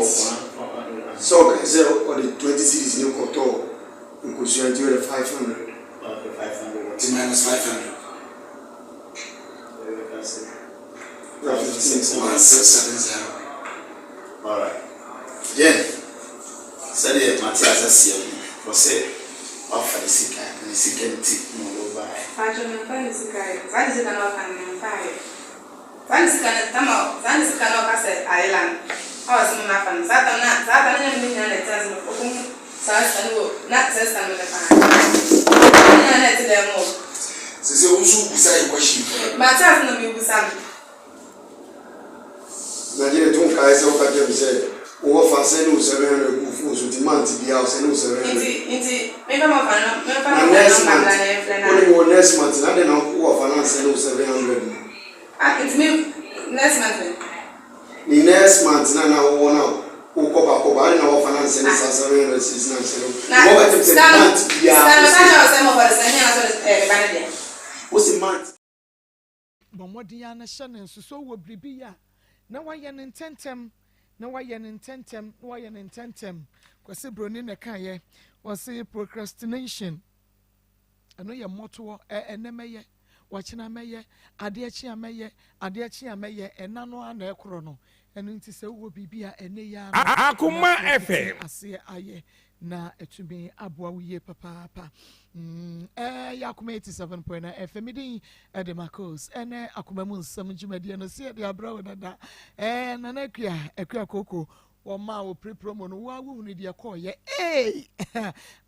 Sɛ ɔkae sɛ ɔde 20 cedis ne kɔtɔɔ nkosua nti ɔde 500. Okay, 500. Nti minus 500. Na 15 1670. Alright. Jen, sɛdeɛ mate ase seɛ no, ɔsɛ wafa ne sika, na ne sika nti na ɔde wo baeɛ. Paatwo, memfa ne sika yɛ. Saa ne sika na ɔka no, memfa yɛ. Saa ne sika no tama, saa ne sika na ɔka sɛ ayela no a ɔsɛ mo mafa no saa tam na saa tam na nyɛ me nyinaa na ɛte ase no ɔkɔhu saa sika no wɔ na saa sika no mede paa ne nyinaa na ɛte dɛm wɔ. Sɛ wo nso wobisa yɛ question. Mate ase na mebusa no. Nigeria to nkae sɛ woka kyerɛ me sɛ wowɔ fa sɛ ne wo 700 gu phone so, nti month biara ɔsɛ ne wo 700. Nti memfa ma fa no, memfa na ma fa next no month mbra na yɛmfrɛ no. Wone wɔ next month na adɛn na wowɔ fa no ansɛ ne wo 700 no? Ah, nti me next month no. Ne next month na wowɔ no a wokɔ baakɔ ba ade na wɔfa no ansɛ ne saa 700 cedis na ansɛ no na wɔka kyerɛ me sɛ sika no month biara sika no ka wose kyerɛ wo sɛ mɔfɔ de sɛ nyɛ na sɛ ɔde me ba no deɛ. Wose month. Bɔ mmɔden ara na hyɛ no nso sɛ wowɔ biribi yɛ a, na woayɛ no ntɛmntɛm, na woayɛ no ntɛmntɛm, na woayɛ no ntɛmntɛm. Kwasi Broni na ɛkaeɛ, ɔse procrastination, ɛno yɛ mmɔtoɔ, ɛ ɛnɛ mɛyɛ, wakyena mɛyɛ, adeɛ kye a mɛyɛ, adeɛ kye a mɛyɛ, ɛna no ara na ɛkorɔ no. Ɛno nti sɛ wowɔ biribi a ɛnɛ yi ara no, na Akoma wofiti FM. aseɛ ayɛ na atumi aboa wo yie papaapa. Ɛyɛ Akoma 87.9 FM, me din ɛde Marcos. Ɛnɛ Akoma mu nsɛm dwumadie no sɛ yɛde abrɛ wo dada. Nana Akua, Akua Koko, wɔma wo pre promo no, wo a wohunu deɛ kɔɔyɛ. Ee!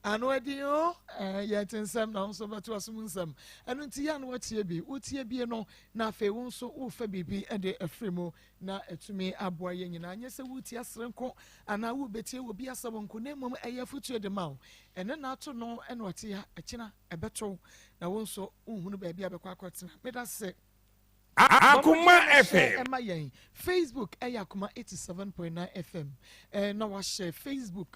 Ano adi o, yɛte nsɛm na wo nso bɛto asom nsɛm. Ɛno nti yɛ a na watie bi, wotie bie no, na afei wo nso wofa biribi de afiri mu na atumi aboa yɛn nyinaa. Nyɛ sɛ woretie asere nko anaa worebɛtie wɔ bi asɛm nko, na mmom ɛyɛ afotuo de ma wo. Ɛnɛ na ato no ɛna ɔte ha, ɛkyena ɛbɛto na wo nso wonhunu baabi a bɛkɔ akɔtena. Meda se. Akoma FM. Ɛma yɛn Facebook ɛyɛ Akoma 87.9 FM. Na wahyɛ Facebook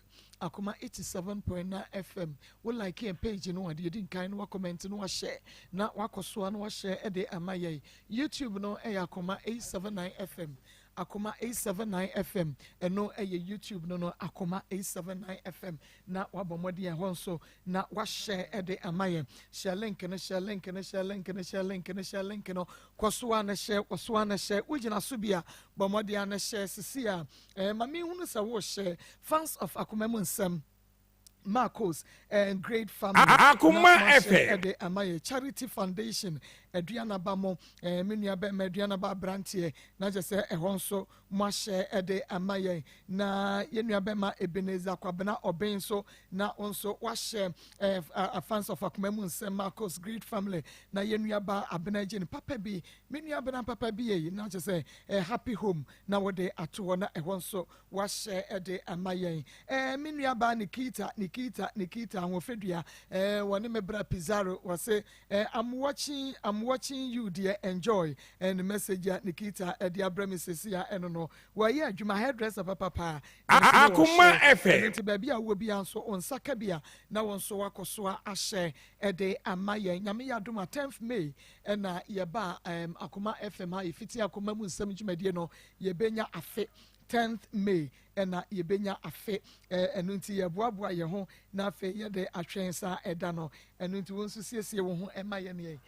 Akoma 87.9 FM. Wo like yɛn page no ade edi nkan no, wa comment no, wahyɛ na wakɔ so na wahyɛ ɛde ama yɛn. YouTube no ɛyɛ Akoma 879 FM. Akoma 879 FM, ɛno ɛyɛ YouTube no, Akoma 879 FM, na wabɔ mmɔden ɛhɔ nso na wahyɛ ɛde ama yɛn. Hyɛ link no, hyɛ link no, hyɛ link no, hyɛ link no, hyɛ link no, kɔ so a na hyɛ, kɔ so a na hyɛ. Wogyina so bi a, bɔ mmɔden a na hyɛ sisi a ma mehunu sɛ wohyɛ. Fans of Akoma mu nsɛm, Marcos and Great Family. Akoma na mahyɛ FM. ɛde ama yɛ Charity Foundation Aduanaba mo me nua bɛrima Aduanaba aberanteɛ na kyerɛ sɛ ɛhɔ nso mo ahyɛ ɛde ama yɛn, na yɛn nua bɛrima Ebenezer Kwabena Ɔbɛn nso na wo nso wahyɛ fans of Akoma mu nsɛm, Marcos Great Family, na yɛn nua ba Abena gye ne papa bi, me nua Abena papa bi yɛ na kyerɛ sɛ Happy Home na wɔde ato hɔ na ɛhɔ nso wahyɛ ɛde ama yɛn. Me nua ba Nikita, Nikita, Nikita Ahoɔfɛdua, wɔne me bra Pizarro, wɔse I'm watching you dear, enjoy. Ne message a Nikita ɛde abrɛ me sesi a ɛno no wɔyɛ adwuma hairdresser papapa. Akoma FM. Ɛno nti baabi a wowɔ biara nso wo nsa ka bi a na wɔn nso wakɔ so a ahyɛ ɛde ama yɛn. Nyame yɛ adom a, 10th May ɛna yɛba Akoma FM ha, yɛfiti Akoma mu nsɛm dwumadie no, yɛbɛnya afe. 10th May ɛna yɛbɛnya afe. Ɛno nti yɛboaboa yɛn ho na afei yɛde atwɛn saa ɛda no. Ɛno nti wɔn nso siesie wɔn ho ɛma yɛn yɛn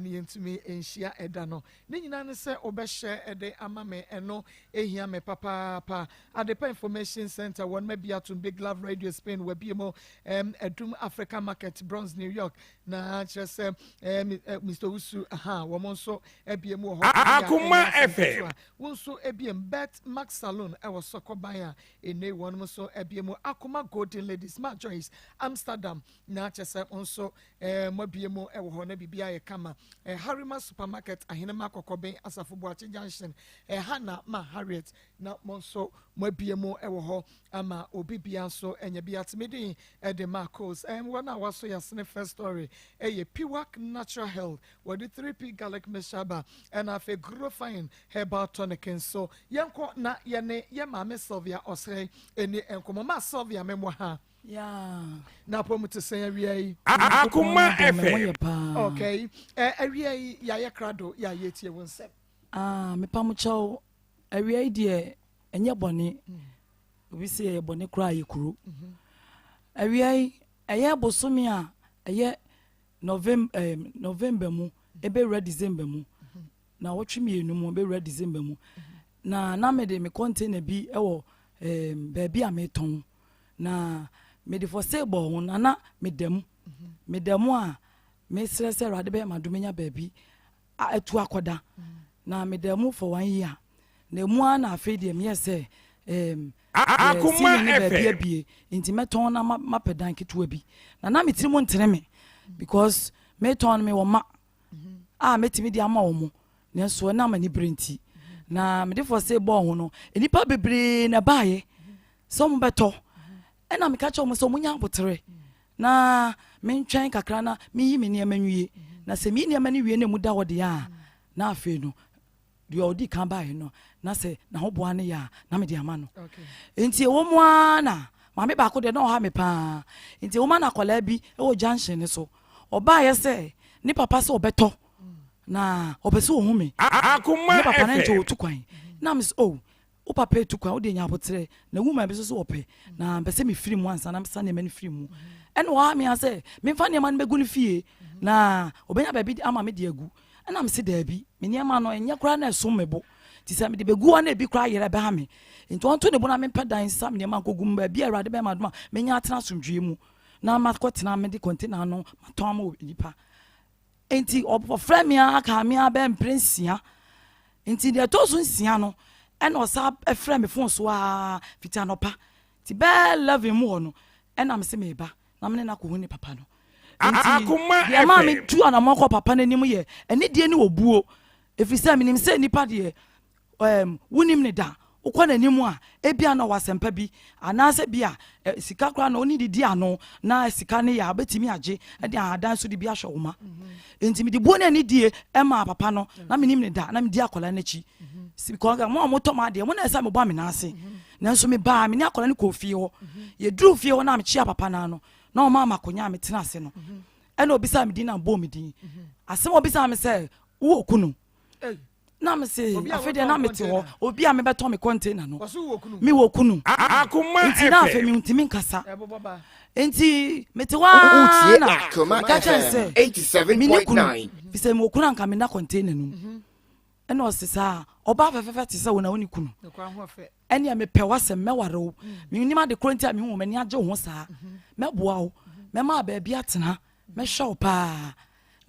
ne yɛntumi nhyia ɛda no. Ne nyinaa ne sɛ wobɛhyɛ ɛde ama me, ɛno ehia me papaapa. Adepa Information Center wɔn ma bi atum, Big Love Radio Spain wabie mu, Adum Africa Market, Bronx, New York, na kyerɛ sɛ Mr Wusu aha wɔn nso abie mu wɔ hɔ. Akoma FM. Wɔn nso abie mu. Bet Max Salon ɛwɔ Sɔkɔban a ene wɔn nso abie mu. Akoma Golden Ladies Ma Joyce Amsterdam na kyerɛ sɛ wɔn nso mo abie mu ɛwɔ hɔ na biribi ayɛ kama. Harima Supermarket, Ahenema Kɔkɔbɛn, Asafo Boakye Junction, Hana Ma Harriet na mo nso mo abie mu ɛwɔ hɔ ama obi bia nso ɛnya bi atemedin ɛde Marcos. Wɔn a waso yasene first story ɛyɛ Piwak Natural Health, wɔde 3P garlic mixture aba, ɛna afei Grofine herbal tonic nso. Yɛnkɔ na yɛne yɛ maame Sylvia Ɔsɛe ɛni nkɔmmɔ. Ma Sylvia mɛmoa ha. Na apɔ mu te sɛn awia yi? Akoma FM. Okay, awia yi yɛayɛ krado yɛ a yɛtie wo nsɛm. Ah, mepa mo kyɛw, awia yi deɛ ɛnyɛ bɔne. Obi se yɛyɛ bɔne koraa a yɛ kuro. Awia yi, ɛyɛ bosome a ɛyɛ November, eh, November mu, ɛbɛwura December mu. Na wɔtwe mmienu mu, ɛbɛwura December mu. Na na mede me container bi wɔ eh, baabi a metɔn. Na mede for sale bɔɔ ho, na na meda mu. Meda mu a, mesrɛ sɛ Awurade bɛyɛ m'adom anya baabi atu akɔda. Na meda mu for one year. Na emu ara na afei deɛ meyɛ sɛ um, Akoma ceiling ne baabi FM. abie nti mɛtɔn na mapɛ dan ketewa bi. Na na me tiri mu ntene me because metɔn no mewɔ ma a mɛtumi de ama wɔn nanso ɛnam anibere nti na mede fɔ se bɔɔ ho no nnipa bebree na ɛbaeɛ sɛ wɔn bɛtɔ ɛna meka kyerɛ wɔn sɛ wɔn nya abotere na mentwɛn kakra na meyi me nneɛma nwie na sɛ meyi nneɛma no wie na emu da hɔ deɛ a na afei no deɛ ɔdi kan baeɛ no na sɛ n'ahoboa no yɛ a na mede ama no nti ɛwɔ mu ara na maame baako deɛ na ɔha me paa nti ɛwɔ mu na akwadaa bi wɔ junction no so ɔbaeɛ sɛ ne papa sɛ ɔbɛtɔ na ɔpɛ sɛ ɔhu me ne papa no nkyɛ ɔtu kwan na me sɛ oh Wo papa etu kwan, wo deɛ nya aboterɛ, na woman bi nso so ɔpɛ, na mpɛ sɛ mefiri mu ansa na mesa nneɛma no firi mu. Ɛna ɔha me ara sɛ memfa nneɛma no bɛgu no fie na ɔbɛnya baabi ama me de agu. Ɛna mese daabi, me nneɛma no ɛnyɛ koraa na ɛsom me bo. Nti sɛ mede bɛgu hɔ na ebi koraa yera ɛbɛha me. Nti ɔnto ne bo na mempɛ dan nsa me nneɛma nkɔgu mu baabi a Awurade bɛyɛ m'adom a menya atena asomdwoeɛ mu na makɔtena mede container no matɔn ama nnipa. Enti ɔfrɛɛ me ara kaa me ara bɛyɛ mprɛnsia. Nti deɛ ɛtɔ so nsia no, ɛna ɔsa frɛ me fon so ara fiti anɔpa. Nti bɛyɛ 11 mu hɔ no, ɛna me se meba na me ne no akɔhu ne papa no. Nti deɛ ɛmaa me tu anammɔn kɔ papa no anim yɛ anidie ne obuo. Ɛfiri sɛ menim sɛ nnipa deɛ um, wonim no da, wokɔ n'anim a, ebia na ɔwɔ asɛmpa bi, anaasɛ bi a eh, sika koraa na ɔne didi ano, na sika no yɛ a wobɛtumi agye de ahadan so de bi ahwɛ wo ma. Enti mede buo ne anidie maa papa no, na menim ne da, na medi akwadaa no akyi. Because mo a motɔ mo adeɛ, mo na ɛsɛ mebɔ amena ase. Nanso mebaa, me ne akwadaa no kɔɔ fie hɔ. Yɛduruu fie hɔ na mekyea papa no ano, na ɔmaa me akonnwa a metena ase no. Ɛna obisaa me din na mebɔɔ me din. Asɛm a obisaa me sɛ, wowɔ kunu? na me se afei deɛ na mete hɔ obi a mebɛtɔ me container no mewɔ kunu nti na afei mentumi nkasa nti mete hɔ ara na meka kyerɛ sɛ mene kunu fi sɛ mewɔ kunu anka mena container no mu mhm. ɛna ɔse saa ɔbaa fɛfɛfɛ te sɛ wo na wo ne kunu ɛnea mepɛ w'asɛm mɛware wo mm. menim ade korɔ nti a mehu m'ani agye wo ho saa mhm. mɛboa wo mhm. mɛma baabi atena mɛhwɛ wo paa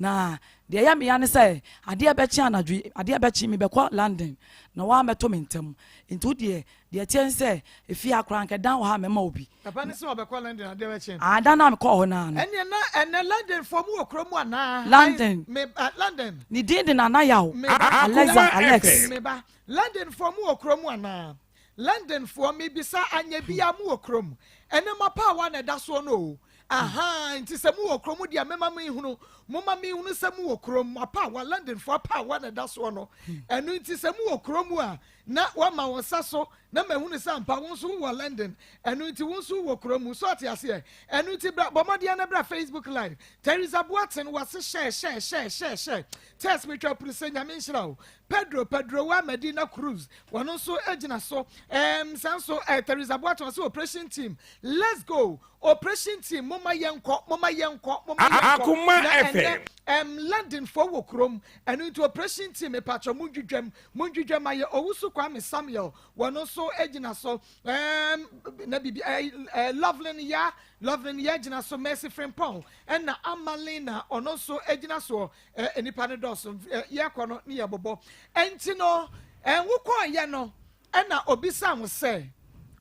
Na deɛ ɛyɛ me ya ne sɛ adeɛ bɛkye anadwo yi, adeɛ bɛkye mebɛkɔ London na woammɛto me ntɛm. Nti wo deɛ, deɛ ɛteɛ ne sɛ efie ha koraa anka dan wɔ ha a mɛma wo bi. Papa no se ɔbɛkɔ London adeɛ bɛkye no. Ah, da no a mekɔɔ hɔ no ara no. Ɛnneɛ na ɛnnɛ Londonfoɔ mo wɔ kuro mu anaa? London. Me ba, London. Ne din de Nana Yaw. Me ba. Alexa, Alex. Me ba, Londonfoɔ mo wɔ kuro mu anaa? London foɔ mebisa anyɛ biaa mo wɔ kurom ɛnɛ mapaawa na ɛda soɔ no oo ahaa nti sɛ mo wɔ kurom deɛ mema menhunu moma menhunu sɛ mo wɔ kurom mapaawa London foɔ apaawa na ɛda soɔ no ɛno nti sɛ mo wɔ kurom a na wama wo nsa so na mahunu sɛ ampa wo nso wowɔ London ɛno nti wo nso wowɔ kurom so ɔte aseɛ ɛno nti bra bɔ mmɔden na bra Facebook live Teresa Boateng wase hyɛ hyɛ hyɛ hyɛ hyɛ Tess metwa puru sɛ nyame nhyira wo Pedro Pedroa Medina Cruz wɔn nso gyina so ɛɛm saa nso ɛɛ Teresa Boateng ɔsɛ operation team let's go operation team moma yɛn kɔ moma yɛn kɔ moma yɛn kɔ na ɛnɛ ɛɛm London fo wɔ kurom ɛno nti operation team mepatwa mo ndwidwam mo ndwidwam ayɛ Owusu Kwame Samuel wɔn nso gyina so ɛɛm na bibi ɛɛ ɛɛ Lovelyn ya Lovelyn ya gyina so Mercy Frimpong ɛna Amalina ɔno nso gyina soɔ Eh, nnipa no dɔɔso, eh, yɛkɔ no ne yɛbobɔ. Ɛnti no, eh, wokɔɔyɛ no, ɛna obisa wo sɛ,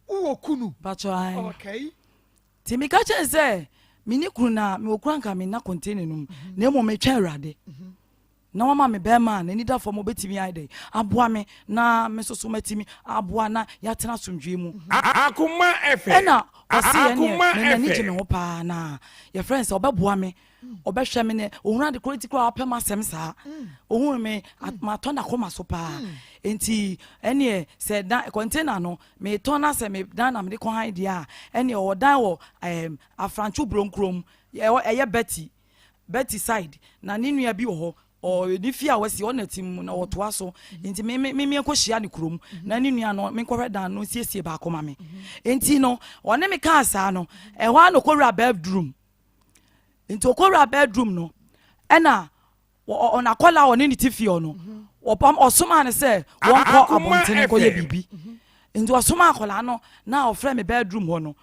wowɔ kunu? Mpakyɛ ae. Okay. Nti meka kyerɛ no sɛ, menni kunu na mewɔ kunu anka menna container no mu, na mmom metwɛn Awurade. Na wama me bɛrima a n'ani da fam obetumi ayɛ dɛn aboa me na me nso so matumi aboa na yɛatena asomdwoe mu. Akoma FM. Ɛna ɔse ɛneɛ Akoma me n'ani gye me FM. ho paa na yɛfrɛ no sɛ ɔbɛboa me ɔbɛhwɛ me nɛ ohunu ade korɔ nti koraa ɔpɛ m'asɛm saa ohunu me matɔ n'akoma so paa nti ɛneɛ sɛ dan container no metɔn na sɛ me dan na mede kɔ han deɛ a ɛneɛ ɔwɔ dan wɔ ɛɛm afrantwo buronkurom ɛyɛ Betty Betty side na ne nua bi wɔ hɔ. Ɔ ne fie a wasi ɔna ti mu na ɔtoa so nti me me me menkɔhyia ne kurom na ne nua no menkɔhwɛ dan no nsiesie baako ma me nti no ɔne me kaa saa no ɛhɔ a na ɔkɔwura bedroom nti ɔkɔwura bedroom no ɛna ɔna akɔla a ɔne ne ti fie hɔ no ɔpam ɔsomaa no sɛ wɔnkɔ abɔntene nkɔyɛ biribi nti ɔsomaa akɔla no na ɔfrɛ me bedroom hɔ no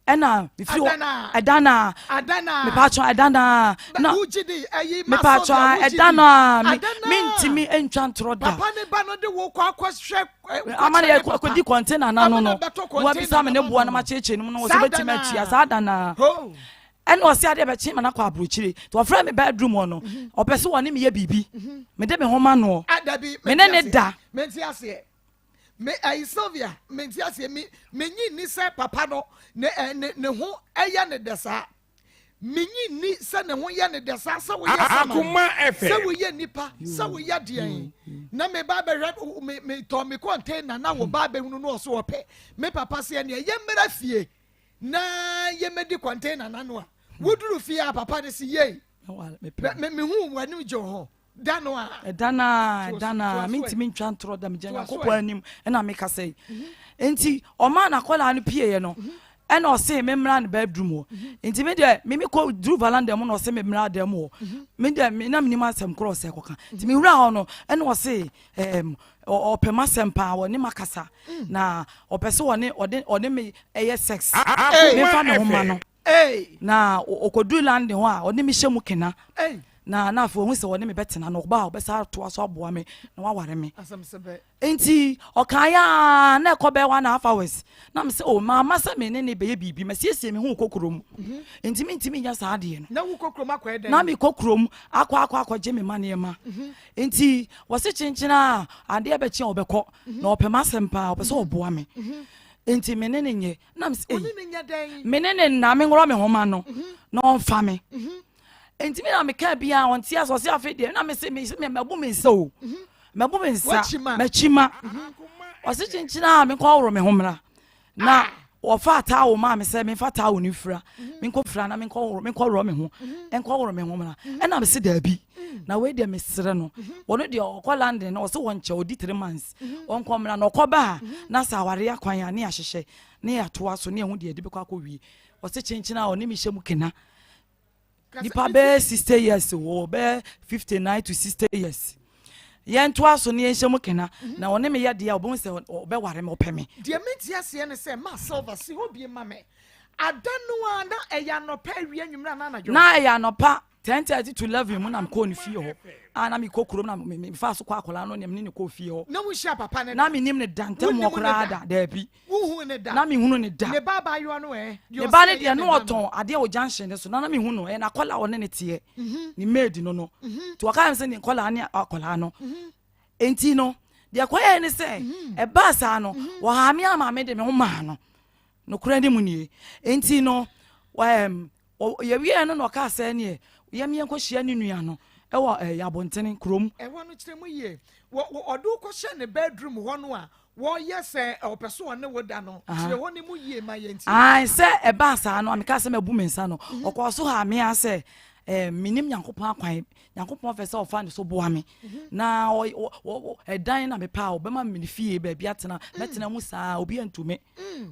ɛna mefiri hɔ ɛda na mepatwɔ ɛda na na mepatwɔ ɛda na mentumi ntwa ntorɔ da ama ne yɛkɔdi kɔntena na no no wabisa me ne boa no makyerɛkyerɛ no mu no wɔ sɛ bɛtumi atua saa da na ɛna ɔsɛ adeɛ bɛkye ma no akɔ aburokyire nti ɔfrɛ me bedroom hɔ no ɔpɛ sɛ wɔne meyɛ biribi mede me ho ma noɔ me ne ne da. Me ɛyi Sylvia, mente aseɛ, me menyi nni sɛ papa no ne ɛ ne ne ho ɛyɛ ne dɛ saa. Menyi nni sɛ ne ho yɛ ne dɛ saa sɛ woyɛ saman, Akoma sɛ FM. woyɛ nipa, sɛ woyɛ deɛn. Na me ba bɛhwɛ me me tɔ me container na wo ba bɛhunu no ɔso ɔpɛ. Me papa sɛ ɛneɛ yɛmmra fie na yɛmmɛdi container n'ano a. Woduru fie a papa no se yei, me mehu w'anim gye wo ho. Da no a. Ɛda no a, ɛda no a, mentumi ntwa ntorɔ da, megyina Nyankopɔn anim ɛna mekasa yi. Nti ɔmaa n'akwadaa no pieeɛ no, ɛna ɔse me mmra ne bedroom hɔ. Nti me deɛ, me mekɔ duru veranda mu na ɔse me mmra dan mu hɔ. Me deɛ, me na menim asɛm korɔ ɔsɛ kɔka. Nti me wura hɔ no, ɛna ɔse ɛɛm ɔpɛ m'asɛm paa, ɔne m'akasa. Na ɔpɛ sɛ ɔne ɔde ɔne me ɛyɛ sex. Memfa me ho ma no. Na ɔkɔduru London hɔ a, ɔne me hyɛ mu kena. Na na afei ɔhu sɛ ɔne me bɛtena na ɔba a ɔbɛsa atoa so aboa me na waware me. Nti ɔkaeɛ a na ɛkɔ bɛyɛ 1.5 hours na me sɛ o oh, maama sɛ me ne ne bɛyɛ biribi masiesie me ho kɔ kurom mhm. nti mentumi nyɛ saa adeɛ no. Na wokɔ kurom akɔyɛ dɛn? Na mekɔ kurom akɔ akɔ akɔgye me ma nneɛma. Mhm. Nti wɔse kyenkyene a adeɛ bɛkye a ɔbɛkɔ mhm. na ɔpɛ m'asɛm paa ɔpɛ sɛ ɔboa me. Nti me ne ne nyɛ na me sɛ ei me ne ne nna menworɔ me homa no na ɔmfa me. Enti me na meka bia ɔnte ase ɔse afei deɛ na mese mese me mabu me nsa o mhm. mabu me nsa makyi ma mhm. ɔse kyenkyena a menkɔ aworo me ho mmra na ah. wɔfa taawo maa me sɛ memfa taawo no mfira mhm. menkɔ fira na menkɔ menkɔ worɔ me ho nkɔ worɔ me ho mmra ɛna mese daabi na wei deɛ mesrɛ no wɔno deɛ ɔkɔ London na ɔse wɔnkyɛ ɔdi 3 months ɔnkɔ mmra na ɔkɔ ba a na sɛ awareɛ akwan a ne yɛahyehyɛ ne yɛatoa so ne ɛho deɛ ɛde bɛkɔ akɔ wie ɔse kyenkyena a ɔne mehyɛ mu kena Nipa bɛyɛ 60 years wɔ bɛyɛ 59 to 60 years. Yɛn to aso ne yɛn hyɛ mu kena mhm. na ɔne me yɛ deɛ ɔbɛn sɛ ɔbɛware me ɔpɛ me. Deɛ mi ti aseɛ ne sɛ ma Silver si hɔ bie ma me. Ada no a na ɛyɛ anɔpa awia nwummerɛ anaa anadwo. Na ɛyɛ anɔpa 10:30 to 11 mu na mekɔɔ ne fie hɔ a na mekɔ kurom na mefaa so kɔ akwadaa no ne mene ne kɔɔ fie hɔ. Na wonhyia papa ne da? Na menim ne da ntɛm wɔ koraa da daabi. Wonhuu no da? Na menhunu no da. Ne ba abaayewa no ɛ? Deɛ Ne ba no ɔsɛeɛ deɛ, ne na ba no. ɔtɔn adeɛ wɔ junction no so, na na mehu no, ɛyɛ n'akwadaa a ɔne no teɛ, Mhm. ne maid no no. Mhm. Nti ɔka kyerɛɛ me sɛ ne nkwadaa ne akwadaa no. Mhm. Enti no, deɛ ɛkɔyɛɛ ne sɛ, Mhm. ɛbaa saa no, wɔhaa me ama mede me ho maa no. Nokorɛ no mu nie. Enti no, ɛɛm, Yɛwieɛ no na ɔkaa sɛ neɛ yɛm yɛnkɔhyia ne nua no wɔ ɛɛ abɔntene kurom. Ɛhɔ no kyerɛ mu yie. Wɔ wɔ ɔde wo kɔhyɛ ne bedroom hɔ no a wɔyɛ sɛ ɔpɛ so ɔne wo da no kyerɛ hɔ no mu yie ma yɛntie. Ae sɛ ɛbaa saa no a mekaa sɛ mabu me nsa no ɔkɔɔ so haa me ara sɛ ɛɛ menim Nyankopɔn akwan Nyankopɔn fɛ sɛ ɔfa ne so boa me na ɔ ɔ ɔ ɛdan na mepɛ a ɔbɛma me ne fie baabi atena mɛtena mu saa obi antu me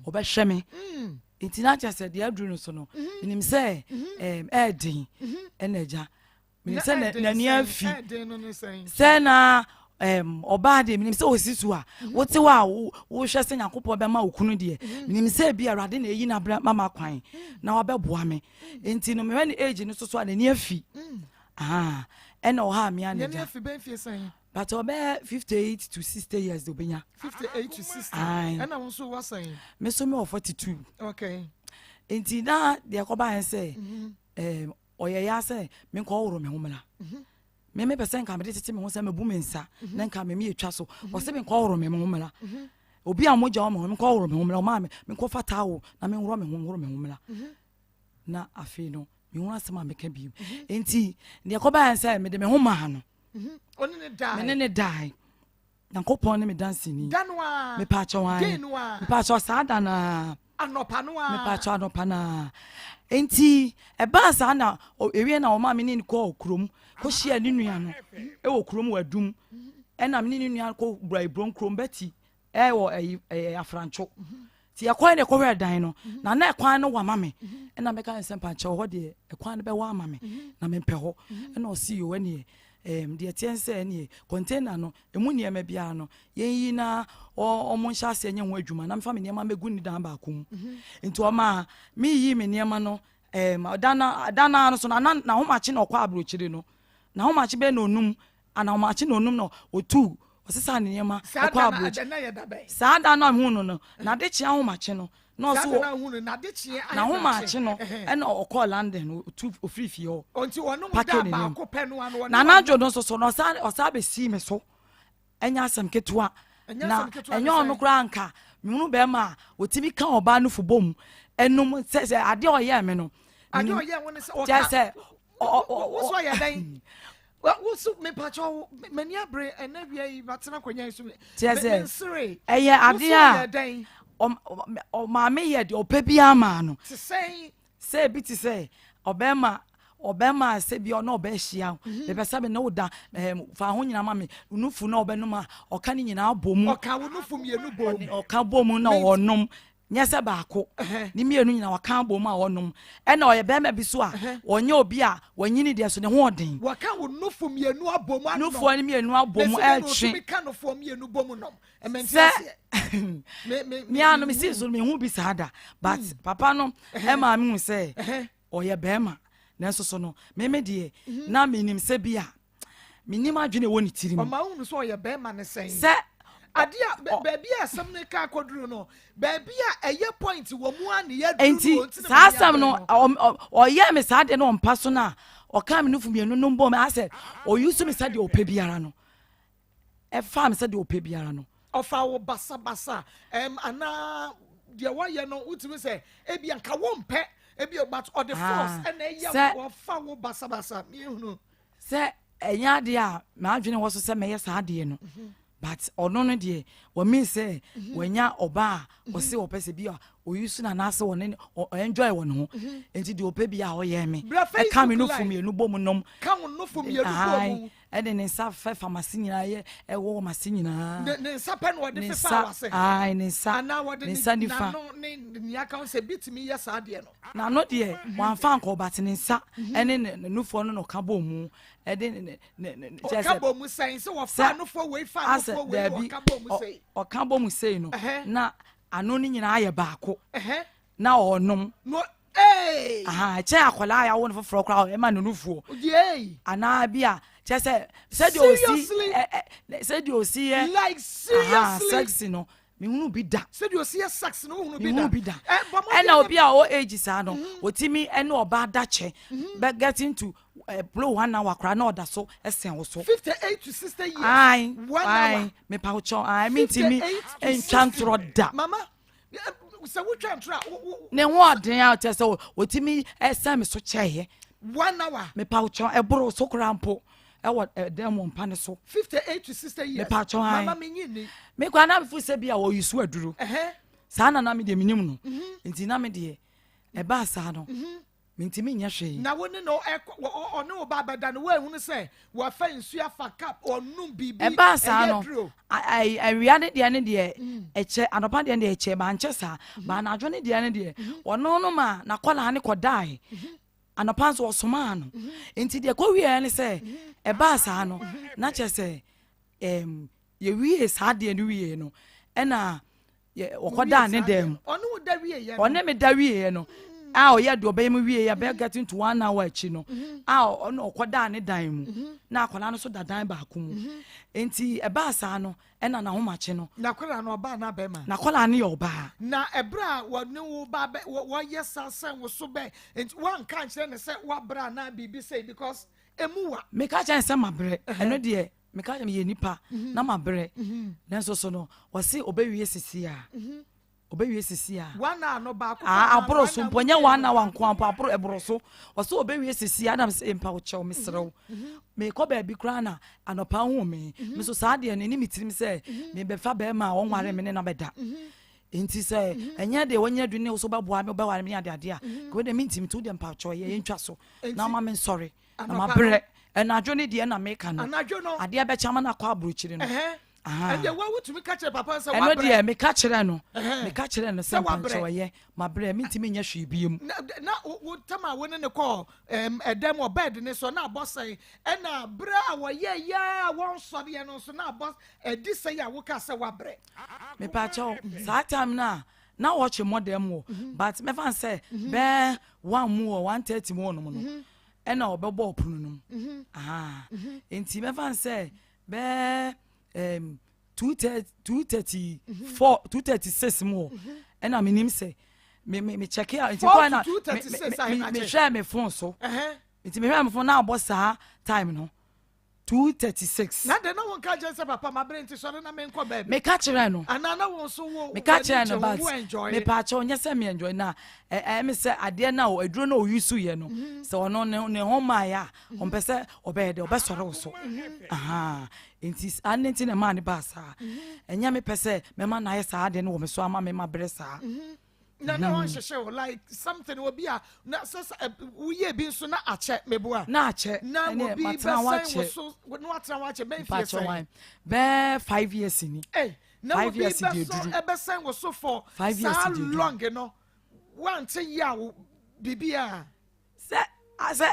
ɔbɛhwɛ me. Nti na kyerɛ sɛ deɛ aduru no so no, mhm. menim sɛ mhm. ɛɛden mhm. ɛna agya. Menim sɛ n'ani afi. Sɛ na ɔbaa deɛ menim sɛ ɔsi so a wote hɔ a wohwɛ sɛ Nyankopɔn bɛma wo kunu deɛ menim sɛ bi Awurade na ɛyi no abrɛ mama kwan na wabɛboa me. Nti no mehwɛ ne age no so so a n'ani afi. Ɛna ɔha me a na agya. But ɔbɛyɛ 58 to 60 years de obenya. 58 to 60. Ɛna wo nso wɔ sɛn? Me nso me wɔ 42. Okay. Nti na deɛ ɛkɔba yɛn sɛ mhm. eh, ɔyɛ ya sɛ menkɔ ɔworo me ho mmra. Mhm. Me mepɛ sɛ nka mede tete me ho sɛ mebu me nsa mhm. na nka me meyɛ so. Ɔsɛ menkɔ ɔworo me ho mmra. Obi a mogya wɔ me ho menkɔ ɔworo me ho mmra ɔmaa me menkɔ fa towel na menworɔ me ho nworo me ho mmra. Na afei no mehunu asɛm a meka bio. Nti deɛ ɛkɔba yɛn sɛ mede me ho maa no. Me ne ne dae. Nyankopɔn ne me danseni. Mepaakyɛw ae. Mepaakyɛw saa da no ara. Anɔpa no ara. Mepakyɛw anɔpa no ara. Enti ɛbaa saa na ewie na ɔmaa me ne no kɔɔ kurom kɔhyiaa ne nua no wɔ kurom wɔ Adum. Ɛna me ne ne nua kɔ bura Ebron kurom Bɛti ɛwɔ ɛyi ɛyɛ Afrantwo. Ti yɛkɔɛ na ɛkɔhwɛɛ dan no na na ɛkwan no wa ma me. Ɛna mɛka ne sɛ mpakyɛw hɔ deɛ ɛkwan no bɛwa ama me na mempɛ hɔ. Ɛna ɔsi yoo ɛneɛ ɛɛm deɛ ɛteɛ ne sɛ ɛneɛ container no Emu nneɛma biara no, yɛnyi na wɔnhyɛ aseɛ nyɛ ho adwuma na mefa me nneɛma mɛgu ne dan baako mu. Nti ɔmaa meyii me nneɛma no ɛɛm da no da no ara no so na na n'ahomakye na ɔkɔ aburokyire no. N'ahomakye bɛyɛ na onum anahomakye na onum na otu ɔsesaa ne nneɛma Saa ɛkɔ da no aburokyire. na yɛ da bɛn? Saa da no a mehuu no no, n'adekyeɛ ahomakye no na Saa ɔso da no a wohuu no, n'adekyeɛ n'ahomakye no ahemakye. ɛna ɔkɔɔ London otu ofiri fie hɔ. Ɔnti ɔne wo Pake daa ne nneɛma. baako pɛ no ano ɔne Na wo anadwo no nso so no ɔsan ɔsan bɛsii me so. Ɛnyɛ asɛm ketewa. Ɛnyɛ Na asɛm ketewa ɛnyɛ ne ɔno sɛn? koraa nka mehunu bɛrima a ɔtumi ka ɔbaa no fo bom ɛnum sɛ sɛ adeɛ a ɔyɛɛ me no. Adeɛ a ɔyɛɛ wo ne sɛ ɔka Kyerɛ sɛ ɔ- ɔ- wo so ɔ- ɔyɛ dɛn? Wo so mepakyɛ wo m'ani abere ɛnɛ wia yi matena akonnwa yi so Kyerɛ sɛ mensere. ɛyɛ Wo so adeɛ a ɔyɛ dɛn? ɔmaame yɛ deɛ ɔpɛ biara maa no. Te sɛn? Sɛ ebi te sɛ ɔbɛrima ɔbɛrima a sɛ bi ɔne ɔbaa ahyia Mhm. mepɛ sɛ me ne wo da ɛɛm fa ho nyinaa ma me nufu na ɔbɛnom a ɔka ne nyinaa bɔ mu. Ɔka wo nufu mmienu bɔ mu. Ɔka bɔ mu na ɔnom nyɛ sɛ baako ne mmienu nyinaa ɔka bɔ mu a ɔnom ɛna ɔyɛ bɛrima bi so a ɔnyɛ obi a wanyini deɛ so ne ho ɔden. Wɔka wo nufu mmienu abɔ mu anom. Nufoɔ no mmienu abɔ mu Na ɛsɛ dɛ na ɛtwe. otumi ka nufoɔ mmienu bɔ mu nom. Ɛmɛ nti Sɛ aseɛ. Me me me ara no me si so no mehu bi saa da but Hmm. papa no ɛmaa me hu sɛ ɔyɛ bɛrima nanso so no me me deɛ Mhm. na menim sɛ bi a menim adwene ɛwɔ ne tirim. Ɔma wohunu sɛ ɔyɛ bɛrima ne sɛn? Sɛ adeɛ a baabi a asɛm no ka akɔduru no baabi a ɛyɛ point wɔ mu a ne yɛaduru Enti no nti na saa m'ani asɛm abere no ɔyɛɛ me saa deɛ no ɔmpa so no a ɔkaa me nufu mmienu no mbom asɛ ɔyi so me sɛ deɛ ɔpɛ biara no ɛfaa me sɛ deɛ ɔpɛ biara no. Ɔfaa wo basabasa ɛm anaa deɛ wayɛ no wotumi sɛ ebi anka wompɛ ebi but ɔde force Ah, ɛna ɛyɛ sɛ wɔfa wo basabasa miehunu. Sɛ ɛnyɛ adeɛ a m'adwene wɔ so sɛ mɛyɛ saa adeɛ no but ɔno no deɛ wɔmean sɛ wanya ɔbaa a ɔse ɔpɛ sɛ bi a ɔyi so no anaasɛ ɔne ɔ enjoy wɔ ne ho nti deɛ ɔpɛ bi a ɔyɛ me Bra ɛka me Facebook nufu live. mmienu bɔ mu nom Ka wo nufu mmienu bɔ mu. Ɛde ne nsa fɛfa m'ase nyinaa yɛ ɛwɔ m'ase nyinaa. Ne ne nsa pɛ na ɔde Ne fefa nsa w'ase. ae ne nsa Anaa wɔde ne ne nsa nifa. n'ano ne nea aka ho sɛ bi tumi yɛ saa adeɛ no. N'ano deɛ wamfa ankɔ but ne nsa ɛne ne ne nufoɔ no na ɔka bɔɔ mu ɛde ne ne ne ne kyerɛ Ɔka sɛ bɔ mu sɛn sɛ wɔfa sɛ nufoɔ wei fa asɛ nufoɔ wei na daabi ɔka bɔ mu ɔ sei. ɔka bɔ mu sei no Ɛhɛn. na ano no nyinaa ayɛ baako. Ɛhɛn. Na ɔnom. No ee. Aha ɛkyɛn akwadaa a yɛawo no foforɔ koraa ɛma no nufoɔ. Yay. Anaa bi a kyerɛ sɛ sɛdeɛ osi Seriously. ɛ ɛ sɛdeɛ osi yɛ. Like Aha seriously. sexy no mehunu bi da. Sɛdeɛ osi yɛ sex no wohunu bi da. Mehunu bi da. Ɛ bɔ mmɔden Ɛna na obi a ɔwɔ age saa no otimi ɛne ɔbaa da kyɛ bɛ getting to eh, blow one hour koraa na ɔda so ɛsɛn wo so. 58 to 60 years. Ae One hour. ae mepa wo kyɛw ae mentimi 58 to ntwa 60. ntorɔ da. Mama sɛ wotwa ntorɔ a wo wo. Ne ho ɔden a kyerɛ sɛ otimi ɛsɛn me so kyɛeɛ. One hour. Mepa wo kyɛw ɛboro so koraa mpo ɛwɔ ɛdɛm wɔ mpa ne so. 58 to 60 years. Mepa kyɛw ae. Mama menyi ni. Me koraa na mefo sɛ bi a wɔyi so aduro. Saa na na me deɛ menim no. Nti na me deɛ ɛbaa saa no. Mentumi nyɛ hwee. Na wo ne no ɛkɔ, ɔne wo ba abɛda no, woanhunu sɛ wafa nsuo afa cup, ɔnom biribi, Ɛbaa saa ɛyɛ no, aduro. awia ne deɛ ne deɛ ɛkyɛ, anɔpa deɛ ne deɛ ɛkyɛ, mankyɛ saa. Ba anadwo ne deɛ ne deɛ, ɔno no ma n'akwadaa no kɔdae. Anɔpa nso ɔsomaa no. Nti deɛ ɛkɔwieɛ ne sɛ, ɛbaa saa no, na kyerɛ sɛ, ɛɛm, yɛwiee saa adeɛ no wieɛ no, ɛna wɔkɔdaa ne dan mu. Ɔne wo da wieɛ no. Ɔne me da wieɛ no a ɔyɛ deɛ ɔbɛyɛ mu wieɛ bɛyɛ getting to one hour akyi no a ɔne ɔkɔdaa ne dan mu na akwadaa no nso da dan baako mu nti ɛbaa saa no ɛna n'ahomakye no. N'akwadaa no ɔbaa anaa bɛrima? N'akwadaa no yɛ ɔbaa. Na ɛberɛ a wɔne wo ba bɛ wɔyɛ saa sɛn wo so bɛ nti woanka ankyerɛ no sɛ woabrɛ anaa biribi sei because emu wa. Meka kyerɛ no sɛ mabrɛ ɛno deɛ Meka sɛ meyɛ nipa na mabrɛ nanso so no ɔse ɔbɛwie sisi a ɔbɛwie sisi a One hour no baako pɛ Ah, anaa aboro one so hour mpo nyɛ mu one mmienu? hour nko ara mpo aboro ɛboro so ɔse ɔbɛwie sisi a na mesɛ mpa wo kyɛw mesrɛ wo mekɔ baabi koraa na anɔpa hu me me so saa deɛ no ɛni me tirim sɛ mebɛfa bɛrima a ɔnware me ne na bɛda. Nti sɛ ɛnyɛ deɛ wanya du ne wo so wobɛboa me wobɛware me ne adeade a, ka wei deɛ mentimi nti wodeɛ mpakyɛw yɛ yɛntwa so na ma me nsɔre na mabrɛ. Anadwo ne deɛ na meka no. Adeɛ bɛkyɛ ama no akɔ aburokyire no. Ɛndeɛ wo wotumi ka kyerɛ papa sɛ wabrɛ. Ɛno deɛ meka kyerɛ no. Meka kyerɛ no sɛ mpakyɛw ɛyɛ mabrɛ mentimi nyɛ hwee biom. Na wo tam a wo ne ne kɔɔ ɛdɛm wɔ bed ne so na abɔ sɛn ɛna berɛ a wɔyɛ yɛ a wɔnsɔreɛ no nso na abɔ ɛdi sɛn a woka sɛ wabrɛ. Mepakyɛw saa time no a na wɔkye mmɔ dɛm wɔ mhm. but mɛfa no sɛ mhm. bɛɛ one mu wɔ 1:30 mu wɔ nom no mhm. ɛna ɔbɛbɔ ɔpono no mu nti mɛfa no sɛ bɛɛ um, 2:34 2:36 mu wɔ ɛna menim sɛ me me me check a nti kwan na me me mehwɛ me phone so nti mehwɛ me phone na abɔ saa time no. 2:36. Na dɛn na wonka nkyerɛ sɛ papa mabrɛ nti sɔre na menkɔ baabi? Meka kyerɛɛ no. Anaa na wo nso wo Meka kyerɛɛ no but mepaakyɛw nyɛ sɛ me enjoy na ɛyɛ me sɛ adeɛ no a aduro no a ɔyi so yɛ no mhm. sɛ ɔno ne ne ho maaeɛ a mhm. ɔmpɛ sɛ ɔbɛyɛ dɛ ɔbɛsɔre wo so mhm. aha nti ane nti na ɛmaa ne baa saa ɛnyɛ mepɛ sɛ mɛma no ayɛ saa adeɛ no wɔ me so ama me ma brɛ saa. Na na ɔnhyehyɛ o like something obi a na sɛ sɛ woyɛ bi nso na akyɛ meboa. Na akyɛ na obi bɛsɛn wo so na watena hɔ akyɛ bɛn fie sɛn. Bɛɛ 5 years ni. Hey, na obi bɛsɔ ɛbɛsɛn wo so for saa long no wante yɛ a biribi a. Sɛ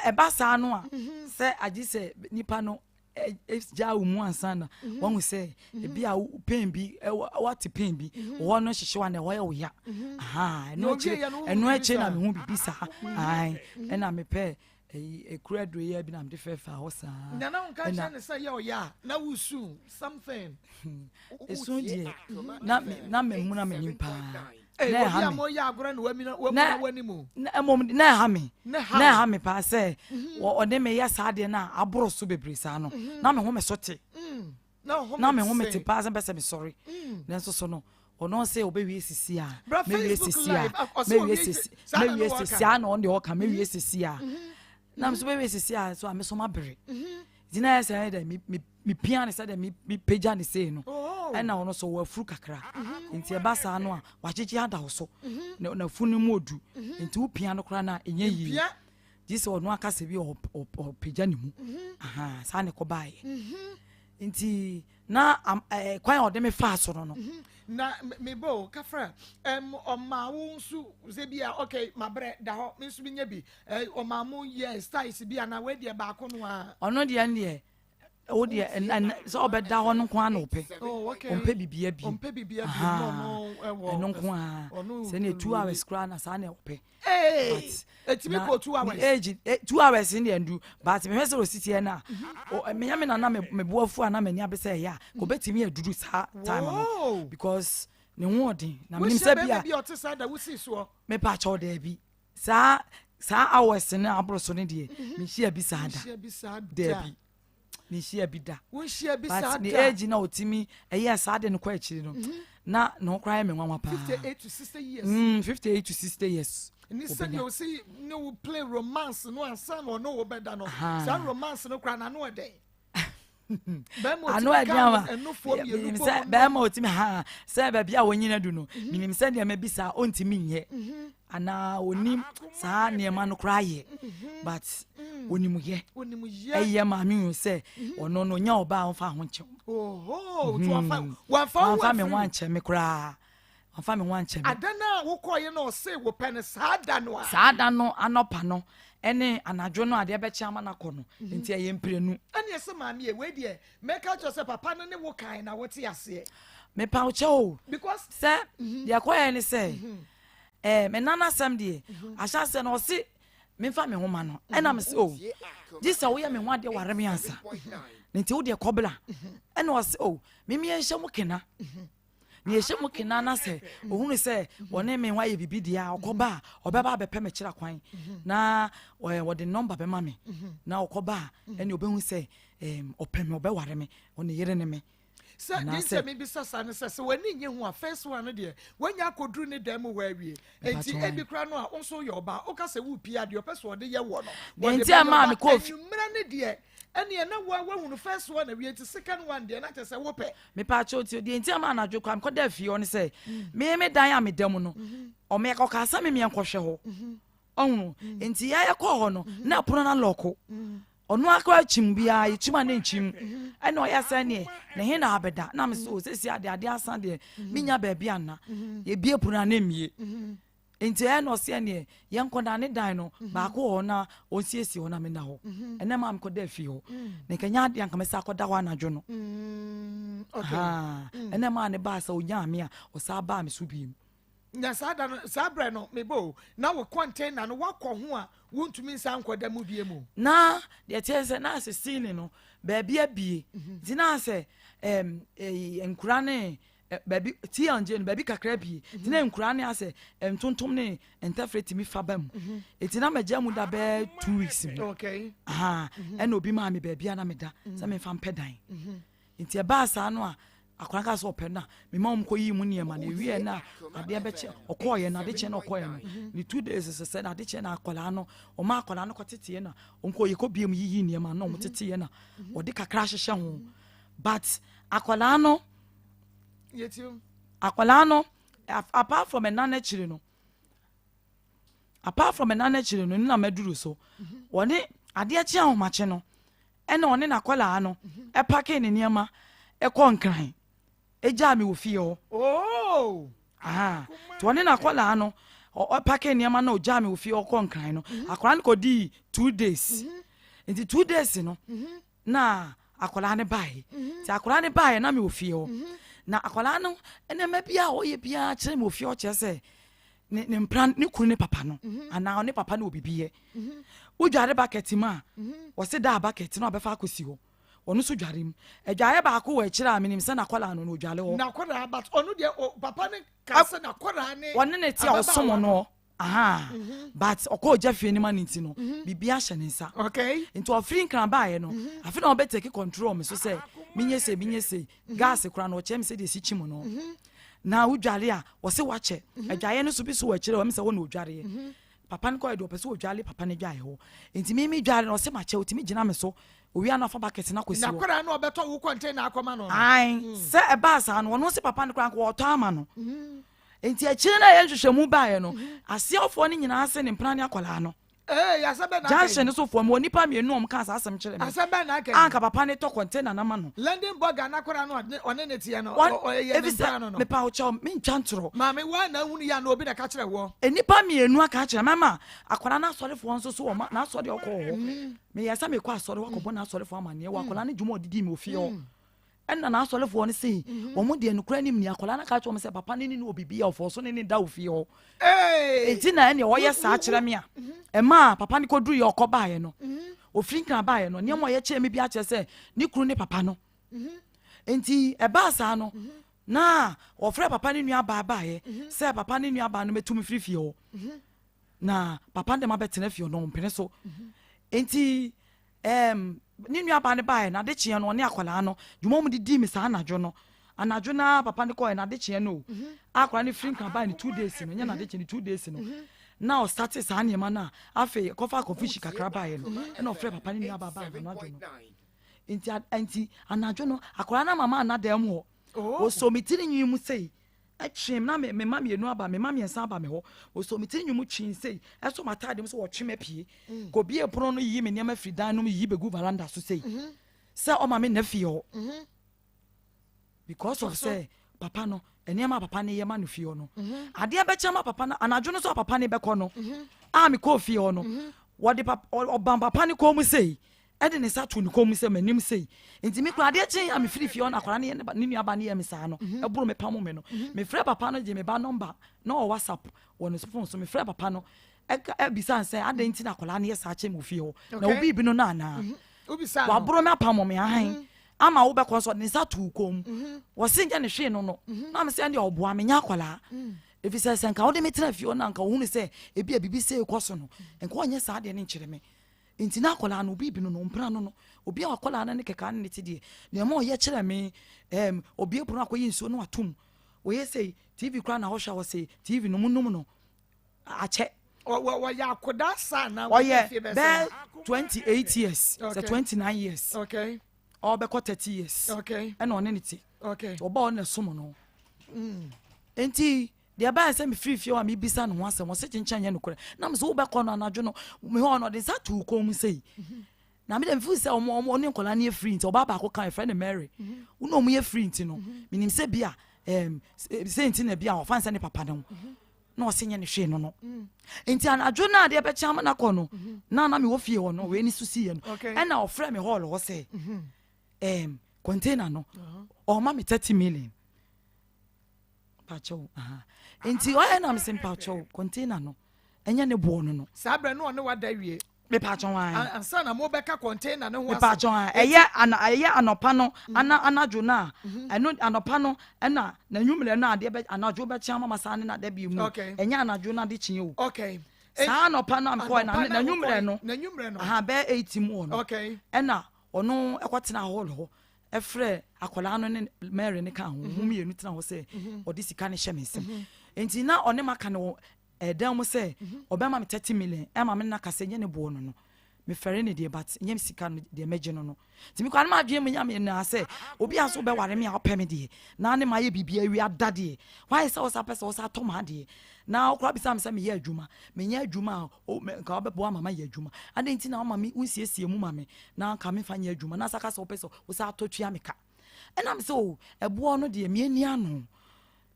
ɛba saa no a mhm. sɛ agye sɛ nipa no gyaa wo mu ansa na mhm. wahu sɛ mhm. ebi a pain bi wate pain bi mhm. wɔ no hyehye wa na ɛhɔ yɛ wo ya ɛno akyire na mehu biribi saa ɛna mepɛ ekura aduro yi bi na mede fɛfɛ hɔ saa. Nana wo nka kyerɛ ne sɛ yɛ ɔyɛ a na wosu something. Esu deɛ na na memu na menim paa. Na ɛha me na mmom na ɛha me na ɛha me paa sɛ ɔne me yɛ saa adeɛ no a aboro so bebree saa no mhm. na me ho me so te mm. na me ho me te paa sɛ mpɛ sɛ mesɔre mm. nanso so no ɔno sɛ ɔbɛwie sisi a mɛwie sisi a mɛwie sisi mɛwie sisi a na ɔno deɛ ɔka mɛwie mhm. sisi a mhm. na nso bɛwie sisi a so a me so ma bere gyina yɛ sɛ ɛdɛ mi mepia ne sɛdeɛ mepagya ne sei no oh. ɛna ɔno so wafuru kakra mhm. nti ɛba saa no a wagyegye ada wo so mhm. nafu no mu odu mhm. nti wopia no koraa no a ɛnyɛ yie gye sɛ ɔno akasa bi ɔpagya ne mu saa ne kɔbaeɛ nti na kwan a ɔde me faa so no. Na mebo kafra ɔma wo nso sɛ bi a okay mabrɛ da hɔ me nso menya bi ɔma mo yɛ styles bi anaa wei deɛ baako no a. Ɔno deɛ deɛ wo deɛ sɛ ɔbɛda hɔ no nko ara na ɔpɛ oh, ɔmpɛ bibia bi ɛno nko ara sɛ ne 2 hours koraa na saa na ɔpɛ. Ɛtumi kɔ 2 hours. Age 2 hours ne deɛ ndu but mehwɛ sɛ ɔsi teɛ no a menya me nana meboa fu a na m'ani abɛ sɛ ɛyɛ a kɔbɛtumi aduru saa time no because ne ho ɔden na menim sɛ bia mepa kyɛw daabi saa hours no aboro so no deɛ mhm. menhyia bi saa da daabi menhyia bi da but ne age na ɔtumi ɛyɛ saa de no kɔ akyiri no mhm. na ne ho koraa yɛ me nwanwa paa 58 to 60 years 58 to 60 years. Ni sɛdeɛ ɔsi ne wo play romance no ansa na ɔne wo bɛda no saa romance no koraa n'ano ɛdɛn. Ano ɛdi ama menim sɛ bɛrima ɔtumi ha sɛ baabi a wɔnyina du no mhm. menim sɛ nneɛma bi saa ɔntumi nyɛ mhm. anaa ɔnim saa nneɛma no koraa yɛ mhm. but ɔnim yɛ ɛyɛ maame hu sɛ ɔno no ɔnya ɔbaa ɔmfa ho nkyɛw wamfa me ho ankyɛ me koraa wamfa me ho ankyɛ me. Ada no a wokɔɔyɛ na ɔse wopɛ no saa da no a. Saa da no anɔpa no ɛne anadwo no adeɛ bɛkye ama no akɔ no mhm. nti ɛyɛ mprenu. Ɛne ɛsɛ maame yɛ wei deɛ mɛka kyerɛ sɛ papa no ne wo kan na wote aseɛ. Mepa wo kyɛ o. Because sɛ mhm. deɛ ɛkɔyɛ ne sɛ mhm. ɛɛ me nana asɛm deɛ ahyɛ aseɛ no ɔse memfa me ho ma no ɛna me sɛ o gye sɛ woyɛ me ho adeɛ ware me ansa ne nti wo deɛ kɔbla ɛna ɔse o mimi yɛnhyɛ mu kena na yɛhyɛ mu kena na sɛ ohunu sɛ ɔne me ho ayɛ biribi deɛ a ɔkɔba a ɔbɛba abɛpɛ me kyerɛ kwan na wɔde nɔmba bɛma me na ɔkɔba a ɛne ɔbɛhu sɛ ɔpɛ me ɔbɛware me ɔne yere ne me. Sɛ deɛ nti a mebisa saa ne sɛ, sɛ w'ani nnye ho a, first one no deɛ, wanya akɔduru ne dan mu hɔ awie. Enti ebi koraa no a, wo nso woyɛ ɔbaa, woka sɛ worepie a, deɛ ɔpɛ sɛ ɔde yɛ woɔ no, Deɛ wɔde nti a bɛyɛ ɛmaa wo. mekɔɔ But fie. anwummerɛ no deɛ, ɛnneɛ na wo ara woahunu first one awie, nti second one deɛ, na kyerɛ sɛ wopɛ. Mepaakyɛw tie o, deɛ nti a ɛmaa anadwo koraa mekɔdaa fie hɔ ne sɛ, me me dan a meda mu no, ɔme ɔkaa sɛ me meɛnkɔhwɛ hɔ. Ɔhunu? Nti yɛn yɛkɔɔ hɔ no, na ɛpono no alɔko. Ɔno ara koraa kyim biara, yɛkyim a na nkyim. Ɛna ɔyɛ sɛ neɛ, ne he na abɛda. Na me sɛ, o sɛsi adeɛ, adeɛ asa deɛ, menya baabi anna. Yɛbie pono a na mmie. Nti ɛyɛ na ɔseɛ neɛ, yɛnkɔ na ne dan no, baako wɔ hɔ na ɔnsiesie hɔ na mena hɔ. Ɛnɛ maa mekɔda fie hɔ. Na nka nyɛ adeɛ anka mɛsa akɔda hɔ anadwo no. Ɛnɛ maa ne baa sɛ ɔnyaa me a, ɔsaa baa me so biem. Na saa da no, saa berɛ no, mebɔ o, na wo container no woakɔ ho a wontumi nsan nkɔda mu bio mu. Na deɛ ɛteɛ sɛ na asɛ ceiling no baabi abie mhm. nti na asɛ ɛm ɛyi nkura ne baabi T&J no baabi kakra abie nti na mhm. nkura ne asɛ ntontom ne ntɛfrɛ tumi fa ba mu mhm. nti na mɛgya mu da bɛɛ 2 weeks mu okay. Aha ɛna obi maa me baabi a na meda sɛ memfa mpɛ dan. Nti ɛbaa saa no a, akwadaa no kaa sɛ ɔpɛ no a, mema wɔn kɔyii mu nneɛma no. Ɛwieɛ no a, adeɛ bɛkyɛ, ɔkɔɔeɛ no, ade kyeɛ na ɔkɔɔeɛ no, ne 2 days sɛ sɛ na ade kyeɛ na akwadaa no, wɔma akwadaa no kɔteteɛ na wɔn yɛkɔ bie mu yiyi nneɛma no na wɔn teteɛ na wɔde kakra ahyehyɛ ho. But akwadaa no, akwadaa no, apart from ɛna no akyiri no, apart from ɛna no akyiri no, ne na maduru so, wɔne adeɛ kye ahomakye no, Ɛna ɔne n'akwadaa no pakee ne nneɛma kɔɔ Nkran gyaa me wɔ fie hɔ. Oh! Aha. Nti ɔne n'akwadaa no ɔpakee nneɛma na ɔgyaa me wɔ fie hɔ kɔɔ Nkran no. Akwadaa no kɔdii 2 days. Nti 2 days no na akwadaa no baeɛ. Nti akwadaa no baeɛ na me wɔ fie hɔ. Na akwadaa no nneɛma bi a ɔyɛ biara kyerɛ me wɔ fie hɔ kyerɛ sɛ ne mpra ne kunu ne papa no anaa ɔne papa no wɔ biribi yɛ. Wodware bucket mu a, wɔse daa bucket na ɔbɛfa akɔsi hɔ. Ɔno nso dware mu. Adwaeɛ baako wɔ akyire a menim sɛ n'akwadaa no na ɔdware hɔ. N'akwadaa but ɔno deɛ o papa no ka sɛ n'akwadaa ne ɔne ne te a ɔsom no aha but ɔkɔ ogya fie no ma ne nti no biribi ahyɛ ne nsa. Nti ɔfiri Nkran baeɛ no afei na ɔbɛ take control me so sɛ menyɛ sei menyɛ sei gas koraa no ɔkyerɛ me sɛdeɛ ɛsi kyi mu no na wodware a wɔse wakyɛ adwaeɛ no so bi so wɔ akyire hɔ ɛm sɛ hɔ na ɔdwareɛ. Papa no kɔɛ deɛ ɔpɛ sɛ ɔdwale papa no dwae hɔ nti me me dwale no ɔse makyɛ ɔtumi gyina me so owia no afa bucket no akɔsi hɔ. Nakwadaa no ɔbɛtɔ wo container akɔma no no. Ae sɛ ɛbaa saa no ɔno se papa no koraa nka ɔtɔ ama no nti akyire no a ɛyɛ nhwehwɛmu baeɛ no aseɛfoɔ no nyinaa se ne mpena ne akwadaa no. Ee, asɛm bɛn na aka yi? Junction no so foɔ mewɔ nnipa mmienu a wɔkaa saa asɛm kyerɛ me. Asɛm bɛn na aka yi? A anka papa no tɔ container no ama no. London burger n'akwadaa no a ɔne ne teɛ no, ɔyɛ ne mpena no no. Mepa wo kyɛw, mentwa ntorɔ. Maame, woa na ahunu yɛ anaa obi na ɛka kyerɛ woɔ? Nnipa mmienu aka akyerɛ me ama akwadaa no asɔrefoɔ nso so wɔ n'asɔre a ɔkɔɔ hɔ. Meyɛɛ sɛ mekɔ asɔre hɔ akɔbɔ n'asɔrefoɔ amanneɛ wɔ akwadaa no dwuma a ɔde dii me wɔ fie hɔ. Ɛnna n'asɔrefoɔ no sei, wɔn deɛ nokorɛ nim ni, akwadaa no ka kyerɛ wɔn sɛ papa no ne no wɔ biribi a ɔfɔɔ so ne ne da wɔ fie hɔ. Enti na ɛnneɛ ɔyɛ saa kyerɛ me a, ɛmaa papa no kɔduruiɛ ɔkɔbaeɛ no, ɔfiri Nkran baeɛ no, nneɛma ɔyɛ kyerɛ me bi akyerɛ sɛ ne kunu ne papa no. Enti ɛbaa saa no, na wɔfrɛ papa no nuabaa baeɛ sɛ papa no nuabaa no mɛtu me firi fie hɔ. Na papa no de mabɛtena fie hɔ na ɔmpene so. Enti Ɛɛm, ne nuabaa no baeɛ, na adekyeɛ no, ɔne akwadaa no, dwuma a wɔde dii me saa anadwo no, anadwo no ara papa no kɔeɛ, na adekyeɛ no o, a akwadaa no firi Nkran baeɛ no 2 days no, ɛnyɛ n'adekyeɛ no, 2 days no, na ɔstate saa nneɛma no a, afei ɛkɔfaa confusion kakra baeɛ no, ɛna ɔfrɛɛ papa no nuabaa baeɛ no anadwo no. Nti, nti anadwo no, akwadaa no ama manna dan mu hɔ. Ɔsɔ me tiri nwi mu sei, Ɛtwee me, na me mma mmienu aba, me mma mmiɛnsa aba me hɔ. Wɔsɔɔ me ti nnwom twee sei, ɛsɔ m'ataade mu sɛ wɔtwe me apue. Kɔbie pono no yiyi me nneɛma firi dan no mu yiyi bɛgu veranda so sei, sɛ ɔma me nna fie hɔ. Because of sɛ papa no, nneɛma a papa no yɛ ma no fie hɔ no. Adeɛ bɛkyɛ ma papa no, anadwo no nso a papa no bɛkɔ no, a mekɔɔ fie hɔ no, wɔde papa, ɔbam papa no kɔn mu sei, de ne nsa too ne kɔn mu sɛ m'anim sei. Nti me koraa adeɛ kyee a mefiri fie hɔ na akwadaa no yɛ ne nua ba no yɛ me saa no, mhm. ɛboro me pamo me no. Mhm. Mefrɛ papa no gye me ba nɔmba na ɔwɔ WhatsApp wɔ ne phone so. Mefrɛ papa no ɛbisa sɛ adɛn nti na akwadaa no yɛ saa kyɛ me wɔ fie hɔ na obi bi no no anaa. Mhm. Waboro me apamo me ahan. Ama wobɛkɔ nso ɔde ne nsa too kɔn mu. Wɔse nyɛ ne hwee no no. Na me sɛ ɛndeɛ ɔboa me nyɛ akwadaa. Ɛfiri sɛ sɛ nka wode me tena fie hɔ na nka wohunu sɛ ebi a biribi sei kɔ so no, nka ɔnyɛ saa deɛ no nkyerɛ me. Nti na akwadaa no obi bi no no mpena no no obi a akwadaa no ne kɛkɛ ne ne te deɛ nea ɛma ɔyɛ kyerɛ me ɛɛm obie pono akɔyi nsuo no atum wɔyɛ sɛ TV koraa na ɔhwɛ a wɔsɛ TV no mu num no akyɛ. Wɔyɛ akwadaa saa na wɔyɛ bɛɛ 28 years sɛ 29 years. Okay. Ɔbɛkɔ 30 years. Okay. Ɛna ɔne ne te. Okay. Ɔba ɔne som no. Nti deɛ ɛbaeɛ sɛ mefiri fie hɔ a mebisa ne ho asɛm ɔse kyenkyɛn nyɛ nokorɛ na mesɛ wobɛkɔ no anadwo no me hɔ no ɔde nsa too kɔn mu sei na mede mfiri sɛ ɔmo ɔmo ɔne nkɔla no yɛ free nti ɔbaa baako ka yɛfrɛ no Mary wo na ɔmo yɛ free nti no menim sɛ bi a ɛɛm sɛ nti na bi a ɔfa nsɛ ne papa ne ho na ɔse nyɛ ne hwee no no nti anadwo no adeɛ bɛkyɛ ama no akɔ no na na mewɔ fie hɔ no wei ne so siiɛ no ɛna ɔfrɛ me hall hɔ sɛ ɛɛm container no ɔma me 30 million mpakyɛw aha nti ɔyɛ na mese mpakyɛw container no ɛnyɛ ne boɔ no no. Saa berɛ no ɔne wada wie. Mepakyɛw an. Ansa na mobɛka container no ho asɛm. Mepakyɛw an ɛyɛ ana ɛyɛ anɔpa no ana anadwo no a ɛno anɔpa no ɛna n'anwummerɛ no adeɛ bɛ anadwo bɛkye ama ma saa ne na da bi mu ɛnyɛ anadwo no ade kyeɛ o. Okay. Saa anɔpa no a mekɔɛ na n'anwummerɛ no n'anwummerɛ no aha bɛyɛ 8 mu hɔ no. Okay. Ɛna ɔno ɛkɔtena hall hɔ frɛɛ akwadaa no ne Mary no kaa ho, wɔn mmienu tena hɔ sɛ ɔde sika no hyɛ me nsam. Nti na ɔne maka no wɔ ɛdan mu sɛ ɔbɛma me 30 million, ɛma me nna ka sɛ nyɛ ne boɔ no no. Mefɛre ne deɛ but nyɛ sika no deɛ mɛgye no no. Nti mekɔ a na m'adwene mu nya me naa sɛ obi a so wobɛware me a wopɛ me deɛ na ne mayɛ biribi awie ada deɛ wayɛ sɛ wosa pɛ sɛ wosa atɔ m'adeɛ na wokora bisa me sɛ meyɛ adwuma menyɛ adwuma a o me nka wobɛboa ma mayɛ adwuma adɛn nti na woma me wonsiesie mu ma me na nka memfa nyɛ adwuma na saka sɛ wopɛ sɛ wosa atɔ tua me ka ɛna me sɛ o ɛboɔ no deɛ meani ano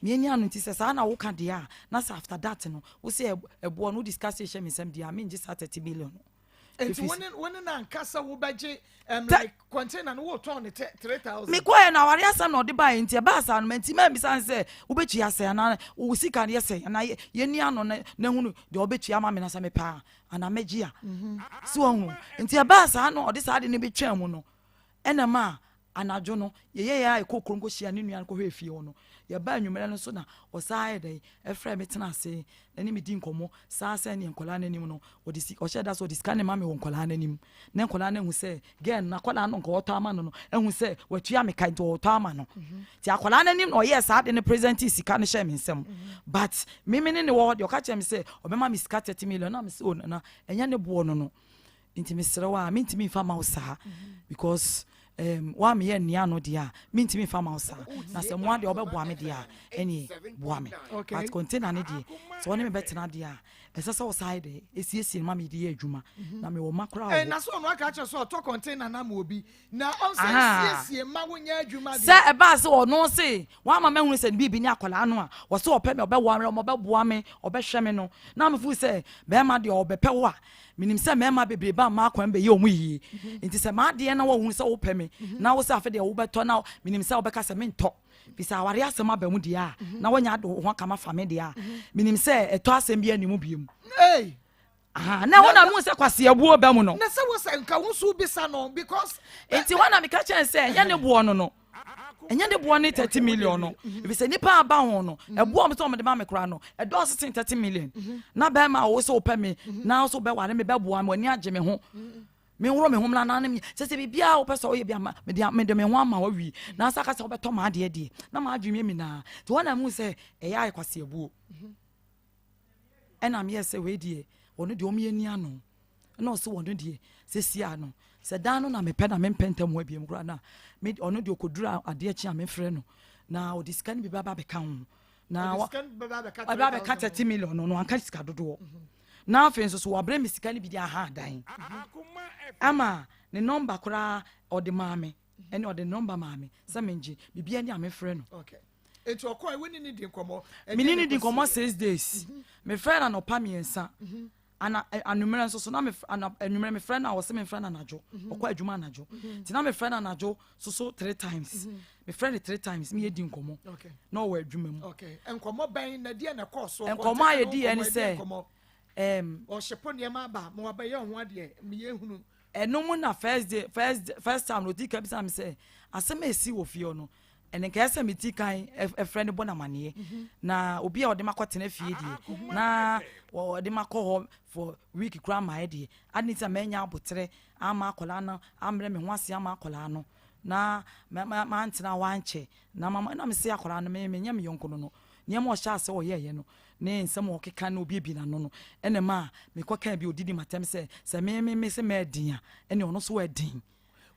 meani ano nti sɛ saa na woka deɛ a na sɛ after that no wo sɛ ɛboɔ no wode sika sɛ hyɛ me nsɛm deɛ a mengye saa 30 million no. Nti wo ne wo ne na nka sɛ wobɛgye um, like container no wotɔn ne 3000. Mekɔɛ no aware asɛm na ɔde baeɛ nti ɛbaa saa no manti mammisa no sɛ wobɛtua sɛn anaa wo sika no yɛ sɛn anaa yɛnni ano na na hunu deɛ ɔbɛtua ama me na sɛ mepɛ a anaa mɛgye a so wahu nti ɛbaa saa no ɔde saa de no bɛtwaa mu no ɛna maa Anadwo no, yɛyɛeɛ ara yɛkɔɔ kurom kɔhyiaa ne nua no kɔhwɛɛ fie hɔ no. Yɛbaa anwummerɛ no nso na ɔsan yɛɛ dɛn, ɛfrɛɛ me tenaa ase na ne me dii nkɔmmɔ saa sɛdeɛ nkwadaa no anim no, ɔde si, ɔhyɛɛ da sɛ ɔde sika no rema me wɔ nkwadaa no anim. Na nkwadaa no ahu sɛ girl no, n'akwadaa no nka ɔretɔ ama no no, ahu sɛ watua me ka nti ɔretɔ ama no. Nti akwadaa no anim na ɔyɛɛ saa ade no presentee sika no hyɛɛ me nsam. But me me ne no wɔ hɔ deɛ, ɔka kyerɛɛ me sɛ ɔbɛma me sika 30 million na mese oh nana, ɛnyɛ ne boɔ no no. Nti mesrɛ wo a mentumi mfa ma wo saa because um, woameyɛ nnia no deɛ a mentumi mfa ma wo saa na sɛ mmoa deɛ wobɛboa me deɛ a ɛneɛ boa me okay. But container no deɛ sɛ wɔne me bɛtena deɛ a ɛsɛ sɛ wo saa de ɛsiesie no ma mede yɛ adwuma na mewɔ ma koraa Eh, wɔ na sɛ ɔno aka kyerɛ sɛ ɔtɔ container no ama obi na ɔnsan Aha. siesie ma wonyɛ adwuma Sɛ deɛ. ɛbaa sɛ ɔno se wama mahunu sɛ ne biribi ne akwadaa no a, ɔse ɔpɛ me, ɔbɛwoa me, ɔbɛboa me, ɔbɛhwɛ me no, na mefeel sɛ bɛrima deɛ ɔbɛpɛ wo a, menim sɛ mmarima bebree ba mmaa kwan bɛyɛ wɔn yie. Nti sɛ m'adeɛ na woahunu sɛ wopɛ me, na wo sɛ afe deɛ wobɛtɔ na menim sɛ wobɛka sɛ mentɔ, firi sɛ awareɛ asɛm aba mu deɛ a, na woanya ade wo ho aka mafa me deɛ a, menim sɛ ɛtɔ asɛm biara nni mu biom. Hey! Aha, na ɛhɔ na mehu sɛ kwaseabuo ba mu no. Na sɛ wo sɛ nka wo nso wobisa no because. Nti hɔ na meka kyerɛ sɛ ɛnyɛ ne boɔ no no. Ɛnyɛ ne boɔ ne 30 million no. Ɛfiri sɛ nnipa aba ho no, ɛboɔ ɔmo sɛ ɔmo de ma me koraa no, ɛdɔɔso sen 30 million. Na bɛrima a wo sɛ wopɛ me, na wo sɛ wobɛware me, bɛboa me, w'ani agye me ho. Menworo me ho mmra na ne me sɛ sɛ biribiara wopɛ sɛ woyɛ bi ama mede mede me ho ama wawie. Na asa ka sɛ wobɛtɔ m'adeɛ deɛ, na m'adwene yɛ me naa. Nti hɔ na mehu sɛ ɛyɛ ayɛ kwaseabuo. Ɛna meyɛɛ sɛ wei deɛ ɔno deɛ ɔmo ani ano ɛna ɔse ɔno deɛ sɛsi a no sɛ dan no na mepɛ na mempɛ ntam hɔ abiem koraa na me ɔno deɛ ɔkɔduru adeɛ kye a mefrɛ no na ɔde sika no bi bɛba abɛka ho na ɔba abɛka 30 million no no anka sika dodoɔ na afei nso so wabrɛ me sika no bi de aha dan ama ne nɔmba koraa ɔde maa me ɛne ɔde nɔmba maa me sɛ mengye biribiara ni a mefrɛ no. Okay. Eti ɔkɔe, wo ne no di nkɔmmɔ. Me ne no di nkɔmmɔ 6 days. Mefrɛ no anɔpa mmiɛnsa. Ana anwummerɛ nso so na me ana anwummerɛ mefrɛ no a ɔse memfrɛ no anadwo. Ɔkɔ adwuma anadwo. Nti na mefrɛ no anadwo so so three times. Mefrɛ no three times ne yɛdi nkɔmmɔ. Na ɔwɔ adwuma mu. Okay. Nkɔmmɔ bɛn na deɛ na ɛkɔɔ so? Nkɔmmɔ a yɛdi yɛ ne sɛ ɛɛm. Ɔhyepo nneɛma aba ma wabɛyɛ ho adeɛ meyɛ hunu. Ɛno mu na first day first first time na odi ka bisa me sɛ asɛm a esi wɔ fie hɔ no. Ɛno nka ɛsɛ sɛ medi kan frɛ no bɔ no amaneɛ. Na obi a ɔde makɔtena fie deɛ, na ɔde makɔ hɔ for week koraa mmaeɛ deɛ, adɛn nti na mannya aboterɛ amma akwadaa no ammrɛ me ho ase amma akwadaa no na mantena hɔ ankyɛ na mama na mese akwadaa no me menyɛ me yɔnko no no nneɛma ɔhyɛ ase ɔyɛɛyɛ no ne nsɛm a ɔkeka na obiebie n'ano no ɛna ɛma mekɔkaa bi ɔdidi m'atɛm sɛ sɛ me me me sɛ mɛɛden a ɛne ɔno nso ɛden.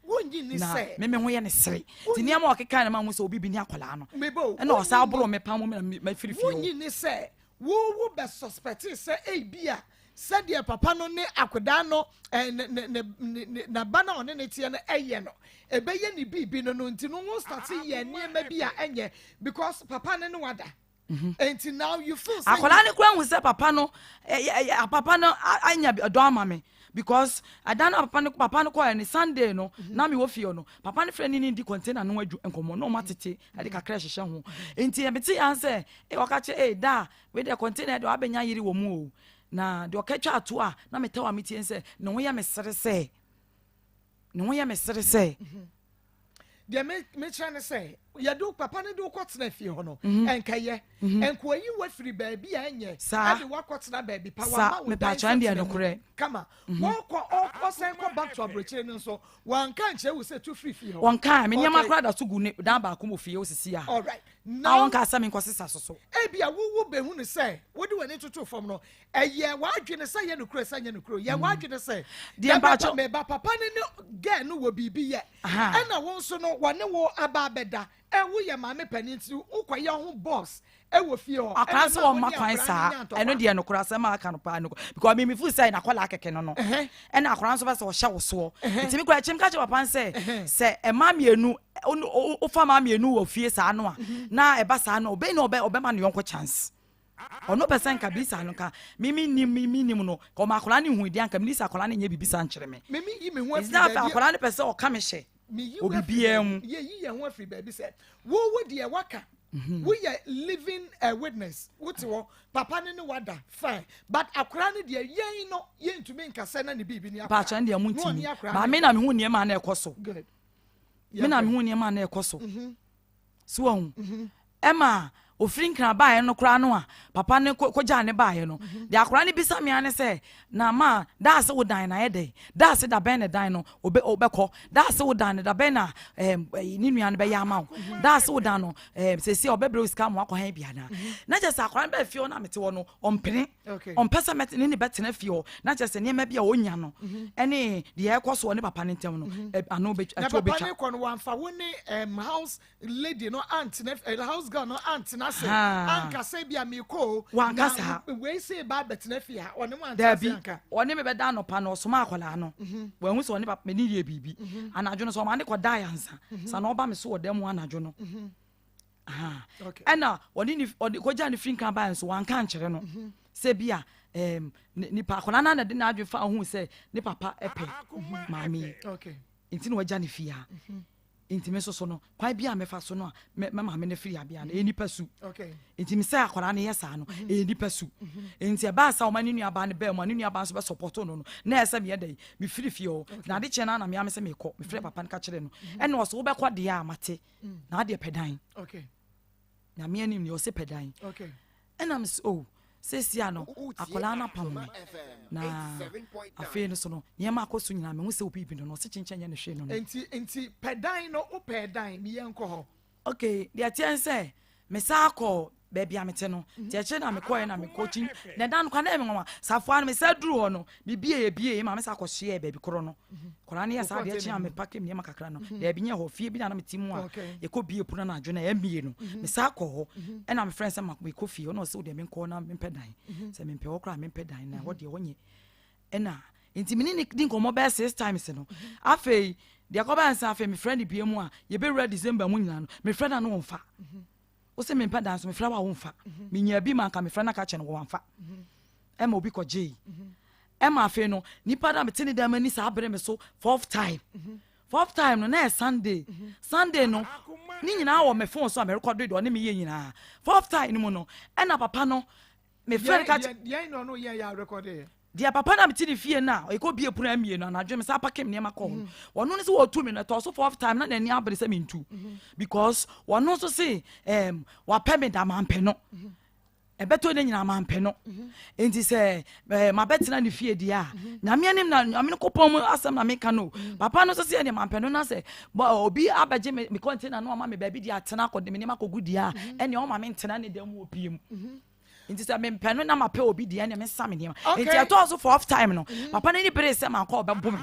Wonnye nni Na sɛ. me me ho yɛ ne sere. Nti nneɛma a ɔkekae no ma mehu sɛ obi bi ne akwadaa no. Me ba o, Ɛna ɔsan wonnye boroo nni. me pam me na mafiri fie hɔ. Wonnye nni sɛ wo wo bɛ suspectee sɛ ebia sɛdeɛ papa no ne akwadaa no eh, ne ne ne ne ne n'aba no a ɔne no teɛ no ɛyɛ no, ɛbɛyɛ ne biribi no no nti no wo starte yɛ nneɛma bi a ɛnyɛ because papa no ne wo ada. Enti now you feel sɛ. Akwadaa no koraa hu sɛ papa no ɛyɛ papa no anya dɔ ama me because ɛda no papa no papa no kɔɛ ne Sunday no na me wɔ fie no papa no frɛ ne ne di container no adwu nkɔmɔ na ɔmo atete ɛde kakra ɛhyehyɛ ho nti ɛmete yan sɛ ee ɔka kyerɛ ee da wei deɛ container deɛ wabɛnya yere wɔ mu o na deɛ ɔka twa ato a na metɛ wa metie sɛ ne ho yɛ me sere sɛ ne ho yɛ me sere sɛ. Deɛ me mekyerɛ ne sɛ yɛde wo papa no de wo kɔtena fie hɔ no mhm. ɛnkɛyɛ mhm. ɛnka oyi wo afiri baabi a ɛnyɛ ɛde wakɔtena baabi pa wama wo dan sɛ tena mu kama mhm. wɔkɔ ɔsan kɔ back to aburokyire no nso wɔnka nkyerɛ wo sɛ tu firi fie hɔ wɔnka me nneɛma koraa da so gu ne dan baako mu fie osisi a alright now wɔnka sɛ menkɔ sesa so so ebi a wowu behu no sɛ wode w'ani toto fam no Ɛyɛ w'adwene sɛ yɛ nokorɛ sɛ nyɛ nokorɛ yɛ w'adwene sɛ Deɛ mpakyɛ. Meba papa ne ne girl no wɔ biribi yɛ ɛna wo nso no wɔne wo aba abɛda ɛ woyɛ maame panin nti wokɔyɛ ho boss ɛwɔ fie hɔ Akwadaa sɛ wɔn ma kwan saa ɛno deɛ nokorɛ asɛm a aka no paa nokorɛ because mi mi fu sɛ n'akwadaa kɛkɛ no no ɛna akwadaa nso bɛ sɛ ɔhyɛ wo soɔ nti mi kura kyɛm ka kyerɛ papa sɛ sɛ ɛmaa mmienu wofa maa mmienu wɔ fie saa no a na ɛba saa no ɔbɛn na ɔbɛ ɔbɛma ne yɔnko chance. Ɔno pɛ sɛ nka bisa no nka me me nim me me nim no ka ɔma akwadaa no hu deɛ anka me ni sɛ akwadaa no nyɛ biribi saa nkyerɛ me. Me me yi me ho afiri Nti na afei baabi. akwadaa no pɛ sɛ ɔka me hyɛ Me yi wɔ wo afiri biribiara baabi. mu. Yɛ yi yɛn ho afiri baabi sɛ wo wo deɛ waka wo yɛ living uh, witness wo te hɔ papa no ne wada fine but akwadaa no deɛ yɛn no yɛntumi nka sɛ na ne biribi ne akwadaa Mpakyɛ no deɛ mo na ɔne ntumi. akwadaa Ba no me na me hu nneɛma a na ɛkɔ so. good. Me na Yɛhwɛ. me hu nneɛma a na ɛkɔ so. So wahu? Ɛma ofiri nkran baeɛ no koraa no a papa no kɔgyaa ne baeɛ no, deɛ akwadaa no bisa me ara ne sɛ, na ma daase wo dan no ayɛ dɛn? Daase da bɛn na dan no wobɛkɔ? Daase wo dan no da bɛn na ɛɛ ne nua no bɛyɛ ama wo? Daase wo dan no ɛɛ sɛsi a ɔbɛbrɛ wo sika ama wakɔ han bi anaa? Na kyerɛ sɛ akwadaa no bɛɛ fie hɔ na mete hɔ no ɔmpene. Ɔmpɛ sɛ mɛte ne ne bɛtena fie hɔ na kyerɛ sɛ nneɛma bi a ɔnya no ɛne deɛ ɛkɔ so wɔ ne papa no ntam no ano bɛtwa. Na papa ne kɔ no wamfa wo ne um, house lady no antena eh, house girl no antena ase anka sɛ bi a mekɔ o. Wanka saa. Wei se ba bɛtena fie ha ɔne mo antena ase anka. Ɔne me bɛda anɔpa no ɔsoma akwadaa no wahu sɛ ɔne papa ne yɛ biribi anadwo no sɛ ɔma ne kɔda ansa sa na ɔba me so wɔ dan mu anadwo no. Ɛna ɔne ne ɔde kɔgya ne firi nkan baeɛ nso wanka ankyerɛ no mhm. sɛ bi a ɛɛm nipa akwadaa no na de n'adwene fa ohun sɛ ne papa ɛpɛ mhm. maame yi nti na wagya ne fie ha mhm. nti me nso so no kwan bi a mɛfa so no a mɛ maame no firi abea no ɛyɛ nipa su nti me sɛ akwadaa no yɛ saa no ɛyɛ nipa su nti ɛbaa sa ɔma ne nua baa no bɛɛ mu a ne nua baa nso bɛ sɔpɔtɔ no no na ɛsɛ meyɛ dɛ mefiri fie hɔ na ade kyɛn no na mea me sɛ mekɔ mefrɛ papa no ka kyerɛ no ɛna ɔsɛ wobɛkɔ deɛ a mate na adeɛ pɛ dan nyame anim deɛ ɔse pɛ dan ɛna me sɛ oh seesia no akwadaa no apam me na afei no so no nneɛma akɔ so nyinaa mehu sɛ obi bi no no ɔse kyenkyɛn nyɛ ne hwee no no nti nti pɛ dan no wopɛ dan meyɛ nkɔ hɔ okay deɛ teɛ nsɛ mesan kɔ baabi a mete no nti akyire na mekɔɛ na mekɔkyi na ɛda no kwa na ɛyɛ me nwanwa safoa no mesan duru hɔ no mebie ebie ma mesa kɔhyeɛ baabi korɔ no kɔraa no yɛ saa adeɛ kye a mepake nneɛma kakra no daabi nyɛ hɔ fie bi na na mete mu a yɛkɔ bie pono no anadwo na ɛmmie no mesan kɔ hɔ ɛna mefrɛ sɛ mekɔ fie ɔna ɔsɛ wodeɛ menkɔ na mempɛ dan sɛ mempɛ hɔ koraa mempɛ dan na ɛhɔ deɛ hɔ nyɛ ɛna nti mene ne di nkɔmmɔ bɛyɛ six times no afei deɛ kɔbɛyɛ nsa afei mefrɛ no bie mu a yɛbɛwura December mu nyinaa no mefrɛ no a no wɔmfa Wo se mempɛ da nso mefrɛ wo a womfa. Menyaa bi ma anka mefrɛ no aka kyerɛ no wamfa. Ɛma obi kɔgyee. Ɛma afei no nipa no a mete ne dan mu ani saa bere me so fourth time. Fourth time no na yɛ Sunday. Sunday no ne nyinaa wɔ me phone so a merekɔdo deɛ ɔne me yɛ nyinaa. Fourth time no mu no ɛna papa no mefrɛ no ka kyerɛ. Yɛn na ɔno yɛ yɛ arekɔde yɛ. Deɛ papa na mete ne fie no a ɛkɔ bie pono amie no anadwo me saa pake me nneɛma kɔ hɔ no wɔno no sɛ wɔtu me no ɛtɔɔ so fourth time na n'ani abere sɛ mentu because wɔno nso se um, wapɛ me da mampɛ no ɛbɛtɔ ne nyinaa mampɛ no nti sɛ eh, mabɛtena ne fie deɛ a nyame anim na nyame no kopɔn mu asɛm na meka no papa no nso sɛ ɛdeɛ mampɛ no na sɛ obi abɛgye me me container no ɔma me baabi deɛ atena akɔde me nneɛma akɔgu deɛ a ɛneɛ ɔma me ntena ne dan mu wɔ pie mu nti sɛ mempɛ no na mapɛ obi deɛ ɛne mesa me nneɛma nti ɛtɔɔ so fourth time no mhm. papa no ani bere sɛ mankɔ ɔbɛbo me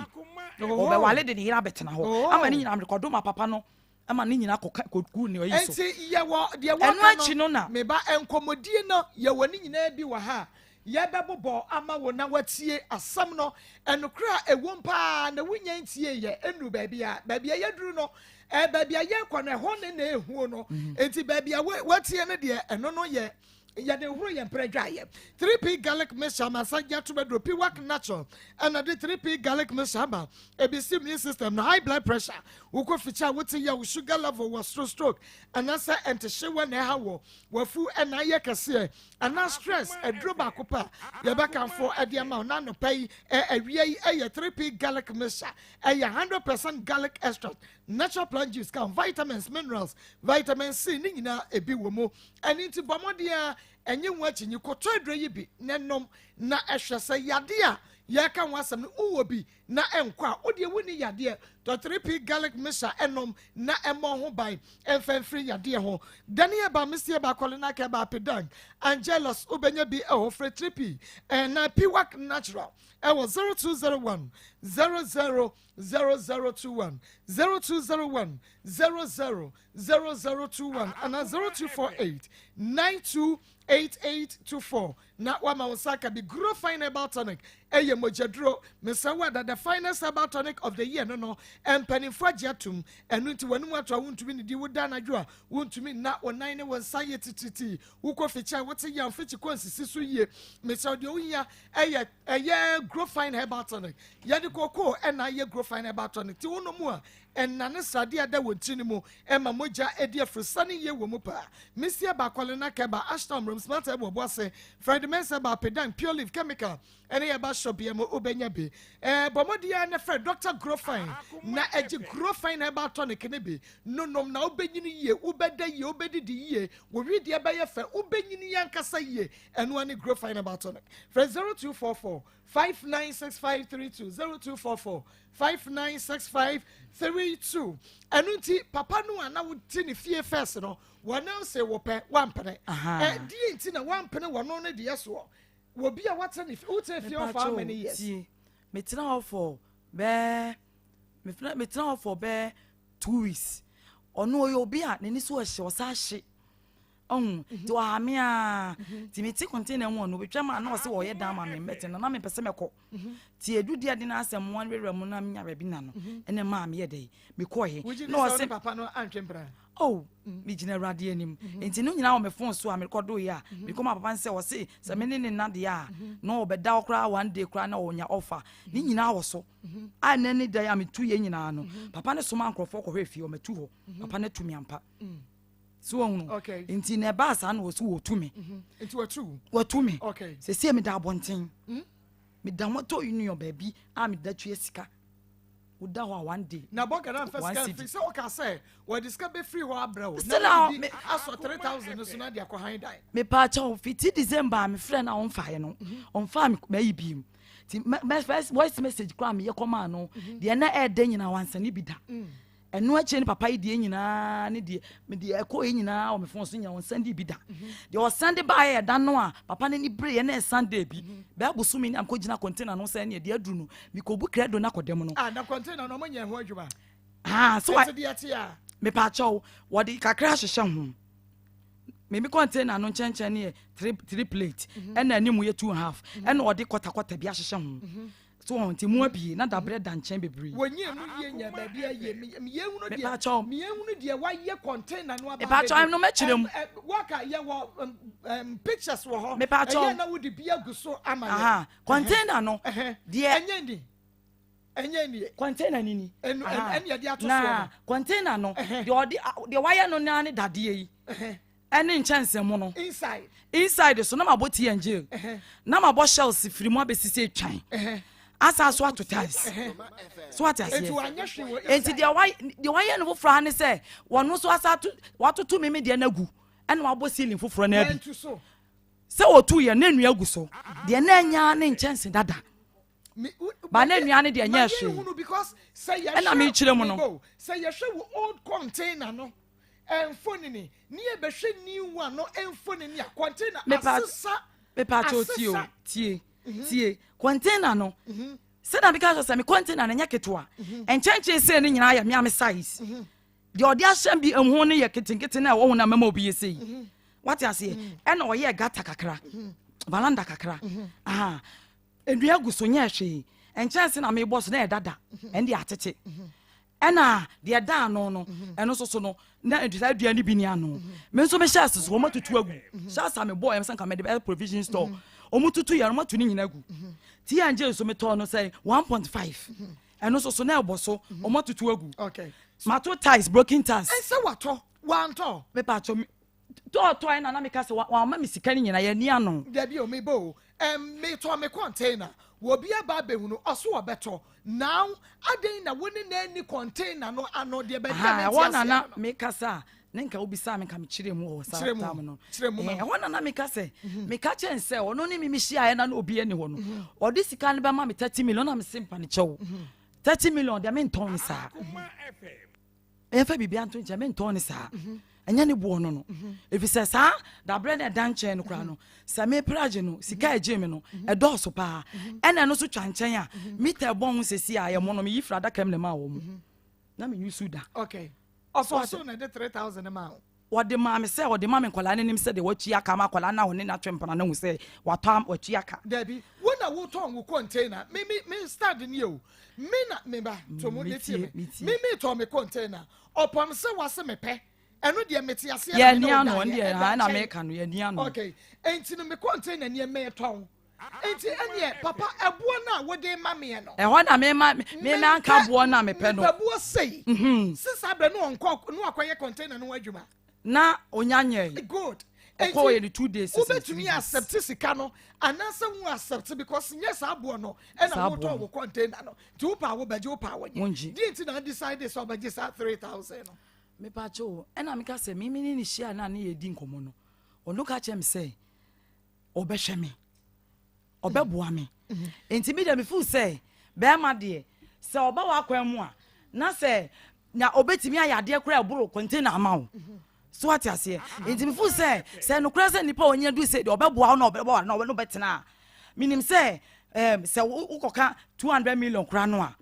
ɔbɛwale de ne yere abɛtena hɔ oh. ama ne nyinaa mekɔdo ma papa no ama ne nyinaa kɔgu ne ɔyi so nti yɛwɔ deɛ wɔka no na meba nkɔmmɔdie no yɛwɔ ne nyinaa bi wɔ ha yɛbɛbobɔ ama wo na watie asɛm no ɛnokorɛ a ɛwom paa na wonya ntie yɛ ɛnu baabi a baabi a yɛduru no baabi a yɛkɔ no ɛhɔ ne na ɛhuo no mhm. nti baabi a watie no deɛ ɛno no yɛ yɛde horo yɛn pere dwaeɛ 3p garlic mixture ama nsa gya to bɛduro piwak natural ɛna de 3p garlic mixture ama ebi si immune system no high blood pressure wokɔ fikyi a wote yɛ wo sugar level wɔ soro stroke anaasɛ ɛntehyewa na ɛha wɔ wafu ɛna ayɛ kɛseɛ anaa stress aduro baako pɛ a yɛbɛkamfo ɛde ama wo na anɔpa yi awia yi ɛyɛ 3p garlic mixture ɛyɛ 100% garlic extract natural plant juice ka vitamins minerals vitamin c ne nyinaa ebi wɔ mu Ɛno nti bɔ mmɔden ara ɛnye ho akyinnye kɔtɔ aduro yi bi na nom na ɛhwɛ sɛ yadeɛ a yɛreka ho asɛm no wowɔ bi na ɛnkɔ a wodeɛ wonni yadeɛ. Tɔ 3P garlic mixture nom na ɛmmɔ ho ban mfa mfiri yadeɛ ho. Dani Herbal, Misty Herbal, Kolinak Herbal, Pedang, Angelus wobɛnya bi ɛwɔ frɛ 3P na Piwak Natural ɛwɔ 0201 00 0021 0201 00 0021 anaa 0248 928824 na wama wo nsa aka bi. Grow Fine Herbal Tonic ɛyɛ mogyaduro. Mesrɛ wo ada the finest herbal tonic of the year no no mpanimfoɔ agye atom. Ɛno nti w'anum ato a wontumi nnidi, woda anadwo a wontumi nna, wo nan ne wo nsa yɛ titiritii, wokɔ fikyi a wote yaw, fikyi kɔ nsisi so yie. Mesrɛ wo deɛ wohia ɛyɛ ɛyɛ Grow Fine Herbal Tonic. Yɛde kookoo ɛna ayɛ Grow Fine Herbal Tonic ti wonom a Ɛnna ne sradeɛ a ɛda wɔn tiri no mu ma mogya di aforosiane yie wɔ mu paa. Misia ba, Kwalena Keba, Ashtown, Mrom, Smart Herbal, Obuase, Fred Mensah ba, Pedan, Pure Leaf, Chemical, ɛne Herbal Shop biara mu wobɛnya bi. Bɔ mmɔden ara na frɛ Dɔkta Grofine na gye Grofine Herbal Tonic no bi no nom na wobɛnyini yie, wobɛda yie, wobɛdidi yie, wo wedeɛ bɛyɛ fɛ, wobɛnyini ankasa yie. Ɛno ara ne Grofine Herbal Tonic. Frɛ 0244 596532 0244 596532 ɛno nti papa no a na wote ne fie fɛs no wɔne se wɔpɛ wampene ɛdeɛ nti na wampene wɔno no deɛ soɔ wɔ bi a watena ne fie wotena fie hɔ for how many years metena hɔ for bɛɛ metena hɔ for bɛɛ 2 weeks. Ɔno ɔyɛ obi a n'ani so ɔhye, ɔsa ahye ɔhu nti ɔha me a nti mete container mu ɔno obɛtwa ma na ɔsɛ wɔyɛ dan ma me mbɛte no na mepɛ sɛ mɛkɔ nti edu deɛ de n'asɛm mo werɛ mu na menya baabi na no ɛna maa meyɛ dɛ mekɔɛ na ɔsɛ papa no antwe mpena. Oh, megyina Awurade anim nti no nyinaa wɔ me phone so a merekɔdo yɛ a mekɔ ma papa no sɛ ɔse sɛ me ne ne nna deɛ a na ɔbɛda hɔ koraa one day koraa na ɔnya ɔfa ne nyinaa wɔ so a ɛnɛ ne da a metu yɛ nyinaa no papa no soma nkurɔfoɔ kɔhwɛ fie ɔmatu hɔ papa no atu me ampa so wɔn no nti na ɛbaa saa na wɔsi wɔtu me. Nti wɔtu wɔtu me sɛsɛ meda abɔnten meda motor union baabi a meda tua sika woda hɔ a one day. Na bɔga na nfa sika nfiri sɛ wɔka sɛ wɔde sika bɛfiri hɔ abrɛ wo na wɔde bi asɔ 3000 so na de akɔ han dan. Mepaakyɛw fiti December a mefrɛ no a ɔmfaeɛ no ɔmfaa me mayi bi mu nti first voice message koraa meyɛ kɔmaa no deɛ na ɛɛdɛ nyinaa wansane bi da. Ɛno akyire ne papa yi deɛ nyinaa ne deɛ deɛ ɛkɔ yi nyinaa wɔ me phone so nyinaa ɔnsan de bi da deɛ ɔsan de baayɛ yɛ da no a papa no ani bere yɛ na ɛsan de bi bɛɛ bosom ni a mekɔ gyina container no sɛ neɛ deɛ aduru no mekɔbu credo no akɔda mu no. Ah, na container no ɔmo nyɛ ho adwuma. Ah, so wa ɛte deɛ te a. Mepaakyɛw wɔde kakra ahyehyɛ ho. Mimi container no nkyɛnkyɛn no yɛ three three plate ɛna anim yɛ two and half ɛna ɔde kɔtakɔta bi ahyehyɛ ho. So wɔn nti mu abie na dabrɛ da nkyɛn bebree. Wɔnyɛ mu yie nya baabi ayie meyɛ hunu deɛ meyɛ hunu deɛ wayɛ container no aba. Mepatwa no mɛkyerɛ mu. Waka yɛ wɔ pictures wɔ hɔ. Mepatwa ɛyɛ na wode bi agu so ama yɛ. Container no deɛ. Ɛnyɛ ni ɛnyɛ ni. Container ni ni. Ɛnu ɛni yɛde ato soɔ no. Na container no deɛ ɔde deɛ wayɛ no naa ne dadeɛ yi. Ɛne nkyɛnsee mu no. Inside. Inside so na mabɔ tea and jail. Na mabɔ shells firi mu abɛsi sɛ twan. Asa so ato tiles. So wate aseɛ. Enti deɛ wayɛ no foforɔ ara ne sɛ wɔn nso asa ato watoto me me deɛ no agu ɛna wabɔ ceiling foforɔ no abi. Sɛ wɔtu yɛ na nnua gu so. Deɛ na ɛnya ne nkyɛnse dada. Ba na nnua no deɛ nyɛ hwee. Ɛna mekyerɛ mu no. Sɛ yɛhwɛ wo old container no mfonini ne yɛbɛhwɛ new one no mfonini a container asesa. Mepatwo tie o tie mhm. tie container no mhm. sɛdeɛ meka sɛ sɛ me container no nyɛ ketewa mhm. nkyɛnkyɛn sei no nyinaa yɛ mea me size deɛ ɔde ahyɛ bi ho no yɛ ketenkete na ɛwɔ ho na mɛma obi yɛ sei wate aseɛ ɛna ɔyɛ gata kakra valanda kakra aha Nnua gu so nyɛɛ hwee. Nkyɛnse na mebɔ so na ɛyɛ dada, ɛno deɛ atete. Ɛna deɛ ɛda ano no, ɛno nso so no, na saa dua no bi ni ano. Me nso mehyɛ ase so, wɔn atutu agu. Hyɛ ase a mebɔɔ yɛn sɛ nka mede bɛyɛ provision store. Wɔn tutu yɛn, wɔn atu ne nyinaa agu. T&J nso metɔɔ no sɛ 1.5. Ɛno nso so na ɛbɔ so, wɔn atutu agu. Mato tiles, broken tiles. Ɛsɛ watɔ, wantɔ. Mepatɔ tɔɔtɔe na na meka sɛ wama me sika no nyinaa yɛani ano. Dabi o meba o ɛm metɔ me container wɔ bi aba abɛhunu ɔso ɔbɛtɔ now adɛn na wo ne no anni container no ano deɛ baabi a mente aseɛ no no. Meka sɛ a ne nka wobisaa me nka mekyerɛ mu wɔ saa tam no ɛhɔ na na meka sɛ mhm. meka kyɛn sɛ ɔno ne me mehyiaeɛ na na obi ani hɔ no mhm. ɔde sika no bɛma me 30 million na mese mpa no kyɛw 30 mhm. million deɛ mentɔn no saa Yɛmfa biribiara nto nkyɛn, mentɔn no saa. Ɛnyɛ ne boɔ no no. Ɛfiri sɛ saa daberɛ no ɛda nkyɛn no koraa no, sɛ mepere agye no, sika a ɛgyee me no, ɛdɔɔso paa. Ɛna ɛno nso twa nkyɛn a, mita ɛbɔ ho sɛsi a ɛmo no, meyi firi adaka mu na ɛmaa wɔn. Na menyi su da. Okay. Ɔfɔ so na ɛde 3000 maa wo? Wɔde maa me sɛ ɔde ma me nkwadaa no anim sɛdeɛ watua ka ama akwadaa no a ɔne no atwe mpena no ahu sɛ watɔ watua ka. Dabi, wo na wotɔn wo container. Me me me stand nie o. Me na me ba to mu ne tie me. Me me tɔn me container. Ɔpam sɛ wase me pɛ. Ɛno deɛ mete aseɛ na me ne wo da yɛ ɛda nkyɛn. Okay, enti no me container nie metɔn. Enti ɛneɛ papa ɛboɔ no a wode ma meɛ no. Ɛhɔ na mema me manka boɔ no a mepɛ no. Mepɛ boɔ sei. Sisa berɛ no ɔnkɔ no akɔyɛ container no ho adwuma. Na onya nyɛe. Good. Ɔkɔɔ yɛ no 2 days. Wobɛtumi accept sika no anaasɛ wo accept because nyɛ saa boɔ no ɛna wotɔn wo container no. Nti wopɛ a wobɛgye wopɛ a wonyɛ. Deɛ nti na decide sɛ ɔbɛgye saa 3000 no. Mepa kyɛw ɛna meka sɛ me ne ne hyia na ne yɛdi nkɔmmɔ no ɔno ka kyerɛ me sɛ ɔbɛhwɛ me ɔbɛboa me nti mi deɛ mi feel sɛ bɛrima deɛ sɛ ɔba w'akwan mu a na sɛ na ɔbɛtumi ayɛ adeɛ koraa ɛboro container ama wo so ate aseɛ nti mi feel sɛ sɛ nokorɛ sɛ nipa a ɔnyɛ du sɛ deɛ ɔbɛboa wo na ɔbɛbɔ wa na ɔbɛ bɛtena a menim sɛ ɛɛm sɛ wokɔka 200 million koraa no a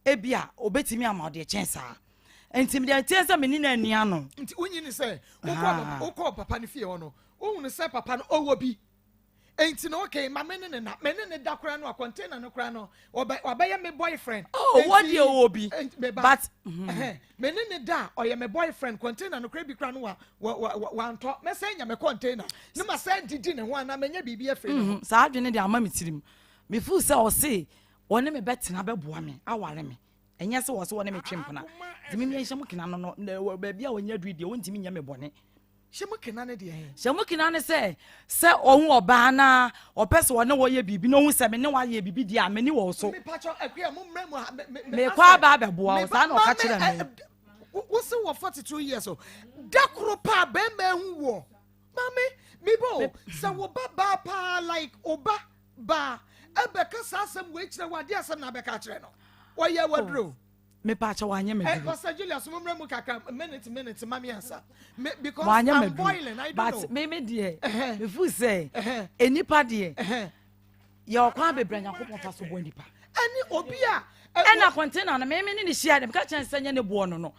ebi a ɔbɛtumi ama ɔdeɛ kyɛn saa nti deɛ nteɛ sɛ mene no ani ano. Nti wonyi ne sɛ wokɔɔ papa no fie hɔ no Wohunu sɛ papa no ɔwɔ bi nti no okay ma me ne ne na me ne ne da koraa no a container no koraa no ɔbɛ wabɛyɛ me boyfriend. Oh wɔ deɛ ɔwɔ bi but. Me ne ne da a ɔyɛ me boyfriend container no koraa bi koraa no wa wa wa wantɔ mɛsɛn nya me container ne ma sɛn didi ne ho anaa mɛnya biribi afiri ne ho. Saa adwene deɛ ama me tirim me feel sɛ ɔse ɔne me bɛtena bɛboa me aware me ɛnyɛ sɛ ɔse ɔne me twe mpena nti me nhyɛ mo kena no no baabi a ɔnya duru deɛ ɔntumi nyɛ me bɔne. Hyɛ mu kena ne deɛ he? Hyɛ mu kena ne sɛ, sɛ ɔhu ɔbaa na ɔpɛ sɛ ɔne wo yɛ biribi na ɔhu sɛ me ne wo ayɛ biribi deɛ a, m'ani wɔ wo so. Mepakyɛw, Akua, mo mmra mu ha. Me, me, me, Mekɔ aba abɛboa wo, saa na ɔka kyerɛ me. Wo se wɔ 42 years o. Da koro paa bɛrima ahu woɔ. Maame, meba o, sɛ wo ba baa paa like wo ba baa ɛbɛka saa asɛm wei kyerɛ wo a, deɛ asɛm na abɛka akyerɛ no? Ɔyɛ waduro. Mepaakyɛ wanyɛ me eh, duru. Pastor Julius mo mmerɛ mu kakra minute minute ma me ansa. Me because wanyɛ I'm boiling I don't but know. But me me deɛ me feel sɛ enipa deɛ yɛ ɔkwan bebree Nyankopɔn fa so bɔ nipa. Ɛne obi a. Ɛna container no me me ne ne hyia de meka kyɛn sɛ nyɛ ne boɔ no no.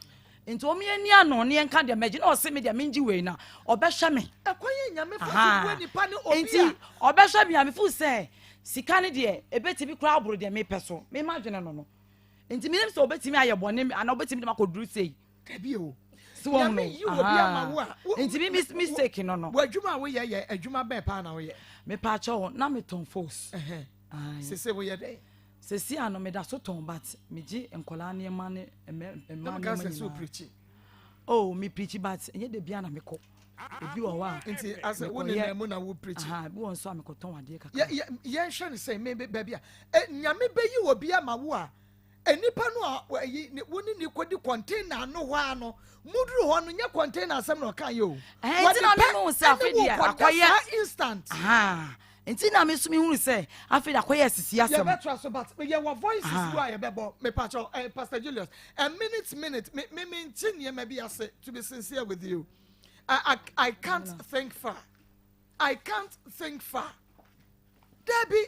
Nti wɔn yɛn ni ano ne yɛn ka deɛ mɛgye na ɔse me deɛ mengye wei na ɔbɛhwɛ me. Ɛkwan yɛ nyame fa so bɔ nipa ne obi a. Nti ɔbɛhwɛ me a me feel sɛ sika ne deɛ ebetumi koraa aboro deɛ mepɛ so me ma dwene no no. Nti menim sɛ obetumi ayɛ bɔne anaa obetumi de makɔduru sei. Dabi o. So wɔn no. Nyame yi obi ama wo a. Nti mi mistake no no. W'adwuma a woyɛ yɛ adwuma bɛn paa na woyɛ? Mepaakyɛw na metɔn fos. Sese woyɛ dɛn? Sese ano meda so tɔn but megye nkɔlaa nneɛma ne mmaa nneɛma nyinaa. Na meka sɛ so preachi. Oh me preachi but ɛnyɛ da biara na mekɔ. Ebi wɔ hɔ a Nti asɛ wo mekɔyɛ nenam mu na wo preach. Aha, ebi wɔ nso a mekɔtɔn adeɛ kakra. Yɛ yɛ yɛnhwɛ no sɛ me baabi a e, Nyame bɛyi wɔ bi ama wo a nnipa no a ɛyi ne wo ne ne kɔdi container ano hɔ ara no muduru hɔ no nyɛ container asɛm na ɔka yɛ o. Ɛhɛn, nti Wɔde na pɛ mehu sɛ ɛne afei wo deɛ kɔda akɔyɛ saa instant. Aha, nti na me nso mehunu sɛ afei deɛ akɔyɛ asisi asɛm. Yɛbɛtoa so but yɛwɔ voices Aha. bi a yɛbɛbɔ mepakyɛw eh, Pastor Julius a minute minute me me me nti nneɛma bi ase to be sincere with you I I, I can't think far I can't think far Debbie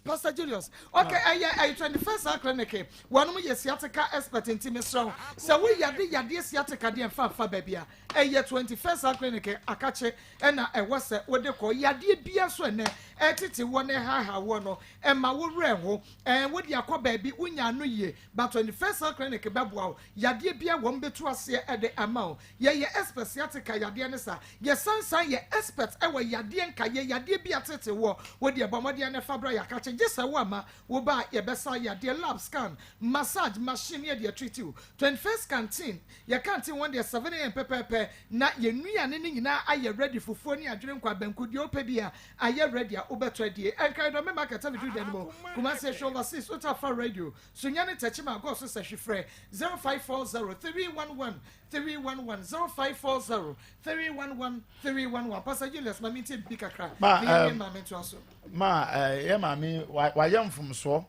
Pastor Julius okay ɛyɛ ɛyɛ 21st Health Clinic wɔnom yɛ sciatica expert nti mesrɛ wo sɛ wo yade yadeɛ sciatica deɛ mfa mfa baabi a ɛyɛ 21st Health Clinic akakye ɛna ɛwɔ sɛ wode kɔ yadeɛ bia so ɛnɛ ɛtete wɔ ne haha wɔ no ɛma wo werɛ ho ɛn wode akɔ baabi wonya ano yie but 21st Health Clinic bɛboa wo yadeɛ bia wɔn bɛtu aseɛ ɛde ama wo yɛyɛ expert sciatica yadeɛ ne saa yɛsan san yɛ expert ɛwɔ yadeɛ nkayɛ yadeɛ bi atete wɔ wode ɛbɔ mmɔden ne fa bra yɛakakye gye sɛ wo ama wo ba a yɛbɛsa yadeɛ lab scan massage machine ne yɛde atreat wo 21st canteen yɛ canteen wɔn deɛ 7 am pɛpɛɛpɛ na yɛn nnuane no nyinaa ayɛ ready, fufuo ne adwene nkwa banku deɛ wopɛ bi a ayɛ ready a wobɛtɔ adie. Ɛnkae dɔ me market abɛduru dan mu Kumase hwɛ overseas wota fa radio Sunya ne Tɛkyima agɔɔ so sɛ hwefrɛ 0540 311 311 0540 311 311. Pastor Julius, ma mentie bi kakra Ma, ne yɛwie maame ntoa so. Ma yɛ maame wayɛ mfomsoɔ.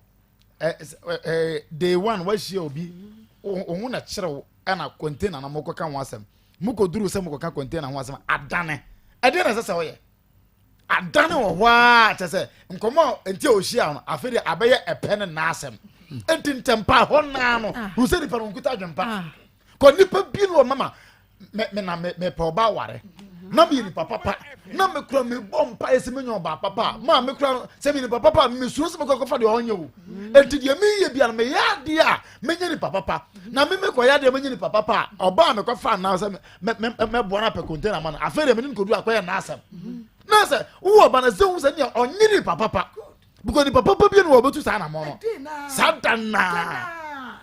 Day one wahyia obi wo ho na kyerɛw ɛna container na mokɔka ho asɛm, mokɔduru sɛ mokɔka container ho asɛm adane. Ɛdeɛ na ɛsɛ sɛ woyɛ adane wɔ hɔ a kyɛ sɛ nkɔmmɔ a nti a ɔhyia no afei deɛ abɛyɛ ɛpɛ ne naasɛm nti ntɛmpa hɔ naa no hu sɛ nipa no nkuta adwempa kɔ nipa bi no wɔ mama me me na me mepɛ ɔba aware na meyɛ nipa papa na mekura mebɔ mpa yɛ sɛ menya ɔbaa papa a maa mekura no sɛ meyɛ nipa papa a mesuro sɛ mekɔ kɔfa deɛ ɔnyɛ o. Enti deɛ meyɛ bia no meyɛ adeɛ a menyɛ nipa papa na me mekɔyɛ adeɛ menyɛ nipa papa a ɔbaa mekɔfa anaa sɛ mɛboa no apɛ container ma no afei deɛ mene no kɔdu akɔyɛ n'asɛm na sɛ wowɔ ɔba no sɛ hu sɛ nea ɔnyɛ nipa papa because nipa papa bi no wɔbɛtu saa anamɔ no saa da naa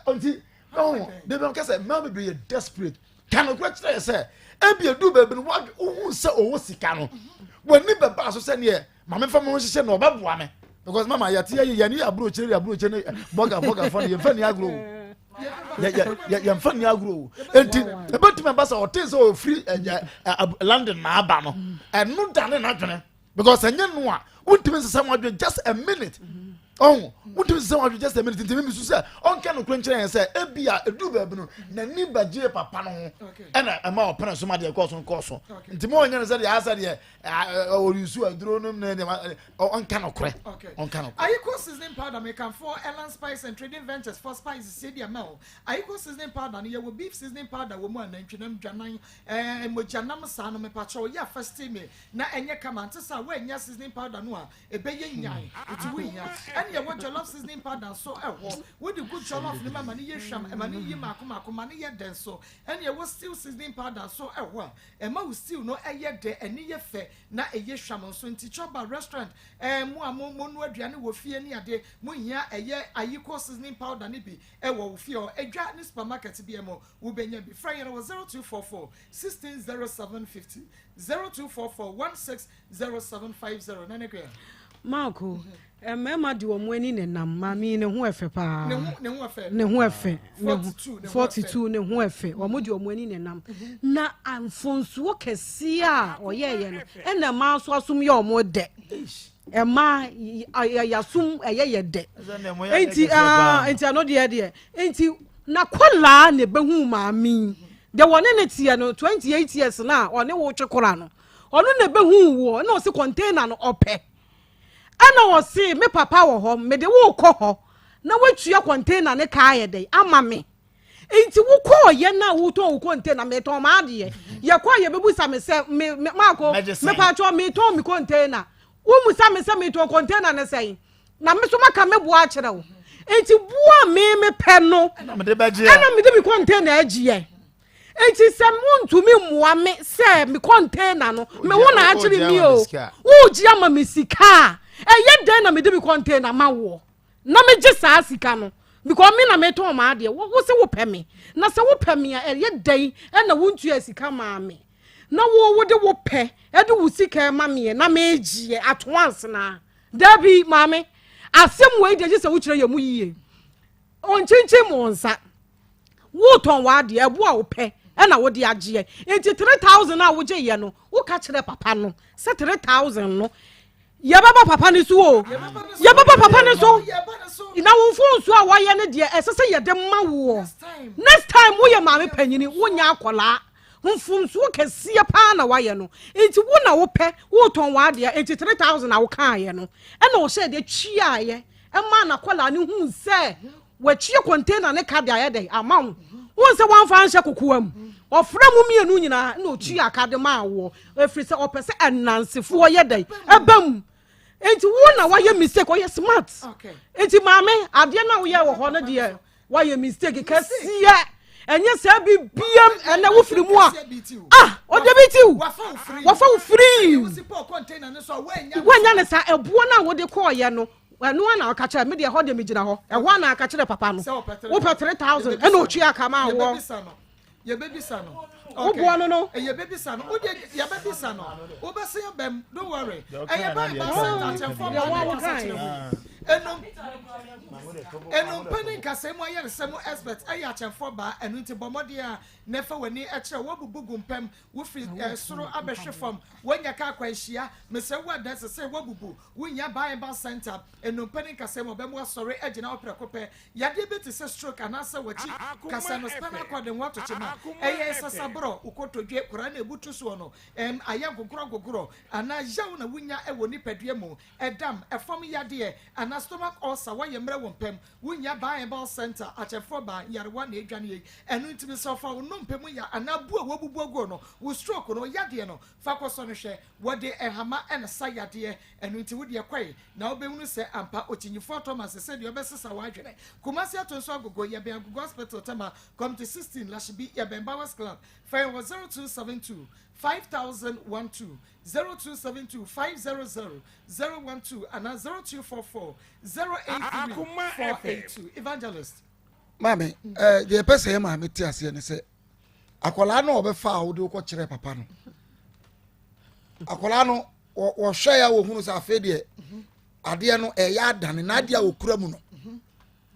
nti ɔho de bɛn kɛsɛ mmaa bebree yɛ desperate. Ka nokorɛ kyerɛ yɛ sɛ ebi edu baabi no wohu sɛ ɔwɔ sika no w'ani bɛba so sɛ neɛ maame fa mo ho hyehyɛ na ɔbɛboa me because mama yɛte yɛ yɛne yɛ aburokyire yɛ aburokyire ne bɔga bɔga fɔ no yɛmfa ni agorɔ o yɛmfa ni agorɔ o. Enti ebɛtumi aba sɛ ɔte sɛ ɔfiri ɛ London na aba no ɛno da ne n'adwene because ɛnyɛ no a wontumi nsesa wɔn adwene just a minute ɔho wontumi nsesa wɔn adwene just a minute. Nti mímu so sɛ ɔnka no kuro nkyerɛ yɛn sɛ ebi a edu baabi no n'ani bɛgye papa no ho ɛna ɛma ɔpɛnɛ so ma deɛ kɔɔ so kɔɔ so nti mo ɔnyɛ no sɛ deɛ asɛ deɛ ɔresu aduro no ne deɛ ɔnka no korɛ ɔnka no korɛ. Ayiko seasoning powder, mekamfo Elan Spice and Trading Ventures for spices sie deɛ ma o. Ayiko seasoning powder no yɛwɔ beef seasoning powder wɔ mu a nantwinam dwanan ɛɛ mogyanam saa no mepakyɛw yɛ afɛste me na ɛnyɛ kama nte sɛ a woannya seasoning powder no a ɛbɛyɛ nyan nti wohia. Ɛne ɛwɔ jollof seasoning powder nso ɛhɔ wode gu jollof no mu ama no yɛ hwam ɛma no yi maako maako ma no yɛ dɛ nso. Ɛne ɛwɔ stew seasoning powder nso ɛhɔ a ɛma wo stew no ɛyɛ dɛ ɛne yɛ fɛ na ɛyɛ hwam nso. Nti chɔba restaurant ɛɛ mo a mo mo no aduane wɔ fie ne ade mo hia ɛyɛ ayiko seasoning powder ne bi ɛwɔ wo fie hɔ edwa ne supermarket bi ɛmo wobɛnya bi. Frɛ yɛn wɔ 0244 16 07 50, 0244 16 0750. Nane kua. Marco, mmarima de wɔn ani nenam. Maame yi ne ho ɛfɛ paa. Ne ho ne ho ɛfɛ. Ne ho ɛfɛ. Ne ho 42 ne ho. 42 ne ho ɛfɛ. Wɔn de wɔn ani nenam. Na mfonsuo kɛseɛ a ɔyɛɛyɛ no ɛna mmaa nso asom yɛ wɔn dɛ. Mmaa yasum ɛyɛ yɛ dɛ. Nti aa nti ɛno deɛ nti na kɔlaa na ebehu maame yi deɛ wɔne ne teɛ no 28 years na ɔne wo twe kora no ɔno na ebehu wɔ ɛna ɔsi container no ɔpɛ ɛna ɔsi me papa wɔ hɔ mede wo kɔ hɔ na watua container ne kaa yɛ dɛ ama me nti wokɔɔ yɛ na wotɔn wo container metɔn maa adeɛ yɛkɔ a yɛbɛbusa me sɛ me me maako Mɛgye sɛn? Mepatwɔ metɔn me container womusa me sɛ metɔn container ne sɛn na me so maka me boa akyerɛ wo nti boa me mepɛ no ɛna mede bɛgye ɛna mede me container agyeɛ nti sɛ wontumi mmoa me sɛ me container no me wo na akyere mi o wogye ama me sika a ɛyɛ dɛn na mede me container ma woɔ na megye saa sika no because me na metɔn maa adeɛ wo sɛ wopɛ me na sɛ wopɛ me a ɛyɛ dɛn ɛna wontua sika maa me. Na wo wode wo pɛ de wo sika rema meɛ na megyeɛ at once naa. Dabi maame, asɛm wei deɛ gye sɛ wokyerɛ yɛn mu yie. Ɔnkyinkyin mo nsa. Wotɔn w'adeɛ, ɛbo a wopɛ ɛna wode agyeɛ. Nti 3000 a wogyeeɛ no, woka kyerɛ papa no sɛ 3000 no Yɛbɛba papa no so o. Yɛbɛba papa no so. Na wo mfomsoɔ a wɔyɛ no deɛ ɛsɛ sɛ yɛde ma woɔ. Next time woyɛ maame panyini wonyɛ akɔlaa. Mfomsoɔ kɛseɛ paa na wayɛ no. Nti wo na wopɛ wotɔn w'adeɛ nti 3000 a wokaeɛ no ɛna ɔhyɛɛ deɛ tuaeɛ ɛmaa n'akɔlaa no huu sɛ watua container ne ka de ayɛ dɛn ama wo. Wohu sɛ wamfa anhyɛ kokoa mu. Ɔfrɛ mo mmienu nyinaa na ɔtua ka de maa woɔ. Ɛfiri sɛ ɔpɛ sɛ anansefoɔ yɛ dɛn ɛba mu. Nti wo na wayɛ mistake, ɔyɛ smart. Nti maame, adeɛ no a woyɛ wɔ hɔ no deɛ wayɛ mistake kɛseɛ. Ɛnyɛ saa bibiam ɛnɛ wofiri mu a ah ɔde bi tiw wafa wo firi woanya ne saa ɛboɔ no a wode kɔɔyɛ no ɛno a na ɔka kyerɛ me deɛ ɛhɔ deɛ megyina hɔ ɛhɔ a na aka kyerɛ papa no wopɛ 3000 ɛna ɔtwi aka ma woɔ yɛbɛbisa no woboa no no yɛbɛbisa no wode yɛbɛbisa no wobɛsɛ yɛbɛm don't worry ɛyɛ ba ɛba sɛ ntakyɛmfoɔ ma ne kasa kyerɛ mu ɛnum ɛnumpa ne nkasa mu ayɛresɛ mu expert ɛyɛ akyɛmfoɔ baa ɛno nti bɔ mmɔden a na ɛfa w'ani ɛkyerɛ woabubu gu mpam wofiri soro abɛhwe fam woanya ka akwanhyia mesrɛ wo adanse sɛ woabubu Wonnya Bible Center nnompe ne nkasɛɛ mu a ɔbɛma woasɔre agyina hɔ prɛko pɛ. Yadeɛ bi te sɛ stroke anaasɛ w'akyi kasa no, spinal cord ho atokyema, ɛyɛ nsasaborɔ, wo kotodwe, koraa na ɛbutu soɔ no, ɛm, ayɛ gogorɔgogorɔ, anaa yaw na wonya wɔ nipadua mu, ɛdam, ɛfam yadeɛ, anaa stomach ulcer, woayɛ mmerɛ wɔ mpam. Wonnya Bible Center akyɛfoɔ baa nyarewa na ɛdwane yei. Ɛno nti mesrɛ wo fa wo nnompe mu ya anaa bu a woabubu aguo no, wo stroke no, yadeɛ no, fa kɔsɔ no hwɛ. Wɔde nhama na sa yadeɛ, ɛno nti wo deɛ kɔe na wobɛhunu sɛ ampa Okyinyifoɔ Thomas sɛdeɛ ɔbɛsesa w'adwene. Kumasi Atonso Agogo, yɛbɛn Agogo Hospital, Tema, Committee 16, Lashibi, yɛbɛn Bowers Club. Frɛ yɛn wɔ 0272 5012, 0272 500 012 anaa 0244 083 482. Evangelist. Maame, eh, deɛ ɛpɛ sɛ yɛ maame te aseɛ ne sɛ akwadaa no a ɔbɛfa a wode wokɔ kyerɛ papa no akwadaa no wɔhwɛ ya wɔhunu sɛ afei deɛ adeɛ no ɛyɛ adane na adeɛ a wɔkura mu no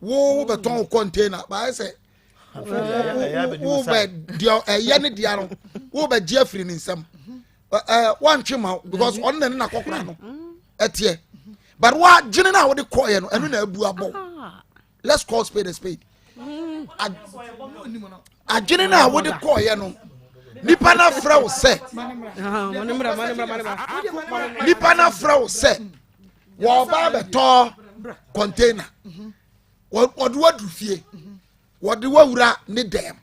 wo wobɛtɔn wo container baayɛ sɛ wobɛ deɛ ɛyɛ ne deɛ no wobɛgye afiri ne nsam wantwe ma because ɔno na ne nakɔkora no ɛteɛ but woadwene no a wode kɔɔyɛ no ɛno na abu abɔ let's call spade a spade adwene no a wode kɔɔyɛ no nipa no afrɛ wo sɛ nipa no afrɛ wo sɛ wɔba bɛtɔ container wɔde waduru fie wɔde wawura ne dɛm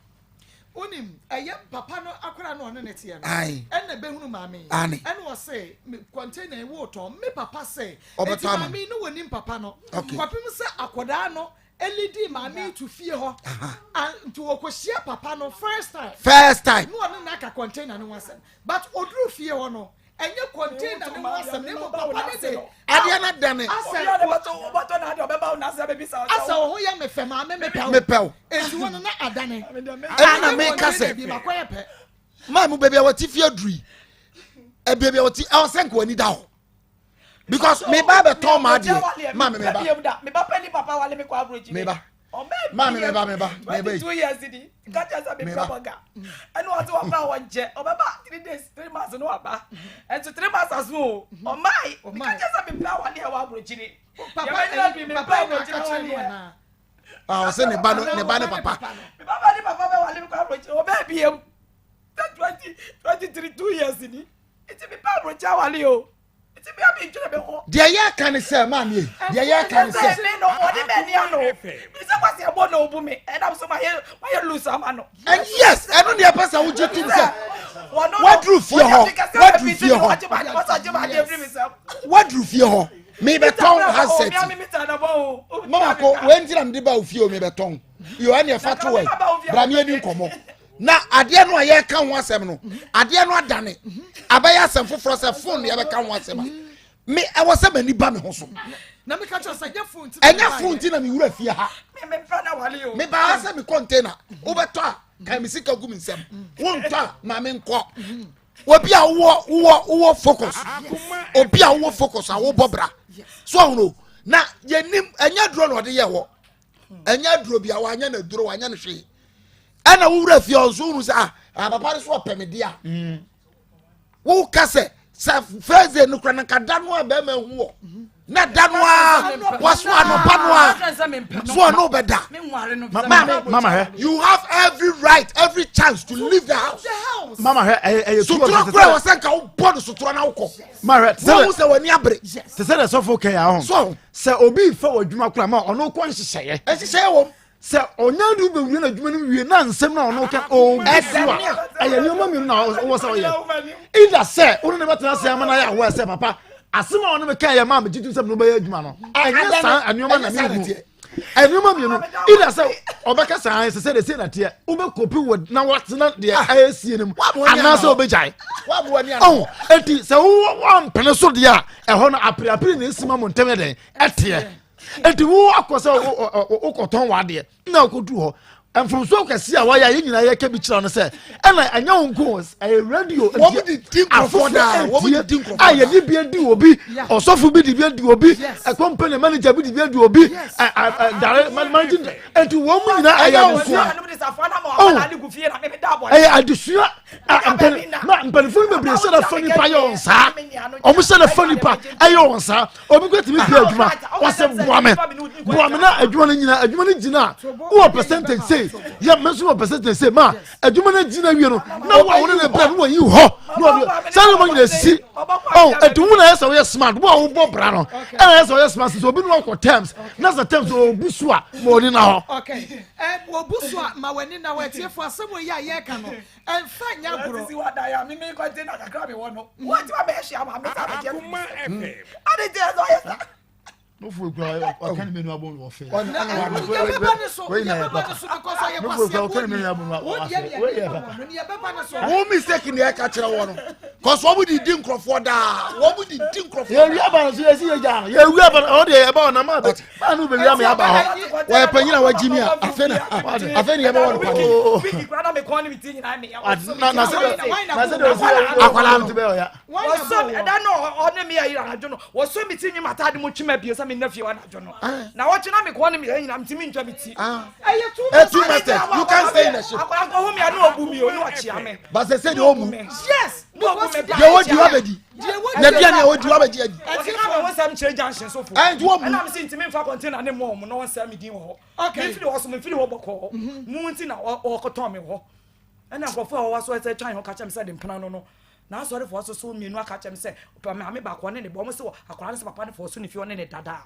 wonim ɛyɛ papa no akora no ɔne ne teɛ no ɛna bɛhunu maame yi ɛna ɔse container yi wotɔn me papa sɛ ɛti maame yi no wɔnim papa no kɔpem sɛ akɔdaa no elidi maame to fie hɔ nti wɔkɔhyia papa no first time first time ne ɔne n'aka container no ho asɛm but oduru fie hɔ no ɛnyɛ container ne ho asɛm na mmom papa ne de adeɛ no adane asɛ asɛ wo ho yɛ me fɛ maame mepɛ wo mepɛ wo enti wo no na adane ɛno na meka sɛ maa mu baabi a wɔte fie aduru yi baabi a wɔte ɛwɔ sɛ nka w'ani da hɔ because me ba bɛtɔn maa deɛ maa mi meba meba maa mi meba meba meba yi meba ɛna ɔte wɔn ba wɔn nkyɛn ɔbɛba three days three months no waba ɛnso three months aso o ɔmaa yi meka kyerɛ sɛ mepɛ awale a wɔ aburokyiri yɛbɛnyina bi mepɛ aburokyiri awale a ɔsɛ ne ba no ne ba ne papa me papa ne papa bɛ wale me kɔ aburokyiri ɔbɛɛ biem sɛ 20 23 2 years ni nti mepɛ aburokyiri awale o. Deɛ yɛka ne sɛ maame yi deɛ yɛka ne sɛ. mi no ɔde mɛ ni ano mi sɛ kwasi ɛbɔ na obu mi ɛnam so ma yɛ ma yɛ lusa ama no. And yes ɛno deɛ ɛpɛ sɛ wogye tum sɛ waduru fie hɔ waduru fie hɔ waduru fie hɔ mebɛtɔn handset mama ko wei nti na mede ba wo fie o mebɛtɔn yɛ ɛne ɛfa to ɛ bra meɛni nkɔmmɔ na adeɛ no a yɛreka ho asɛm no adeɛ no adane abɛyɛ asɛm foforɔ sɛ fon na yɛbɛka ho asɛm a me ɛwɔ sɛ m'ani ba me ho so ɛnyɛ fon ti na mewura fie ha mebaa sɛ me container wobɛtɔ a kan me sika gu me nsɛm wontɔ a ma menkɔ. Obi a wowɔ wowɔ wowɔ focus. Obi a wowɔ focus a wobɔ bra. So ɔhono na yɛnim ɛnyɛ duro na ɔde yɛ hɔ. Ɛnyɛ aduro bi a wanyɛ no aduro wanyɛ no hwee. Ɛna wowura fie ɔnso wohu sɛ ah, ah papa no so ɔpɛ me dea. Mm. Woka sɛ sɛ first day no kora na nka da no a bɛrima hu wɔ na da no a waso anɔpa no a so ɔno bɛda mama hɛ you have every right every chance to leave the house mama hɛ ɛyɛ ɛyɛ sutura kura wɔ sɛ nka wobɔ no sutura na wokɔ mama hɛ wɔn sɛ wɔn ani abere te sɛ dɛ sɔfo kɛ yà hɔ sɛ obi fa wɔ adwuma kora ma ɔno kɔ nhyehyɛeɛ nhyehyɛeɛ wɔm sɛ ɔnya de wobɛwie no adwuma no wie na nsɛm no a ɔno ka ɔgu so a ɛyɛ nneɛma mmienu na wɔ sɛ ɔyɛ either sɛ wo ne ne bɛtena ase ama no ayɛ aware sɛ papa asɛm a ɔne me ka yɛ maa megye tom sɛ mene wobɛyɛ adwuma no ɛnyɛ saa nneɛma na mehu nneɛma mmienu either sɛ ɔbɛka saa ɛsɛ sɛ de sei na teɛ wobɛkɔpi wɔ na watena deɛ ah. ɛyɛ sie no mu anaasɛ wobɛgyae ɔho enti sɛ woampene so deɛ a ɛhɔ no apereapere na ɛsima mo ntɛm yɛ dɛn ɛteɛ eti wo akɔ sɛ wokɔtɔn w'adeɛ na wokɔdu hɔ mfomsoɔ kɛse a wayɛ a yɛn nyinaa yɛka bi kyerɛ no sɛ ɛna ɛnyɛ wo nko ɛyɛ radio nti afoforɔ ɛtie a yɛde bi adi obi ɔsɔfo bi de bi adi obi company manager bi de bi adi obi dare managing nti wɔn mu nyinaa ɛyɛ adesua ɛyɛ adesua mpanimfoɔ no bebree sɛ na fa nipa yɛ wɔn saa wɔn sɛ na fa nipa ɛyɛ wɔn saa obi kɔ tumi pie adwuma wɔsɛ boa me boa me na adwuma no nyina adwuma no gyina a wowɔ percentage sei yɛ me nso wɔ percentage sei ma adwuma no gyina wie no na wo a wo ne ne brɛ no wɔyi hɔ na wɔde saa nneɛma nyina si ɔn ɛti wo na yɛ sɛ woyɛ smart wo a wobɔ bra no ɛna yɛ sɛ woyɛ smart sɛ obi ne wakɔ terms na sɛ terms obu so a ma ɔni na hɔ. Okay. Obu so a ma w'ani na hɔ atiefo asɛm wɔ yi a yɛreka no ɛmfa nyɛ agorɔ. Sisi wa da ya mi mi kɔnte na kakra mi wɔ no. Wọ́n ti ma bẹ́ẹ̀ ṣe àwọn àmì sábẹ̀ jẹ́ fún mi. Adi ti ẹ sọ yẹ sá. Nufu ekura ɔka ne menu abɔ wɔ fɛ. Yɛbɛba ne so yɛbɛba ne so because ɔyɛ kwasia bu ni wo deɛ deɛ yɛ wɔ no ni yɛbɛba ne so. Wo mistake ni ɛka kyerɛ wɔ no kɔsɔ wɔn de di nkurɔfoɔ daa wɔn de di nkurɔfoɔ. Yɛ wi aba no so yɛ si yɛ gya no yɛ wi aba no ɔwɔ deɛ yɛ ba ɔnam abɛ maa no bɛ wi ama yɛ aba hɔ. Wɔyɛ panyin a wagyi mi a afei na afei na yɛbɛwɔ no paneɛ. Na na sɛ na sɛ de osi Akwadaa no. ti bɛ ɔya. Wɔsɔ mi ɛda no ɔne mi ayi anadwo no wɔsɔ mi ti nwi ma ataade mu twi ma bie sɛ mi nna fie wɔ anadwo no na wɔtwe na mi kɔn ne mi yɛ nyina mi ti mi ntwa mi ti. Ɛyɛ too Eh, too much you can't stay in the ship. Akwadaa nkɔ ho mi ano obu mi o ne ɔkyea mi. But sɛ sɛ deɛ ɔmu. Yes. Deɛ wɔdi wa bɛ di. Na deɛ nea wɔdi wa bɛ di adi. Ɔkeka mi ho nsɛm kyerɛ junction so fo. Ɛnti wɔn mu. Ɛna mi si ntumi nfa container ne mu ɔmo na wɔn sɛ mi din wɔ hɔ. Okay. Mi firi hɔ so mi firi hɔ bɔkɔɔ. Mu nti na ɔkɔtɔn mi hɔ. Ɛna nkurɔfoɔ a wɔwɔ so ɛsɛ twan ho ka kyerɛ mi sɛ de mpena no no. Na asɔrefoɔ nso so mmienu aka kyerɛ mi sɛ maame baako ɔne ne bɔ ɔmo sɛ akwadaa no sɛ papa no fɔ so ne fie ɔne ne dadaa.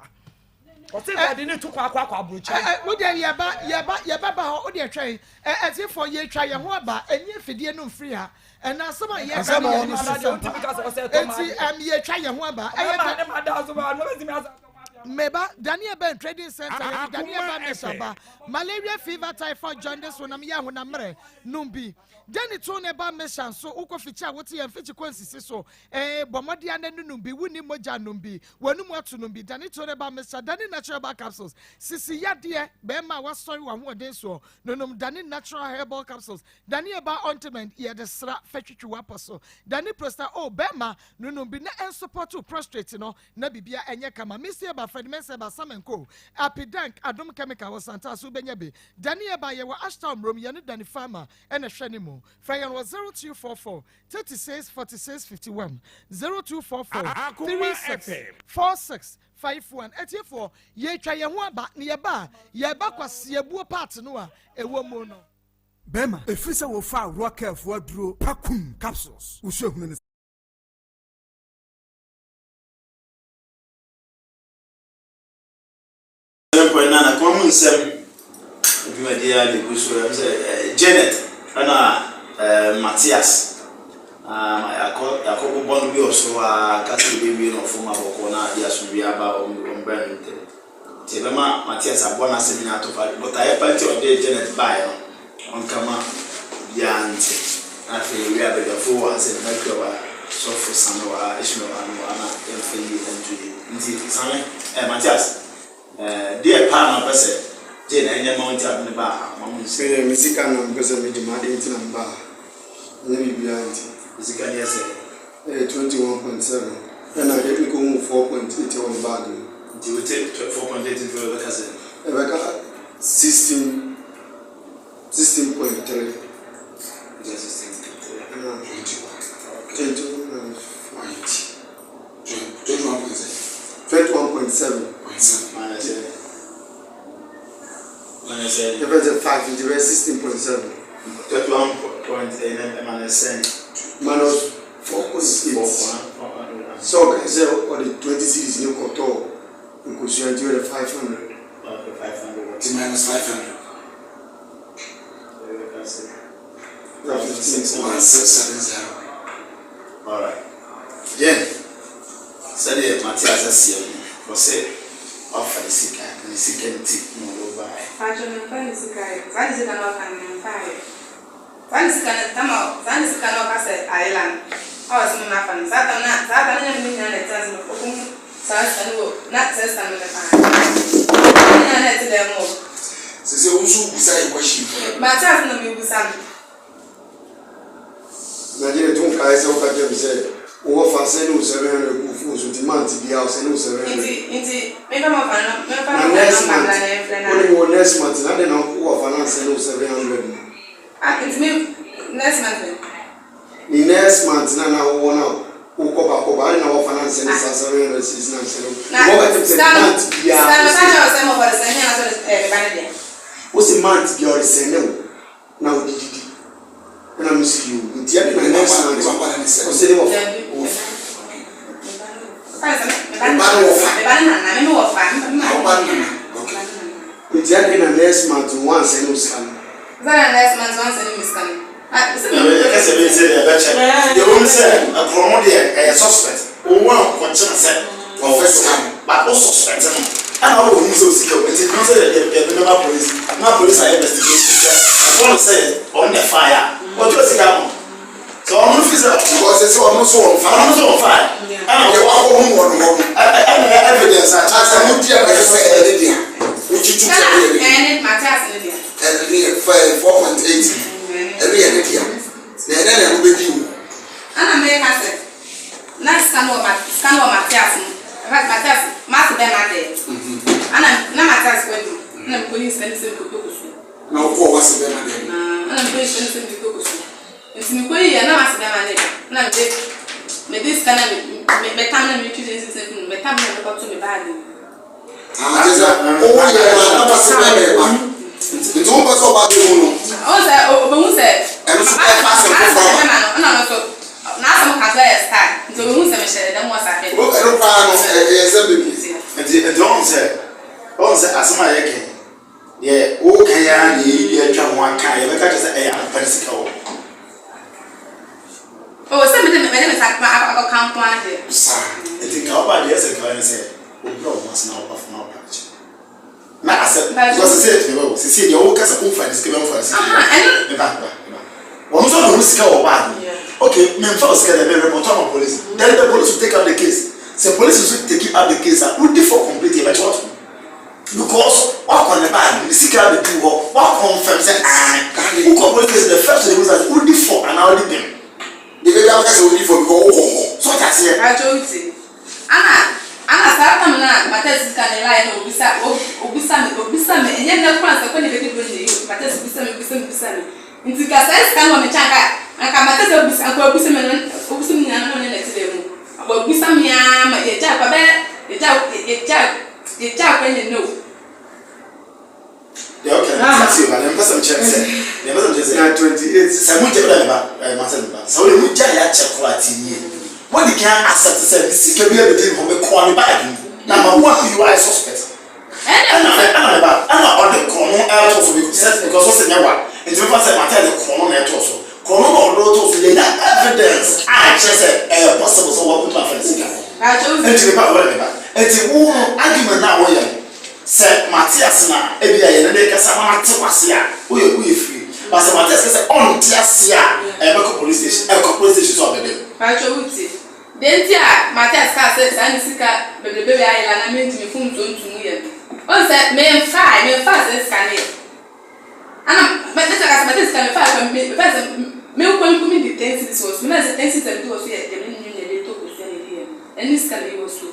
Ɔse ɔde ne to kɔ akɔ akɔ aburokyire. Wo deɛ yɛba yɛba yɛbɛba hɔ wo deɛ twɛn ɛ ɛtiefo yɛtwa yɛn ho aba ɛnyɛ fidie no mfiri ha ɛna asɛm a yɛka no yɛ ne sisɛm pa eti ɛm yɛtwa yɛn ho aba ɛyɛ da meba Daniel Ben Trading Center yɛde Daniel Ba Mesa ba malaria fever typhoid jaundice honam yɛ honam mmerɛ nom bi Dani to ne ba Mesa nso wokɔ fikyi a wote yɛn fikyi kɔ nsisi so Ee, bɔ mmɔden ara na nunum bi, wunni mogya nom bi, w'anum ato nom bi, dane to reba mixture, dane natural herbal capsules, sisi yadeɛ, bɛrima a wasɔre w'ahoɔden soɔ, nonom dane natural herbal capsules, dane herbal ointment, yɛde sra fa twitwi w'apɔ so, dane prosta o, bɛrima, nonom bi na ɛnsopɔto wo prostrate no na biribiara ɛnyɛ kama, Misty herbal, Fred Mensah herbal, Sam and Co, Apidank, Adom Chemical wɔ Santaa so wobɛnya bi, dane herbal, yɛwɔ Ashtown Mmrom, yɛne Dane Pharma na ɛhwɛ ne mu, frɛ yɛn wɔ 0244 36 46 51 0244 36 46 51 Atiefoɔ, yɛretwa yɛn ho aba, na yɛba a, yɛreba kwaseabuo part no a ɛwɔ mu no. Bɛrima, ɛfiri sɛ wofaa Rockelle-foɔ aduro Pakum capsules, wo suahunu ne. 7.9 Akoma mu nsɛm dwumadie a na ɛgu so ɛm sɛ Janet ɛna Matias yɛakɔ yɛakɔ bobɔ no bi wɔ soro a nka sɛ yɛbɛwie no ɔfam abɔkɔ na ade asomdwie aba wɔn wɔn brɛ no ntɛm nti ɛbɛma Matias abɔ n'asɛm nyinaa ato fa botaeɛ pa nti ɔde Janet baeɛ no ɔnka ma obiara nte na afei yɛwie abadwafoɔ wɔ ha sɛ Nana Akua wɔ ha Sɔfo Same wɔ ha Ishmael wɔ ha no wɔ ha na yɛmfa yie nto yie nti Same eh, Matias Eh, deɛ paa na wopɛ sɛ Jane ɛnyɛ ma wo nti a wode no baa ha? Ma mo nsi. Me deɛ me sika na mepɛ sɛ megye m'adeɛ nti na mebaa ha, ɛnyɛ biribiara nti. Sika no yɛ sɛ? Ɛyɛ 21.7 ɛna mekɔhuu 4.8 wɔ me bag mu. Nti wote 4.8 nti ɛbɛka sɛ? Ɛbɛka 16 16.3. Nti 16.3. Ɛna 21. 21 Point. 21.7. 21.7. Point seven. Minus sɛ? Minus sɛ? Ɛbɛyɛ sɛ 5 nti ɛbɛyɛ 16.7. 21.8 minus sɛn? Minus 4.8. Sɛ ɔka sɛ ɔde 20 cedis ne kɔtɔɔ nkosua nti ɔde 500. Okay, 500. Nti minus 500. Ɛbɛka sɛ? Na 15. 1670. Alright. Jen, sɛdeɛ mate ase seɛ no, ɔsɛ wafa ne sika, ne sika nti na ɔde wo baeɛ. Paatwo memfa ne sika yɛ. Saa ne sika na ɔka no memfa yɛ. Saa ne sika no tam a saa ne sika na ɔka sɛ ayela no a ɔse me mafa no saa tam na saa tam no nyɛ me ne nyinaa na ɛte ase no ɔkɔhu saa sika no wɔ na saa sika no mepɛ paa ne nyinaa na ɛte dɛm wɔ. Sese wo nso wobisa yɛ question. Mate ase na mebisa no. Na Janet wo nkae sɛ woka kyerɛ me sɛ wowɔ fa sɛne wo 700 gu wo phone so nti month biaa wo sɛne wo 700. Nti nti memfa m'ɔfa no memfa Na m'ɔfa no next number month mmra na yɛmfrɛ no wo ne a. me wɔ next month na adɛn na wo wɔfa no ansɛne wo 700 no. Ah nti me next month bɛn. Ne next month na na wowɔ no a wokɔ ba kɔ ba adɛn na wɔfa no ansɛne saa 700 cedis no ansɛne wo. Na Wɔka kyerɛ me sɛ sika no month biaa sika no wo meka se kyerɛ wo sɛ m'ɔfa de sɛne me anaasɛ ɔde ɛɛ me ba no dea. Wo se month biaa ɔde sɛne wo. na ɔde didi ɛna me si yoo nti ɛde na next month ɔsɛ ne wɔfa nti ɛde na next month wɔn ansɛ ne osika no. Ɛkɛsɛ bi sɛ deɛ ɛbɛkyɛ deɛ wɔn sɛ ɛkorɔ no deɛ ɛyɛ suspect wɔn a kɔkyerɛ sɛ ɔfɛ sika no but wo suspect no ɛna ɔwɔ hu sɛ osika o nti no sɛ yɛ yɛ de bɛma police na police ayɛ investigation sɛ ɛbɔ no sɛ ɔno na ɛfa yɛ a ɔtɔ sika no sɛ ɔno fi sɛ because sɛ ɔno nso wɔn fa ɔno nso wɔn fa ɛna deɛ wakɔ hu wɔn hɔ no ɛna yɛ evidence a kyerɛ sɛ mo di a ɛsɛ sɛ ɛyɛ ne dea wogye tum sɛ ɛyɛ ne dea ɛne ne yɛ 4.8 ɛne yɛ ne dea na ɛnɛ na ɛno bɛdi wo. Ɛna meka sɛ Na sika no wɔ ma sika no wɔ Matias mu. In fact Matias m'ase bɛɛ m'adɛɛ. Ɛna na Matias kɔ adwuma. Ɛna mekɔ yi sika no sɛ mekɔtɔ kosua. Na wokɔɔ w'ase bɛɛma dɛm no? Ɛna mekɔ yi sika no sɛ mede tɔ kosua. Nti mekɔ yi yɛ na m'ase bɛɛma no reba. Ɛna mede mede sika no a me metam na metwi sɛ sika no metam na mekɔto me baage mu. Ah, kyerɛ sɛ woyɛ no na w'ase bɛɛma reba. Nti wompɛ sɛ ɔba bɛhu no? Ɔhu sɛ ɔbɛhu sɛ Ɛno nso ɛfa asɛm foforɔ aba. M'ase bɛɛma no ɛna ɔno nso N'asɛm ka so yɛ style nti obehu sɛ mehyɛ dɛm wɔ saa pɛ. Ɛno koraa no ɛyɛ nsɛm bebree. Nti nti ɔhu sɛ ɔhu sɛ asɛm a yɛka yi deɛ woka yi ara na yɛyi bi atwa ho aka a yɛbɛka kyerɛ sɛ ɛyɛ ampa ne sika wɔ hɔ. Oh sɛ mede mede me nsa akɔka nko ara deɛ. Saa nti nka woba deɛ ɛsɛ nka woyɛ ne sɛ wobrɛ wo ho ase na woba fam na wopa kyɛw. Na asɛ because sese meba o sese deɛ woka sɛ womfa ne sika bi womfa ne sika bi meba meba meba wɔn nso abɛhu sika wɔ bag mu okay memfa wo sika deɛ me report ama police then the police will take up the case sɛ police nso take up the case a wodi for complete yɛbɛkyɛ wato because wakɔ ne bag ne sika abɛdu hɔ wakɔnfɛm sɛ ae wokɔ police station the first thing they will say wodi for anaa wodi bem de baabi a wokasa wodi for because wokɔ hɔ so ɔte aseɛ. Pakyɛ wotie. Ana ana saa tam no a Matɛs sika no line na obisa obisa me obisa me ɛnyɛ nnɛ koraa ansa kɔ na ebedi bro nyɛ yi o Matɛs bisa me bisa me bisa me nti nka saa sika no wɔ me nkyɛn anka anka Matɛs abisa anka wabisa me no obisa me nyinaa no na ɔne na ɛte dɛm o wabisa me aa ma yɛgyaa kwa bɛyɛ yɛgyaa yɛgyaa yɛgyaa kwa nyɛ nnɛ o. Deɛ ɔka no mete aseɛ o, but deɛ mepɛ sɛ mekyerɛ ne sɛ, deɛ mepɛ sɛ mekyerɛ sɛ, Na 28. sɛ mo gya me ba, ɛɛ masa me ba, sɛ wode mo gya yɛ akyɛ koraa tie nie, moadi kan accept sɛ me sika bi abɛdi me hɔ, mekoa me bag mu, number one you are a suspect, ɛna me ɛna me ba, ɛna ɔde korɔno ɛɛto so because sɛ because ɔsɛ nyɛ wa, nti mefa sɛ mata de korɔno na ɛtoo so, korɔno na ɔde too so, yɛnya evidence a ɛkyerɛ sɛ ɛyɛ possible sɛ wɔbɛtumi afa ne sika, nti me ba, wode me ba, nti wo no argument no a woyɛ no. Sɛ mate ase no a, ebia yɛne no rekasa na mate w'ase a, woyɛ woyɛ free. But sɛ mate ase ka sɛ ɔnte ase a, ɛbɛkɔ police station. Ɛkɔ police station nso a, ɔbɛda mu. Paatwɔ wo tie. Deɛ nti a mate ase kaa sɛ saa ne sika bebrebe wei ayera na mentumi mfomsoɔ ntu mu yɛ no, wohu sɛ memfaae, memfaa saa sika no yɛ. Ana mɛtumi aka sɛ mate sika memfaae koraa, mefaa sɛ. Me nko mpo me di ten cedis wɔ so, me na sɛ ten cedis a me di wɔ so yɛ deɛ me ne me nua de tɔ kosua na yɛdi yɛ no, ɛne sika na ɛyi wɔ so.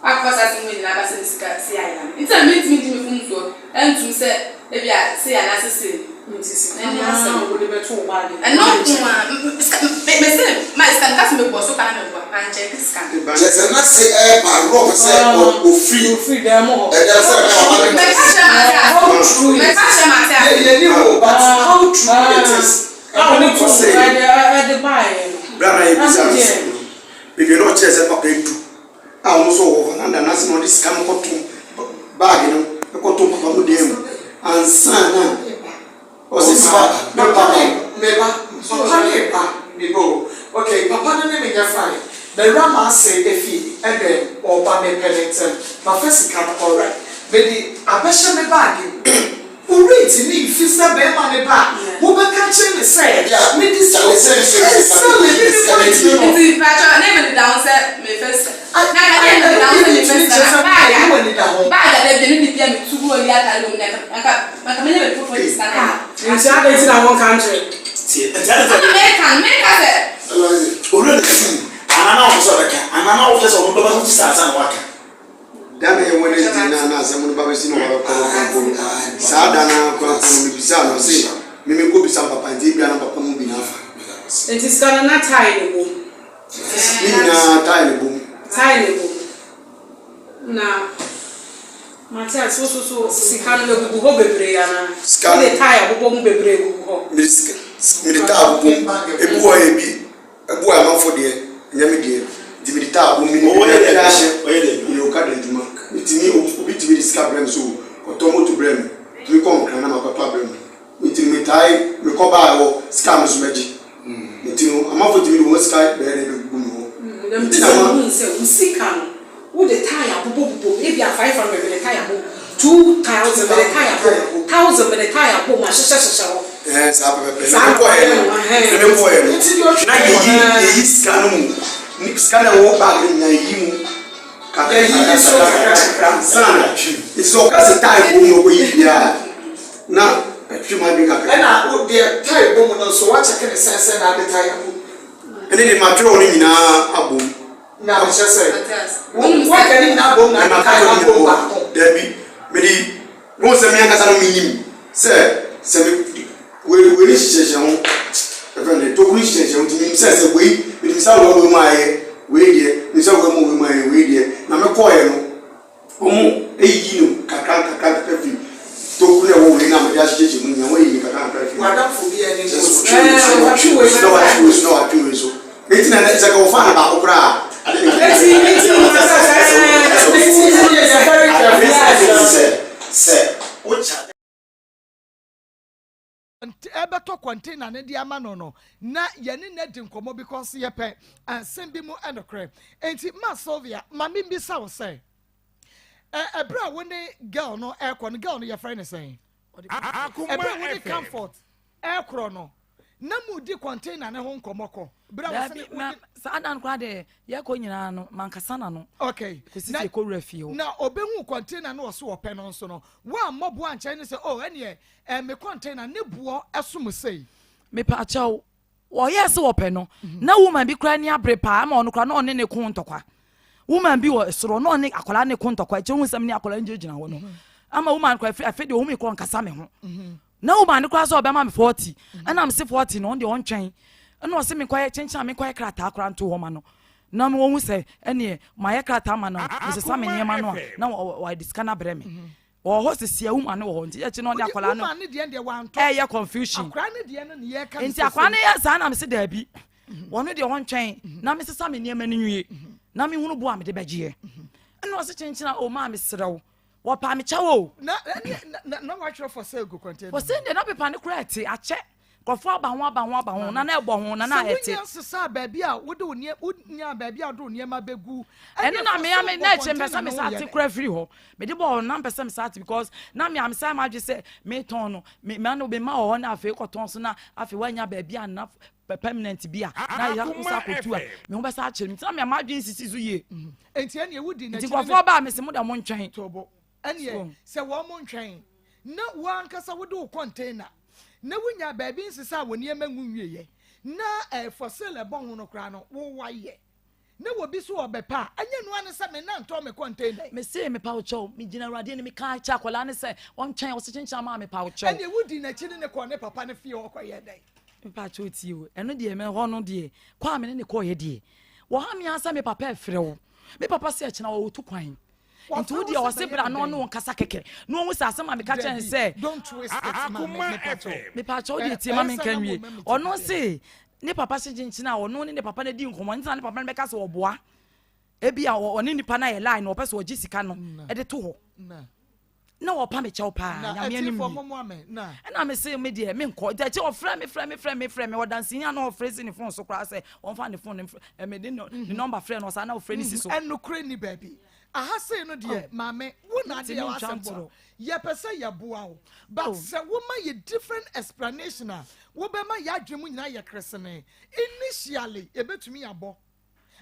Akɔfa saa asɛm wei nyinaa aba sɛ me sika sei ayera me. Nti na mentumi ngye me mfomsoɔ ntom sɛ ebia sei anaasɛ sei no. Nti sika Ɛne no ara asɛm. a wode bɛto wo baage mu Ɛno no nko nkyɛn. ara, sika, me, mese ma sika no, meka sɛ mebɔ so ka na meboa, mankyɛke sika no. Kyerɛ sɛ na se ɛɛba no na ɔpɛ sɛ ɔfiri Ɔfiri dan mu hɔ. ɛdɛm sɛ ɛbɛyɛ a ɔba bɛtena Mɛka ase. kyerɛ mate ase. How true is Mɛka kyerɛ mate ase. Yɛ yɛnim o but how true it is. A wode too Ɔse. ɛde ɛde baeɛ no. Berɛ a na yɛbisa Ɛno no deɛ. asɛm no, mewie no ɔkyerɛɛ sɛ papa adu. A ɔno nso ɔwɔ veranda no ase na ɔde sika no kɔto baage no kɔto papa mu dan mu ansa na ɔsi sika ne Papa papa. ne meba papa ne ba meba o ok papa no ne me nyɛ fine mawura m'ase efi ɛdɛm ɔba mepɛ ne ntɛm mafa sika no alright mede abɛhyɛ me baage mu. Worentumi mfi sɛ barima no ba a, wobɛka akyerɛ no sɛ, Mede sika Exactly, me me point no no. Nti mpakyɛw na emi deda ho sɛ mefa sika na nka na emi deda ho sɛ mefa sika na bag a bag a dabi ɛno ne bia metu gu hɔ yi atare wɔ mu na nka nka menya baabi foforɔ de sika no ama. Nti adɛn nti na wonka nkyerɛ? Ɛna meka no meka sɛ. Owura no fuu anaa na ɔpɛ sɛ ɔbɛka anaa na ɔpɛ sɛ ɔno bɛba ho saa ansa na waka. Da no yɛ Wednesday no a na asɛm no ba bɛsi na wɔabɛkɔ no koraa mpo no, saa da no ara koraa mpo no mebisaa no, ɔse me menkɔbisa me papa nti ebia na papa mu bi na afa. Nti sika no na tie na ɛwɔ mu? Ne nyinaa tie na ɛbɔ mu. Tie na ɛbɔ mu. Na Matias wo nso so sika no ɛgugu hɔ bebree anaa? Sika no. Wode tie abobɔ mu bebree gugu hɔ? Mede sika, mede tie abobɔ mu, ebi wɔ hɔ a ebi. Ɛboa amanfo deɛ, ɛnyɛ me deɛ. Nti mede taa bom, menim baabi a biara hyɛ. Meyɛ okada adwuma. Metumi, obi tumi de sika brɛ me sɛ o, kɔtɔ moto brɛ me. Metumi kɔ Nkran na makɔtɔ abrɛ no. Nti no metae, mekɔ ba a ɛwɔ sika a me nso mɛgye. Nti no amanfo tumi de wɔn sika bɛyɛ dɛn bɛgugu me hɔ. Na mepɛ Nti na sɛ ma. mehu sɛ wo sika no, wode tae abobɔbobɔ mu, ebia 500 mede tae abom, 2000 mede tae abom, 1000 mede tae abom ahyehyɛhyehyɛ hɔ. Ɛɛ saa pɛpɛpɛ. Na Saa mekɔɛ na no, ɔyɛ no, ɛhɛn. na mekɔɛ no, Nti deɛ ɔtwe na yɛyi yɛyi sika no mu, ne sika no a ɛwɔ bag no nyinaa yɛyi mu kakra Yɛyiyi so kakra kakra. kakra ansa na nti sɛ ɔka sɛ tae bom na ɔkɔyi deɛ a na ɛtwe m'adwene kakra. Ɛna wo deɛ tae bɔ mu no nso woakyɛke ne sɛn sɛn na ade tae abom? Ɛne deɛ matwerɛ no nyinaa abom. Na mekyerɛ sɛ, wo woaka ne nyinaa abom na ade tae abom baako? Daabi, mede wohu sɛ me ankasa no menim sɛ sɛ me wei wei ne hyehyɛhyɛ ho ɛfɛ no tokuro hyehyɛhyɛ ho nti menim sɛ sɛ wei mede me nsa wura wei mu ayɛ wei deɛ me nsa wura mu wei mu ayɛ wei deɛ na mekɔɔɛ no Wɔayiyi no kakra nkakra nkakra firi tokuro a ɛwɔ wei no a mede ahyehyɛhyɛ mu nyinaa, wɔayiyi no kakra nkakra firi mu. W'adamfo bi ani Sɛ nso. ɔtwe wei so na watwe wei so na watwe wei so na watwe wei so. Enti na sɛ nka wɔfaa no baako koraa a. Enti enti enti yɛ very careful. Sɛ sɛ wokya. ɛbɛtɔ container no de ama no no na yɛne no adi nkɔmmɔ because yɛpɛ nsɛm bi mu nokorɛ. Enti ma Sylvia ma membisa wo sɛ ɛberɛ a wo ne girl no ɛrekɔ no, girl no yɛfrɛ no sɛn? Ɛberɛ a wo ne Comfort ɛrekorɔ no na mudi container no ho nkɔmmɔ kɔ? Berɛ a Daabi, wɔsɛ ma saa da no koraa deɛ yɛkɔ nyinaa no mankasa n'ano. Okay. Kɔsi sɛ yɛkɔwura fie hɔ. Na ɔbɛhu container no ɔso ɔpɛ no nso no, woammɔ boa ankyerɛ no sɛ oh ɛneɛ Eh me container ne boɔ ɛsom sei. Mepaakyɛw, wɔyɛɛ sɛ wɔpɛ no, na woman bi koraa ani abere paa ama ɔno koraa na ɔne ne ko ntɔkwa. Woman bi wɔ soro na ɔne akwadaa ne ko ntɔkwa, akyire hu sɛ me ne akwadaa no gyinagyina hɔ no. Ama woman koraa afei afei deɛ ɔhu me koraa ɔnkasa me ho. Na woman no koraa sɛ ɔbɛma me 40, ɛna mese 40 no ɔno deɛ ɔntwɛn. Ɛna ɔse menkɔyɛ kyenkyen a menkɔyɛ krataa koraa nto hɔ ma no. Na wɔhu sɛ ɛneɛ mayɛ krataa ma no a, mesesa me nneɛma no a, na wɔde sika no abrɛ me. Ɔwɔ hɔ sisi a woman no wɔ hɔ nti akyi no ɔne akwadaa no ɛyɛ confusion nti akwadaa no yɛ saa na mese daabi wɔn deɛ ɔntwɛn na mesesa me nneɛma no nwie na mehunu bo a mede bɛgyeɛ ɛna ɔse kyenkyena o maa mesrɛ wo wɔpaa me kyɛw o na na na watwerɛ for sale gu container for sale deɛ na pepa ne koraa ɛte akyɛ Nkurɔfoɔ aba ho aba ho aba ho na na ɛbɔ ho na na ɛte. Sɛ wonya nsesaa baabi a wode wo nneɛma wonya baabi a wode wo nneɛma bɛgu. Ɛno na mea me na ɛkyɛ mpɛ sɛ me sa ate kora firi hɔ. Mede bɔ hɔ na mpɛ sɛ me sa ate because na mea me san ma adwe sɛ metɔn no me ma no me ma wɔ hɔ na afei kɔtɔn so na afei wanya baabi a na permanent bi a na yɛ sa akɔtu a me ho bɛsa akyerɛ me nti na mea ma adwene sisi so yie. Nti ɛneɛ wodi n'akyi. Nti nkurɔfoɔ baa me se mo da mo ntwɛn. Tobo ɛneɛ sɛ wɔn mo ntwɛn na wo ankasa wode wo container na wonyaa baabi nsesaa wo nneɛma ngu nwieɛ. Na eh, for sale ɛbɔ ho no koraa no, wo wayɛ. Ne wɔ bi so ɔbɛpɛ a, ɛnyɛ noa ne sɛ me na ntɔn me container yi. Me se mepa wo kyɛw, me gyina Awurade anim meka kyerɛ akwadaa no sɛ ɔntwɛn, ɔse kyenkyen ama mepa wo kyɛw. Ɛneɛ wo di n'akyi ne ne kɔɔ ne papa no fie hɔ kɔ yɛɛ dɛn? Mepa kyɛw tie o, ɛno deɛ me hɔ no deɛ, kɔ a me ne ne kɔɔyɛ deɛ, wɔha me ara sɛ me papa ɛfrɛ wo, me papa se ɛkyena ɔɔtu kwan, nti wo deɛ ɔse bra na ɔne wo nkasa kɛkɛ, na ɔhu sɛ asɛm a meka kyerɛ no sɛ. Don't twist it ma me, mepa kyɛw. Mepa kyɛw deɛ tie ma menka nwie, ɔno se Ne papa se kyenkyen a ɔno ne ne papa no adi nkɔmmɔ nti na ne papa no bɛka sɛ ɔboa. Ebi a ɔne nipa no ayɛ line na ɔpɛ sɛ ɔgye sika no de to hɔ. Na ɔpa me kyɛw paa, Nyame anim ni. Ɛna me se me deɛ menkɔ. Nti akyire ɔfrɛ me frɛ me frɛ me frɛ me ɔdanseni a na ɔfrɛ si ne phone so koraa sɛ ɔmfa ne phone no mfrɛ me de ne nɔmba frɛ no ɔsaa na ɔfrɛ ne si so. Ɛnokorɛ nni baabi. Aha sei no deɛ maame wo na adeɛ w'asɛm boa. Yɛpɛ sɛ yɛboa wo but sɛ woma yɛ different explanation a wobɛma yɛ adwene mu nyinaa ayɛ kresenee. Initially yɛbɛtumi abɔ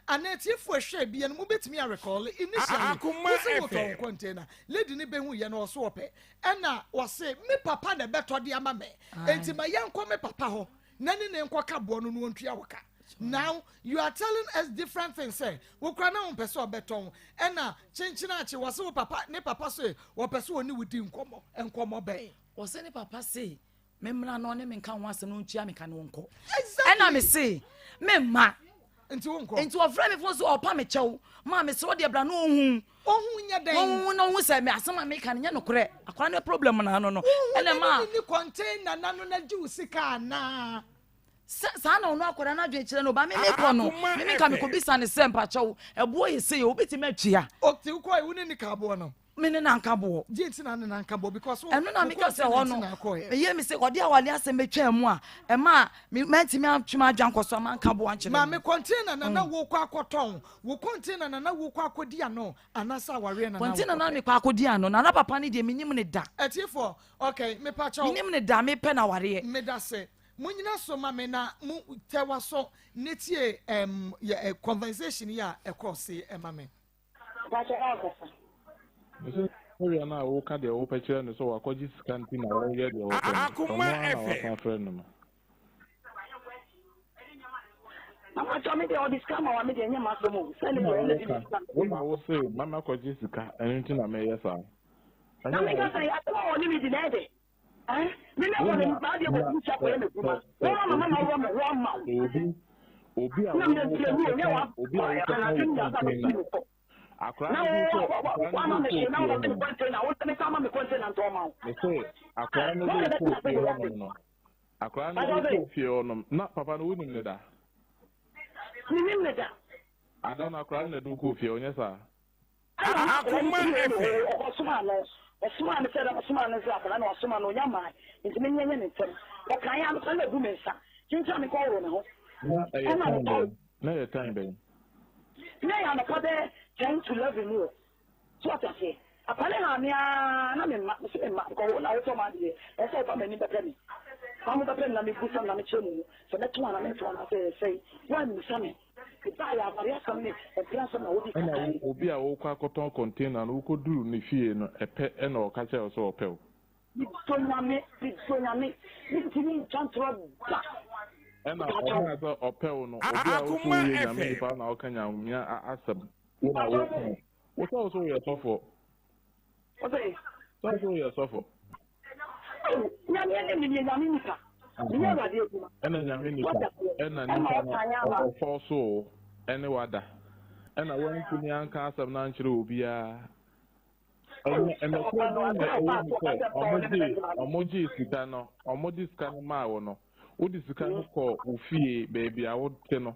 anaa atiefoɔ ɛhwɛɛ bia no mobɛtumi a recall initially Akoma wo se wotɔ FM. wo container lady no bɛhu yɛ no ɔso ɔpɛ ɛna ɔse me papa na ɛbɛtɔ de ama me enti ma yɛnkɔ me papa hɔ na ne ne nkɔka boɔ no na ɔntua wo ka. Now you are telling us different things sɛ wo koraa na wompɛ sɛ ɔbɛtɔn ɛna kyenkyen akye wɔse wo papa ne papa se wɔpɛ sɛ ɔne wo di nkɔmmɔ nkɔmmɔ bɛn. Wɔse ne papa se me mmra na ɔne me nka ho asɛm na ɔntua me ka na ɔnkɔ. Ɛna me se me mma. Nti wo nkɔ. Nti ɔfrɛ me fon so ɔpa me kyɛw maa me se ɔdeɛ bra na ɔhu. Ɔhu nyɛ dɛn. Ɔhu na ɔhu sɛ me asɛm a meka no nyɛ nokorɛ. Akwadaa no problem na ano no. Wohu ne ne ne container na no na gye wo sika anaa. Sɛ saa na ɔno akwadaa no adwene kyerɛ no ba me mekɔ no me meka mekɔbisa ne sɛ mpakyɛw ɛboɔ yɛ sei obɛtumi atua. Ɔte wokɔe wo ne ne ka boɔ no. Me ne nanka boɔ. Gye nti na ne nanka boɔ because wo ɛno na meka sɛ hɔ no meyɛ me sɛ ɔde awale asɛm bɛtwaa mu a ɛma me mantumi antwe m'adwa nkɔ so amanka boɔ ankyerɛ no. Maame container na na wokɔ akɔtɔn wo container na na wokɔ akɔdi ano anaasɛ awareɛ na na wokɔpɛ. Container na mekɔ akɔdi ano na na papa no deɛ menim ne da. Atiefoɔ okay mepakyɛw. Menim ne da mepɛ no awareɛ. Medase. Monyina so ma me na mo tɛ w'aso ne tie ɛɛm yɛ ɛ conversation yi a ɛkɔɔ se ɛma me. Mpakyɛ na ɔkasa. Mese area no a woka deɛ wopɛ kyerɛ no sɛ wakɔgye sika nti na woyɛ deɛ wɔpɛ no, ɔno ara na wasan afrɛ no no. Mama kyɛ me deɛ ɔde sika ma wa me deɛ nyɛ m'asɛm o sɛ ne deɛ ɔno de sika. Wo na wo se mama kɔgye sika ɛno nti na meyɛ saa. Na me ka sɛ asɛm a ɔne me di na ɛde. Wo na sɛ sɛ obi obi a wokɔka obi a wokɔka wo container akwadaa no bi kɔ akwadaa no bi kɔ fie hɔ nom mese akwadaa no bi kɔ fie hɔ nom no akwadaa no bi kɔ fie hɔ nom na papa no wonim ne da menim ne da ada no akwadaa no na ɛde kɔ fie ɔnyɛ saa Ɛna akwadaa no firi hɔ no, ɔkɔsomaa no, ɔsomaa no sɛ dɛn, ɔsomaa no sɛ akwadaa no wasoma no, ɔnya mmae, nti menyɛ nyɛ ne ntɛm. Ɔkaeɛ ara no, na abu me nsa, kyenkyen a mekɔhoro me ho. Na ɛyɛ Ɛna time mekɔ. bɛn? Na ɛyɛ time bɛn? Na ɛyɛ anɔpa bɛyɛ 10 to 11 mu hɔ. So wate aseɛ? Akwadaa no haa me ara, na memma, mese memma, because wo na wotɔ m'adeɛ, ɛsɛ sɛ woba m'anim bɛpɛ me. Na mobɛpɛ me na mebusa no na mekyerɛ mo mu, sɛ mɛtɔn anaa mentɔn anaasɛ ɛyɛ sɛn. Woammisa me. Ɛna wo obi a wokɔ akɔtɔn container no wokɔduru ne fie no ɛpɛ ɛna ɔka kyerɛ wo sɛ ɔpɛ wo. Medɔ Nyame, medɔ Nyame, mentumi ntwa ntorɔ da. Ɛna ɔkaa sɛ ɔpɛ wo no, obi a wose woyɛ Nyame nipa na woka Nyame asɛm wo na woka wo sɛ wo sɛ woyɛ sɔfoɔ. Sɛ wo sɛ woyɛ sɔfo. Nyame ne me yɛ Nyame nipa. Meyɛ Awurade adwuma. Ɛna Nyame nipa. Ɛna nipa no ɔfɔ so wo ɛne wada. Ɛna wantumi anka asɛm no ankyerɛ obiara. Ɛnyɛ ɛnɔkorɛ bɛn na ɛwɔ mu sɛ ɔmo gyee ɔmo gyee sika no ɔmo de sika no maa wo no wode sika no kɔɔ wo fie baabi a wote no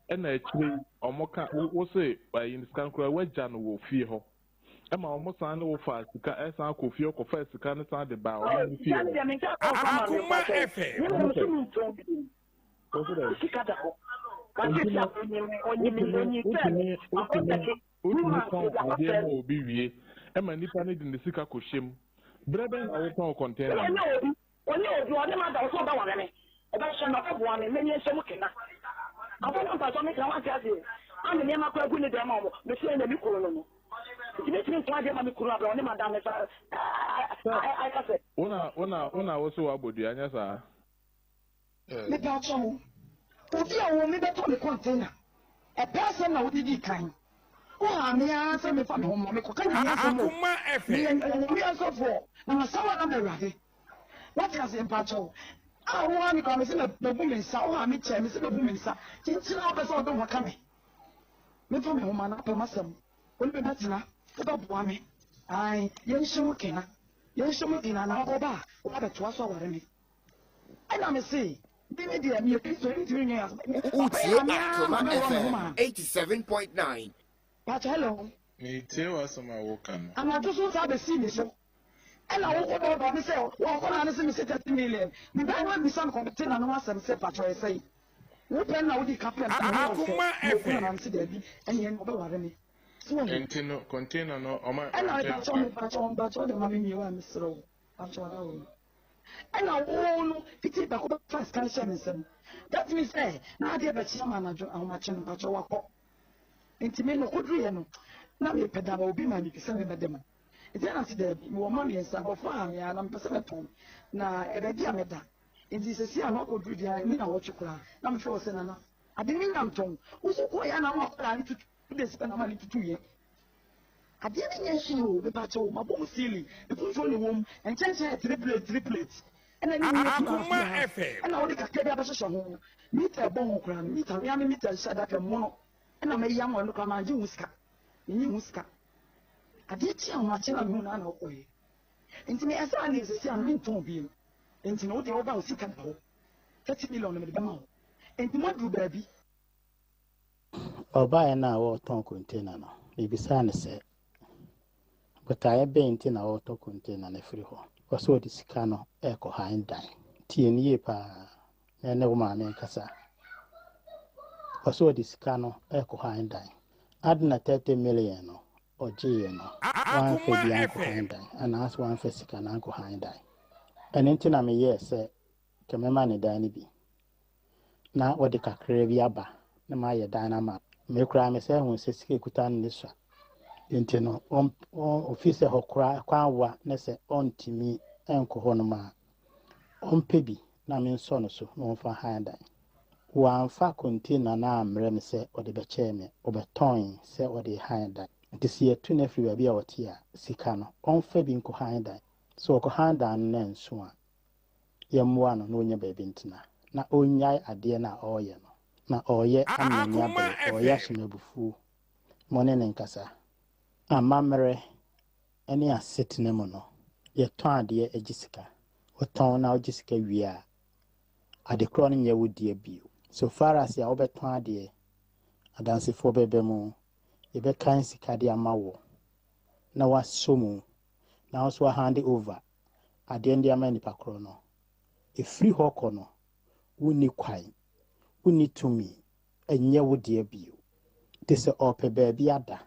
ɛna akyire yi ɔmo ka wo se ayi sika no koraa wagya no wɔ fie hɔ. Ɛma wɔn san ne wo faa sika ɛsan kɔ fie kɔ faa sika no san de baa wɔn ne fie hɔ. Akoma FM. Wotumi wotumi wotumi tɔn adeɛ ma obi wie ɛma nipa no de ne sika kɔ hyɛ mu. Berɛ bɛn na wotɔn container no? Ɔnyɛ obi, ɔne m'ada, ɔsɛ ɔbɛware me, ɔbɛhwɛ me, ɔbɛboa me, m'ani nsɔ mu kena. Afei na mpakyɛw meka wante aseɛ, a me nneɛma koraa gu ne dan mu a ɔmo, mese ɛnna me kunu no no. Nti metumi ntɔn adeɛ ma me kunu abrɛ ɔne m'ada me sa aka sɛ. Wo na wo na wo na wo se wabɔ dua, nyɛ saa? Mepakyɛw. Obi a ɔwɔ me bɛtɔ me container. Ɛpɛ asɛm na wode dii kan. Wo haa me ara sɛ memfa me ho mma. Mekɔka Nyame asɛm o. Meyɛ Nyame asɔfoɔ na masan wo ama Awurade. Wate aseɛ mpakyɛw. A wo haa me koraa mese mabu me nsa. Wo haa me kyɛɛ mese mabu me nsa. Kyinkyin a wopɛ sɛ wode wo ho ka me. Memfa me ho mma na wopɛ m'asɛm. Wo ne me bɛtena. Wobɛboa me. Ae, yɛnhyɛ mu kena. Yɛnhyɛ mu kena na wokɔba a, woabɛtoa so aware me. Ɛna me se, me me deɛ meyɛ Kristo, mentumi nwɛn ase. Papa Wotie yi ame ara ma Akoma mɛworɔ me ho FM maa no. 87.9. Pakyɛ hello. Metie w'asɛm a woka no. Anadwo so saa bɛsii me so. Ɛna wo kɔ dɔɔdɔɔ me sɛ wɔkɔ na ne se me se 30 million. Me ba no abisa me kɔmete na no asɛm sɛ pakyɛ ɔyɛ sɛn. Wo pɛ na wodi ka pɛ me ho ɔfɛ. Akoma Me okunu FM. anaa me se daabi ɛneɛ na ɔbɛware me. So wahu. Nti no container no ɔma Ɛna ɔnte mepakyɛ mepakyɛ mepakyɛ wode ma me nwie wa mesrɛ wo pakyɛ ɔda wo. Ɛna wo no fiti prɛko bɛfa sika no hyɛ me nsam. That means sɛ na adeɛ bɛkye ama anadwo ahomakye no mpakyɛ wakɔ. Nti me no kɔduruiɛ no na mepɛ da ma obi ma me bi sɛ memmɛda mu. Nti ɛna mese daabi mewɔ mma mmiɛnsa nkurɔfoɔ ha me ara na mepɛ sɛ mɛtɔn na baabi a mɛda. Nti sɛsi a na wakɔduru deɛ ɛnni nawɔtwe koraa na mefrɛ wo sɛ nana ade no nya ntɔn. Wo nso kɔeɛ a na wakɔdaa no tutu days pɛ na ama no tutuiɛ. Adeɛ no nyɛ hwee o, mepakyɛw, mabɔ mu ceiling, mfuturo na ɛwɔ mu, nkyɛnkyɛn yɛ three plate three plate, ɛna ne mu yɛ two half two half, ɛna wode kakra bi abɛhyehyɛ ho, meter ɛbɔ ho koraa no, meter, me ara me meter nhyɛ adaka mu no, ɛna mayi ama ɛno koraa mangye ho sika, menyi ho sika. Adeɛ kye ahomakye na mehu no ana ɔkɔeɛ. Nti meyɛ sɛ adeɛ sisi a mentɔn bio, nti no wodeɛ woba wo sika da hɔ, 30 million no mede bɛma wo, nti moaduru baabi. Ɔbaeɛ no a ɔretɔn container no, mebisaa no sɛ, botaeɛ bɛn nti na ɔretɔ container no afiri hɔ? Ɔsɛ ɔde sika no rekɔhan dan. Tie no yie paa na ɛne wo maame nkasa. Ɔsɛ ɔde sika no rekɔhan dan. Ade na 30 million no ɔgyeeɛ no, wamfa bi ankɔhan dan anaasɛ wamfa sika no ankɔhan dan. Ɛno nti na meyɛɛ sɛ nka mɛma no dan no bi. na wɔde kakraa bi aba na mayɛ dan no ama no. Me koraa mesɛ hu sɛ sika ekuta no ne sua. Nti no, ofi sɛ hɔ koraa kwan wa na sɛ ɔntumi nkɔ hɔ nom a, ɔmpɛ bi na mensɔ no so na ɔmfa han dan. Wamfa container no ammrɛ me sɛ ɔde bɛkyɛɛ me, ɔbɛtɔn sɛ ɔde han dan. Nti sɛ yɛtu no afiri baabi a ɔte a, sika no, ɔmfa bi nkɔ han dan. Sɛ ɔkɔ han dan no na ɛnso a, yɛmmoa no na ɔnya baabi ntena, na ɔnnyae adeɛ no a ɔreyɛ no. Na ɔreyɛ ama n'ani abere, ɔreyɛ ahyɛ me abufuo. Mo ne no nkasa. Amammerɛ ne asetena mu no, yɛtɔn adeɛ gye sika. Wotɔn na wogye sika wie a, ade korɔ no nyɛ wo dea bio. So far as a wobɛtɔn adeɛ, adansefoɔ bɛba mu, yɛbɛkan sika de ama wo na woasɔ mu, na wo nso woahande over adeɛ no de ama nipa korɔ no, ɛfiri hɔ kɔ no, wonni kwan, wonni tumi, ɛnyɛ wo deɛ bio. Nti sɛ ɔrepɛ baabi ada,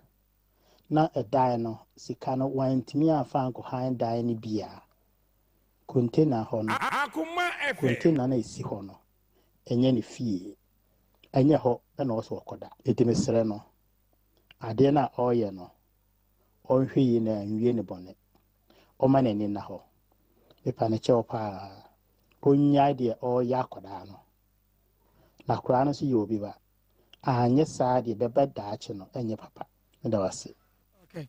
na ɛdan no, sika no, wantumi amfa ankɔhan dan no bi a, container hɔ no, container no a ɛsi hɔ no, ɛnyɛ ne fie, ɛnyɛ hɔ na ɔwɔ sɛ ɔkɔda. Nti mesrɛ no, adeɛ no a ɔreyɛ no, ɔnhwɛ yie na anwie ne bɔne. ɔma n'ani nna hɔ. Mepa no kyɛw paa. Ɔnnyae deɛ ɔreyɛ akwadaa no. Na akwadaa no nso yɛ obi ba. Anyɛ saa deɛ bɛba daakye no ɛnyɛ papa. Meda wo ase. Okay.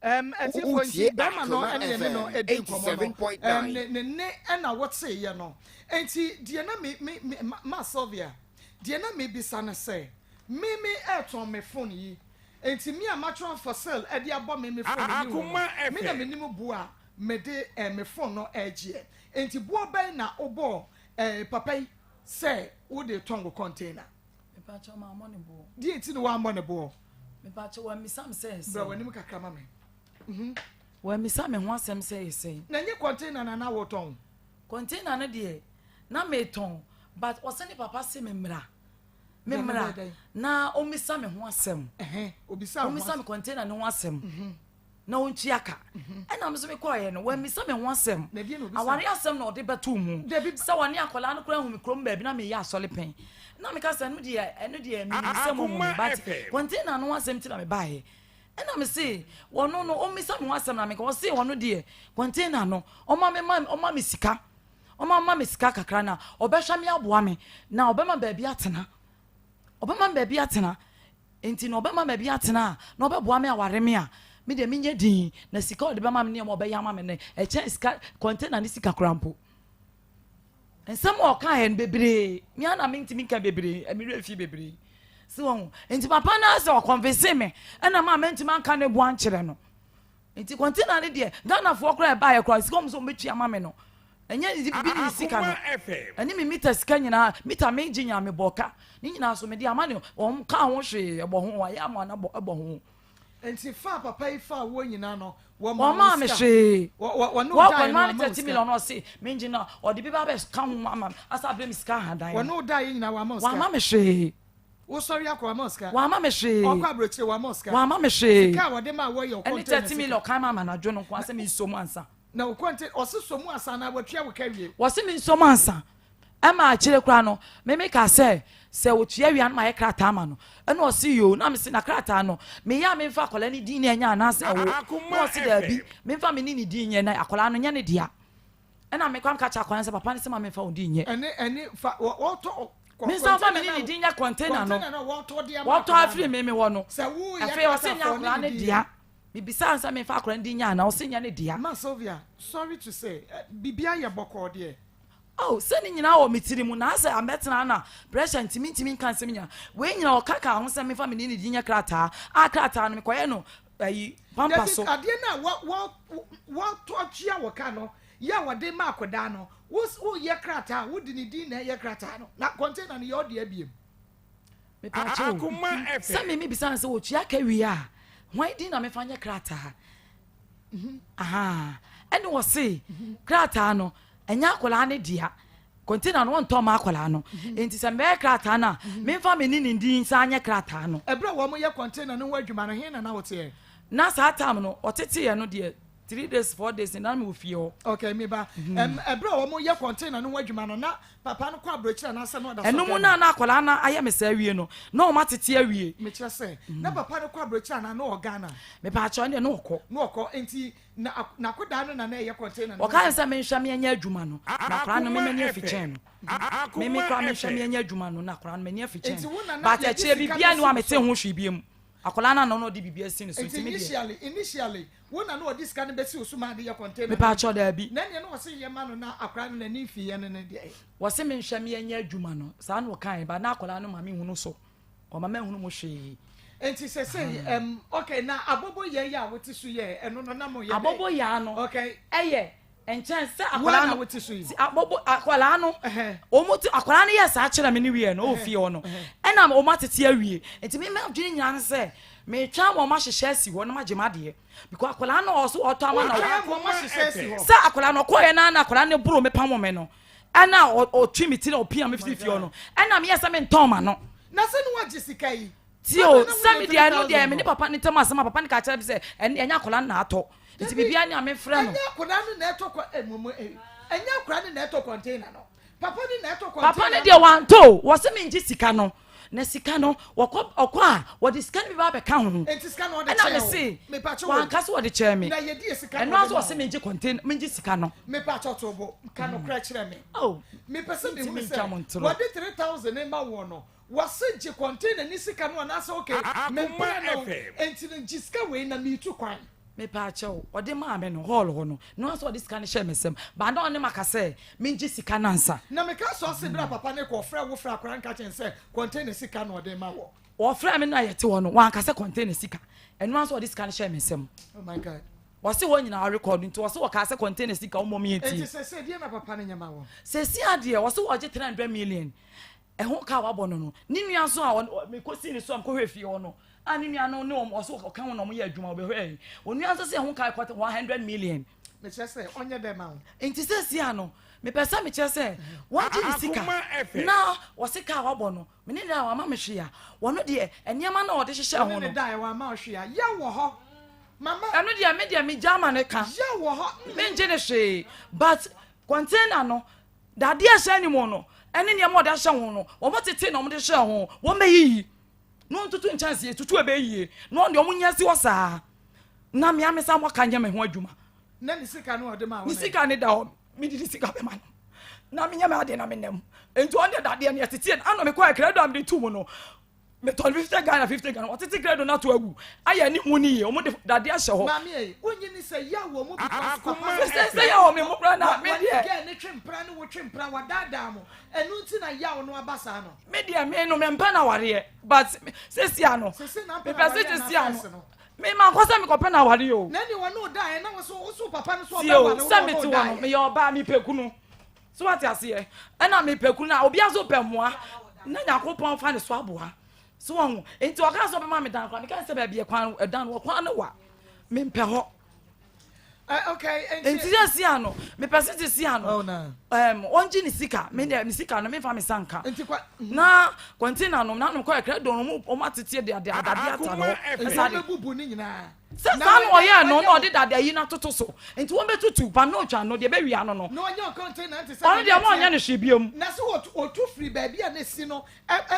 Um, atiefo nti bɛrima no ɛne yɛne no ɛdi nkɔmɔ no um, ne ne nne ɛna wɔteeɛ no nti deɛ na me me me ma Sylvia deɛ na mebisa no sɛ me me ɛɛtɔn me phone yi Enti me a matwerɛ for sale de abɔ me me phone no ni hɔ no, me na menim boɔ a mede eh, me phone no regyeɛ. Enti boɔ bɛn na wobɔɔ eh, papa yi sɛ wode retɔn wo container? Mepakyɛw mammɔ ne boɔ. Deɛ nti na woammɔ ne boɔ? Mepakyɛw wammisa me sɛ ɛsɛn. Bra w'anim kakra ma me. Mhm. Wammisa me ho asɛm sɛ ɛsɛn. Na ɛnyɛ container na na wotɔn? Container no deɛ na metɔn but ɔsɛ ne papa se me mmra. Me mmra na ɔmmisa me ho asɛm. Ɔmmisa me container no ho asɛm mhm. na ɔntua ka. Mhm. Ɛna me nso mekɔeɛ no wammisa me ho asɛm. Aware asɛm na ɔde bɛtoo mu. Sɛ wɔne akwadaa no koraa hu me kurom baabi na meyɛ asɔre pɛn. Na meka sɛ ɛno deɛ ɛno deɛ menim sɛ moahu me but container no ho asɛm nti na mebaeɛ. Ɛna me se wɔno no ɔmmisa me ho asɛm na meka ɔse ɔno deɛ container no ɔma me ma ɔma me sika. Ɔma ma me sika kakra na ɔbɛhwɛ me aboa me na ɔbɛma baabi atena. Ɔbɛma me baabi atena. Nti na ɔbɛma baabi atena a na ɔbɛboa me aware me a me deɛ menyɛ din na sika ɔde bɛma me nneɛma ɔbɛyɛ ama me no ɛkyɛn sika container ne sika koraa mpo. Nsɛm a ɔkaeɛ no bebree me ara na mentumi nka bebree me werɛ fi bebree so wɔn nti papa no asɛ ɔkɔnfese me ɛna maa mentumi anka ne bo ankyerɛ no nti kɔntena no deɛ Ghanafoɔ koraa ɛbaeɛ koraa sika wɔn sɛ wɔn bɛtua ama me no ɛnyɛ bi ne sika no ɛne me mita sika nyinaa mita me gye nyinaa mebɔ ka ne nyinaa so mede ama ne wɔn ka ho hwee ɛbɔ ho wɔayɛ ama no ɛbɔ ho. Nti fa papa yi fa woɔ nyinaa no wɔmaa Wɔmaa wo me sika? hwee. Wɔ wɔ wɔne wo Wɔkɔ daeɛ no no maa me wɔama wo 30 sika? million na ɔse mengye na ɔde bi ba abɛka ho ama me asa abrɛ me sika ahadan Wɔne no. wo daeɛ nyinaa wɔama wo sika? Wɔamma me hwee. Wosɔre akɔ wɔama wo sika? Wɔamma me hwee. Ɔkɔ aburokyire wɔama wo sika? Wɔamma me hwee. Sika a wɔde maa woɔ yɛ wo Ɛne container 30 sika? million ɔkan maa me anadwo no nko ara sɛ mensɔ mu ansa. Na wo container ɔse sɔ mu ansa anaa watua wo ka awie? Wɔse mensɔ mu ansa. Ɛma akyire koraa no, me me kaa sɛ, sɛ ɔtua wie a na mayɛ krataa ama no. Ɛna ɔse yoo, na mese na krataa no, meyɛ a memfa akwadaa no din na ɛnyɛ anaasɛ ɛwo? Na ɔse daabi, memfa me ne ne din nyɛ na akwadaa no nyɛ ne dea. Ɛna me koraa meka kyerɛ akwadaa no sɛ papa no se ma memfa wo din nyɛ. Ɛne ɛne fa wɔtɔ Mensan mfa me ne ne din nyɛ container no, wɔtɔ afiri me me hɔ no. Afei ɔse nyɛ akwadaa no dea. Mebisaa no sɛ memfa akwadaa no din nyɛ anaa, ɔse nyɛ ne dea. Ma Sylvia, sorry to say, biribi ayɛ bɔkɔɔ deɛ. Oh, sɛ ne nyinaa wɔ me tiri mu, na asɛ ambɛtena ha na pressure nti mentumi nka nsɛm nyinaa. Wei nyinaa ɔka kaa ho sɛ memfa me ne ne din nyɛ krataa, a krataa no mekɔyɛ no ayi, pampa Dabi, so. adeɛ no a wɔ wɔ wɔtɔ atua wɔ ka no yɛ a wɔde ma akwadaa no, wo woyɛ krataa a, wode ne din na ɛyɛ krataa no, na container no yɛ ɔde abiem. Mepaakyɛw o, sɛ me mebisa no sɛ wɔtua ka wie a, hwan din na memfa nyɛ krataa? Ahaa, ɛne wɔse krataa no ɛnyɛ akwadaa no dea, container no wɔntɔ ma akwadaa no, nti sɛ mebɛyɛ krataa no a, memfa me ne ne din nsa nyɛ krataa no. Ɛberɛ a wɔyɛ container no ho adwuma no, he na na woteɛ? Na saa time no, ɔteteeɛ no deɛ, 3 days, 4 days, na mewɔ fie hɔ. Okay, me ba. Ɛberɛ a wɔyɛ container no ho adwuma no, na papa no kɔ aburokyire anaasɛ na ɔda so Ɛno mu Ghana? no a na akwadaa no ayɛ me saa awie no, na wɔn atete awie. Mekyerɛ sɛ, na papa no kɔ aburokyire anaa na ɔwɔ Ghana? Mepaakyɛw, ɛndeɛ na ɔkɔ. Na ɔkɔ, nti na n'akodaa no na na ɛyɛ container no ho Ɔkaa adwuma? sɛ menhwɛ me nyɛ adwuma no, na akwadaa no me m'ani afi kyɛn no. Me me koraa menhwɛ me nyɛ adwuma no, na akwadaa no m'ani afi kyɛn Nti no. wo na na But yɛde akyire sika biribiara nni bɛsi hɔ a wo metee so? ho hwee biom. Akwadaa no a na ɔno ɔde biribi asi ne so Nti nti me deɛ. initially, initially, Wo na na ɔde sika no bɛsi wo so ma ade yɛ container no Mepaakyɛw daabi. Na ɛneɛ na wɔse yɛ ma no na akwadaa no n'ani mfii yɛ no ne deɛ. Wɔse menhwɛ me ɛnyɛ adwuma no saa na ɔkaeɛ but na akwadaa no ma menhunu so ɔma manhunu mu hwee. Nti sesei ɛm okay na abobo yɛ yi a wote so yɛ ɛno no na mo yɛ dɛn? Abobo yaa no okay ɛyɛ nkyɛn sɛ Wo akwadaa na no wote so yi? abobo akwadaa no wɔn ti akwadaa no yɛ saa kyerɛ me ne wie no ɔwɔ fie hɔ no ɛna wɔn atete awie nti me ma dwene nyinaa no sɛ metwa wɔn ahyehyɛ asi hɔ na ma gye ma adeɛ because akwadaa no ɔso ɔtɔ ama na sɛ akwadaa no ɔkɔɛ na na akwadaa no boro me pam me no ɛna ɔtwi me ti na ɔpia me firi fie hɔ no ɛna meyɛ sɛ mentɔn ma no. Na sɛ ne wagye sika yi. Tie o, sɛ me deɛ ɛno deɛ me ne papa ne ntam asɛm a papa no ka kyerɛ me sɛ ɛnyɛ akwadaa no na atɔ nti biribiara ni a mefrɛ no. Ɛnyɛ akwadaa no na ɛtɔ kɔ ɛmumu ɛnyɛ akwadaa no na ɛtɔ container no papa no na ɛtɔ container. Papa no deɛ wantɔ o, wɔsɛ me ngye sika no na sika no wɔkɔ ɔkɔ a wɔde sika no bi ba abɛka ho. Nti sika no ɔde Ɛna me kyɛɛ se o mepakyɛ o wanka sɛ wɔde kyɛɛ me na yɛdi yɛ sika ɛno na ara ɔde nso ma wɔse wo. mengye container mengye sika no. Mepakyɛ to bo ka nokorɛ kyerɛ me. Oh, Mepɛ sɛ mentumi mehunu ntwa mo sɛ ntorɔ. wɔde 3000 ma woɔ no Wɔse gye container ne sika no anaasɛ ok mempere no enti no gye sika wei na meetu kwan. Mepaakyɛw, ɔde maa me no hall hɔ no, no ara sɛ ɔde sika no hyɛɛ me nsam, but na ɔne maka sɛ mengye sika no ansa. Na meka sɛ ɔse berɛ a papa no rekɔ ɔfrɛ wo frɛ akwadaa no ka kyerɛ no sɛ container sika na ɔde rema wɔ. Ɔfrɛɛ me no a yɛte hɔ no, wanka sɛ container sika, ɛno ara sɛ ɔde sika no hyɛɛ me nsam. Oh my God. Ɔse wɔn nyinaa record nti ɔse wɔkaa sɛ container sika wɔmmɔ me ntie. Enti sɛsɛ deɛ na papa no nyɛ ma wɔ? Sɛsi adeɛ ɔse wɔgye 300 million. Ɛho ka a wabɔ no no, ne nua nso a mekɔsii ne so a mekɔhwɛɛ fie hɔ no, a ne nua no ne wɔn ɔso ɔka ho na wɔyɛ adwuma wɔbɛhwɛɛ onua nso sɛ ɛho ka ɛkɔ 100 million. Mekyerɛ sɛ ɔnyɛ dɛ ma wo. Nti sɛsi a no mepɛ sɛ mekyerɛ sɛ wɔgye ne sika na wɔse ka a wabɔ no me ne da a wama me hwee a wɔno deɛ nneɛma no a ɔde hyehyɛ ho no. Wɔne ne da a wama hwee a yɛ wɔ hɔ mama. Ɛno deɛ me deɛ megya ama ne ka. Yɛ wɔ hɔ. Mengye ne hwee but container no Dadeɛ a ɛhyɛ anim no ne nneɛma a wɔde ahyɛ ho no, wɔtete na wɔde hyɛɛ ho. Wɔbɛyiyi na wɔntutu nkyɛnsee, tutu a ɛbɛyɛ yie, na wɔn deɛ wɔnyɛ si hɔ saa. Na mmea me san mɔka nyɛ me ho adwuma. Na ne sika no ɔde ma wo Ne sika ne da hɔ, mede ne sika bɛma no. na menyɛ m'adeɛ na menam. Nti ɔno deɛ dadeɛ no yɛteteɛ no ana mekɔɛ krado a mede too mu no metɔ no 50 Ghana 50 Ghana wɔtete krado no ato agu ayɛ ne mu no yie wɔn de dadeɛ ahyɛ hɔ. Maame ei, wonyi ni sɛ yaw wɔ mu because papa no Sɛ sɛ yaw wɔ me mu koraa na me wɔne deɛ. girl no twe mpena ne wo twe mpena wadaadaa mo ɛno nti na yaw no aba saa no. Me deɛ me no mempɛ no awareɛ but sesia no Sese na mpɛ mepɛ no sɛ awareɛ sesia anaa no first no. me mankɔ sɛ mekɔpɛ no awareɛ o. Na ɛne wɔne wo daeɛ na wo so wo so papa no so Tie o ɔbɛware wo sɛ na ɔne mete wo hɔ no daeɛ. meyɛ ɔbaa mepɛ kunu So wate aseɛ? Ɛna mepɛ kunu na obiara nso pɛ mmoa na Nyankopɔn fa ne so aboa. So wɔn ho. Nti ɔka sɛ ɔbɛma me dan koraa meka sɛ baabi ɛkwan ɛdan no ɔkwan no wa mempɛ hɔ. Eh, okay, nti sɛ si ano mepɛ sɛ sɛ si ano oh, um, ɔngye ne sika me deɛ me sika no memfa me sa nka na kɔntena no nanom kɔ ɛkrɛ dɔn no ɔmo ateteɛ de ade adade ata no ɛsa de Sɛ saa na ɔyɛɛ no na ɔde dade ayi no atoto so nti wɔn bɛtutu ba no otwa no deɛ ɛbɛwia no no ɔno deɛ wɔn nyɛ no hwee biom.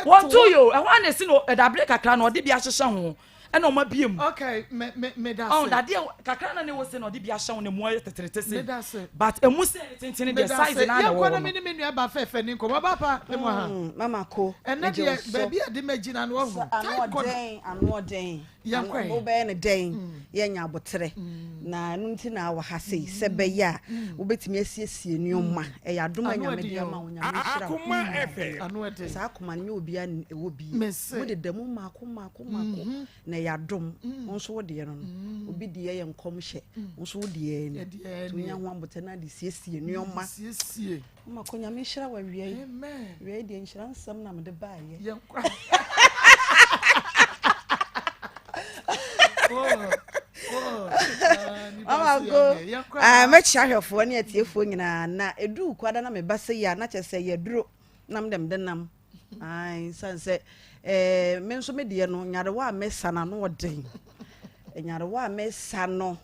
Wɔtu yo ɛhɔ a na esi no ɛdabere kakra na ɔde bi ahyehyɛ ho ɛna ɔmo abie mu. Ɔn dadeɛ kakra na ne wɔ se na ɔde bi ahyɛ ho na emu ayɛ tetrete se but emu se ne tenten deɛ size na na ɛwɔ hɔ no. Yɛnkɔ na me ne me nua ba fɛfɛ ni nkɔmɔ ba pa emu ha. Mama ko. Ɛnɛ deɛ baabi a de ma gyina no ɔho. Ano ɔdɛn ano ɔdɛn. Yɛnkɔ ɛ. Wobɛyɛ no dɛn? Yɛanya aboterɛ. Na ɛno nti na wɔ ha sei, sɛ ɛbɛyɛ a wobɛtumi asiesie nneɛma. Ɛyɛ adom a Nyame de ama wo. Nyame nhyira wo. Saa akoma no, nyɛ obiara na ɛwɔ bi. Modeda mu mmaako mmaako mmaako. Na ɛyɛ adom. Wo nso wo deɛ no no. Obi deɛ yɛ nkɔmhyɛ. Wo nso wo deɛ ni. Nti wonya ho aboterɛ na de siesie nneɛma. Mama kɔ Nyame nhyira wo awia yi. Awia yi deɛ nhyira nsɛm na mede baayɛ. Mama ko ah, mɛkyia ahwɛfoɔ ne atiefoɔ nyinaa na ɛduu kwada na meba sɛ yi a na kyerɛ sɛ yɛduro nam dɛm de nam sane sɛ eh, me nso me deɛ no nyarewa a mesa no ano ɔden nyarewa a mesa no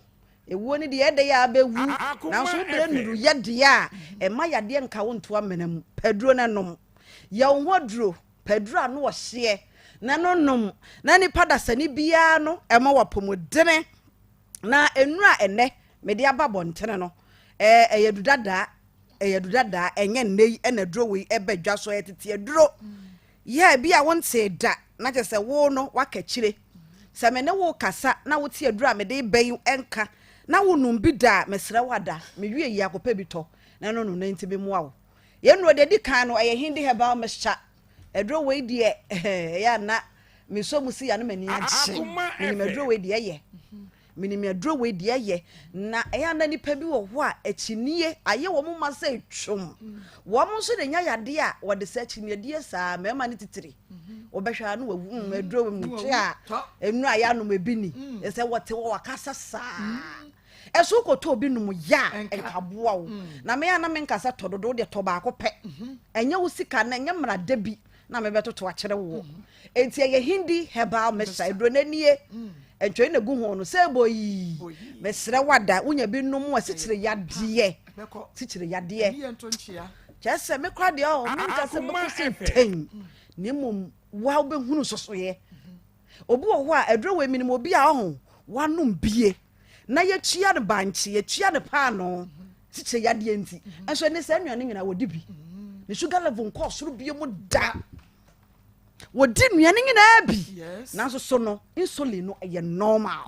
Ewuo no deɛ ɛdɛ yɛ a bɛwu, nanso wo berɛ nnuru yɛ deɛ a, ɛmma yadeɛ nka wo nto amena mu. Pɛ aduro na nom. Yɛ wo ho aduro. Pɛ aduro a ano ɔhyeɛ na no nom. Na nipa dasani biara no ɛma wo apɔmudene. Na nnuro a ɛnɛ mede aba abɔntene no, ɛɛ ɛyɛ adudadaa, ɛyɛ adudadaa, ɛnyɛ nnɛ yi ɛna aduro wei ɛba dwa so, ɛyɛ tete aduro. Yɛ bi a wontee da, na kyerɛ sɛ wo no woaka akyire. Sɛ me ne wo rekasa na wote aduru a mede reba yi nka na wonnom bi da a, mesrɛ wo ada, mewie yi a kɔpɛ bi tɔ na no nom na enti memmoa wo. Yɛn nnuro deɛ ɛdi kan no, ɛyɛ Hindi Herbal Mixture. Aduro wei deɛ, ɛyɛ a na mesɔ mu si a na m'ani agye. Menim aduro wei deɛ ɛyɛ. Menim aduro wei deɛ ɛyɛ. Na ɛyɛ a na nnipa bi wɔ hɔ a akyinie ayɛ wɔn ma sɛ twom. Wɔn nso na nya yadeɛ a wɔde saa akyinnyedie saa mmarima no titiri. Wɔbɛhwɛ a na wawu mm, aduro wei mu twe a nnuro a yɛanom ebi ni. Ɛsɛ wɔte hɔ wakasa saa. Ɛso wokɔtɔ obi nom yɛ a nkaboa wo. Na me a na menka sɛ tɔ dodo deɛ tɔ baako pɛ. Ɛnyɛ wo sika na ɛnyɛ mmara da bi na mebɛtoto akyerɛ woɔ. Enti ɛyɛ Hindi herbal mixture aduro no nie. Ntwɛn na gu ho no sɛ boyi. Mesrɛ wo ada wonya bi nom a sikyire yadeɛ. Sikyire yadeɛ. Kyerɛ sɛ me kora deɛ ɔ menka sɛ bɛkɔ sɛ tɛn na mmom wa wobɛhunu sosoeɛ. Obi wɔ hɔ a aduro wei menim obi a ɔho wanom bie na yɛtua no bankye yɛtua no paanoo sikyire yadeɛ nti nso ɛne saa nnuane nyinaa wɔdi bi ne sugar level nkɔɔ soro bie mu da. Wɔdi nnuane nyinaa bi nanso so no insulin no ɛyɛ normal.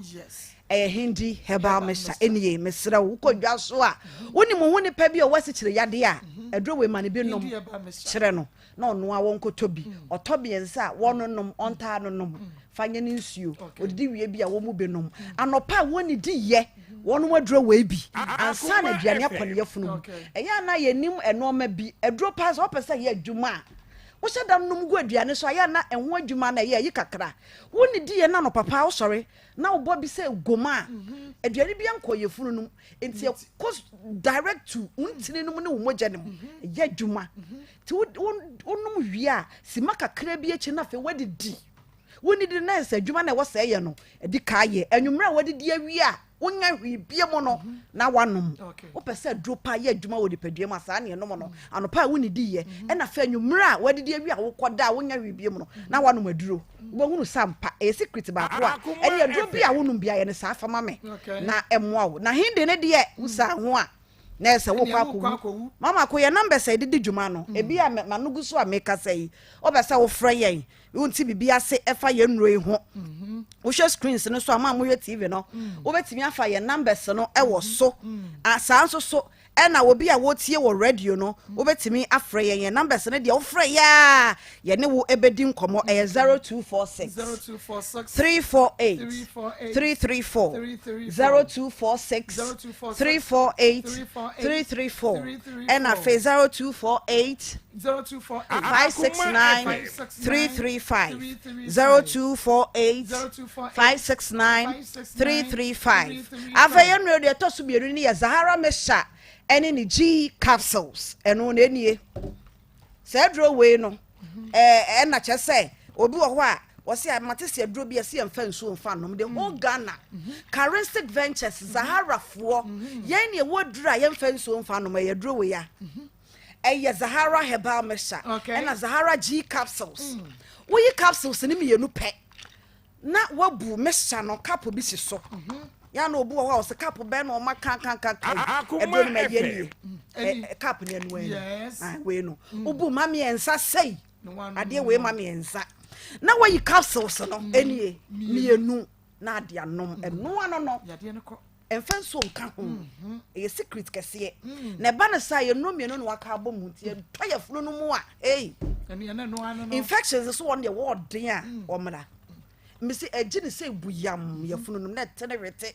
Ɛyɛ Hindi herbal mixture ɛnie mesrɛ wo wokɔ dwa so a wonim wo ho nipa bi a ɔwɔ asikyire yadeɛ a mhm. aduro wei ma no bi nom kyerɛ no na ɔnoa wɔn nkɔtɔ bi mm. ɔtɔ mmiɛnsa a wɔn nom ɔntaa no nom mm. fa nyɛ ne nsuo odidi wie bi a wɔn mu bi nom mm. anɔpa a wɔn didi yɛ wɔn aduro wei bi ansa na aduane akɔ ne yafunu mu ɛyɛ ana yɛnim nneɛma bi aduro paa sɛ ɔpɛ sɛ yɛ adwuma a Wohyɛ da nom gu aduane so a, ɛyɛ a na ɛho adwuma no ɛyɛ ayi kakra. Wonnidi yɛ no anɔpa paa, wosɔre na wobɔ bi sɛ goma a, mhm. aduane bi ankɔ yafunu no mu. Nti ɛkɔ direct to wo ntini no mu ne wo mogya no mu. Mhm. Ɛyɛ adwuma. Mhm. Nti wonom wie a, sima kakra bi akyi no afei woadidi. Wonnidi na ɛsɛ adwuma na ɛwɔ sɛ ɛyɛ no, ɛdi ka yɛ. Anwummerɛ a woadidi awie a, wonya hwee bie mu no na wanom wopɛ sɛ aduro pa yɛ adwuma wɔ nipadua mu a saa ne ɛnom no mm. anɔpa a wonnidi yɛ mm-hmm. ɛna afei anwummerɛ a wadidi awie a wokɔda a wonya hwee bie mu no mm. na wanom aduro wobɛhunu sa mpa ɛyɛ secret baako a ɛne aduro bi a wonom bi ayɛ no saa fama me na ɛmmoa wo na hende ne deɛ wosaa ho a. Na ɛsɛ wokɔ akɔwu. Mama ko yɛ numbers a yɛde di dwuma no, ebi a m'ano gu so a mekasa yi, wopɛ sɛ wofrɛ yɛn, wonte biribi ase ɛfa yɛn nnuro yi ho. Wohwɛ screens no so a, mo a mohwɛ TV no, wobɛtumi afa yɛn numbers no ɛwɔ so. Saa nso so ɛna obi a wotie wɔ radio no, wobɛtumi afrɛ yɛn. Yɛn numbers no deɛ wofrɛ yɛ a, yɛne wo ɛbɛdi nkɔmmɔ. Ɛyɛ 0246 348 334, 0246 348 334, ɛna afei 0248 569 335, 0248 569 335. Afei yɛn nnuro deɛ ɛtɔ so mmienu no yɛ Zahara Mixture ɛne ne G capsules. Ɛno na ɛnie saa aduro wei no ɛna kyerɛ sɛ obi wɔ hɔ a wɔsi a mate sɛ aduro bi ɛsi yɛn fa nsuo nfa nom. The whole Ghana, Charistic Ventures, Zahara foɔ, yɛn ne ɛwɔ aduro a yɛn fa nsuo nfa nom. Ɛyɛ aduro wei a ɛyɛ Zahara herbal mixture ɛna Zahara G capsules. Woyi capsules ne mmienu pɛ na wabu mixture no, cup bi si so ya na obi wɔ hɔ a ɔsɛ cup bɛn na ɔma kankankankan aduro no ma ɛyɛ nie ɛ cup ne ɛnu ɛni wei no wobu ma mmiɛnsa sɛyi adeɛ wei ma mmiɛnsa na wayi capsules no ɛnie mmienu na ade anom ɛnoa no mfa nsuo nka ho. Ɛyɛ secret kɛseɛ na ɛba no saa. Yɛnnuro mmienu na waka abɔ mu nti ɛtɔ yɛ funu no mu a, ei, infections so wɔn deɛ wɔɔden a wɔmmra mesi ɛgye ne sɛ ebu yam yɛ funu no mu na ɛte ne wete.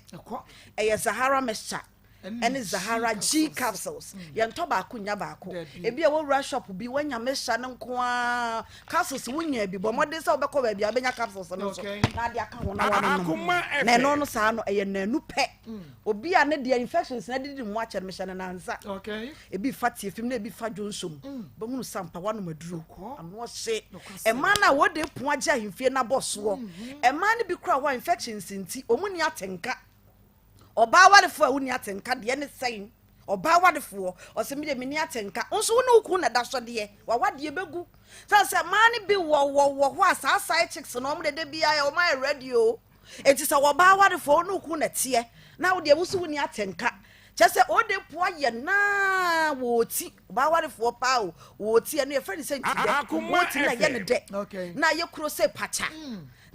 Ɛyɛ Zahara mixture ɛne Zahara G capsules. Yɛntɔ baako nya baako. Ebi a wɔwura shop bi wɔanya mixture no nko ara, capsules wonya bi. Bɔ mmɔden sɛ wobɛkɔ baabi a wobɛnya capsules no nso na ade aka ho na wanonom. Na ɛno no saa no ɛyɛ nanu pɛ. Obi a ne deɛ infections na didi mu akyɛ no, mehyɛ no nansa. Ebi fa tiefim na ebi fa dwonsom. Bɛhunu sampa wanom aduro ano ɔhye. Ɛmaa no a wɔde pon agye ahemfie no abɔ soɔ. Ɛmaa no bi kora hɔ a infections nti wɔn ni atenka. Ɔbaa warefoɔ a wonni atenka deɛ ne sɛn? Ɔbaa warefoɔ ɔsɛ mi deɛ menni atenka nso wo ne wo kun na da so deɛ wawadeɛ bɛgu sɛ mmaa no bi wɔ wɔ wɔ hɔ a saa side chicks no wɔn dede biara wɔn ayɛ ready o. Eti sɛ ɔbaa warefoɔ wo ne wo kun na teɛ na wo deɛ wo so wonni atenka kyɛ sɛ ɔde po ayɛ naa wɔ ti ɔbaa warefoɔ paa o wɔ ti ɛno yɛfrɛ no sɛ ntidɛ wɔ ti na yɛ ne dɛ na ayɛ kuro sɛ pakya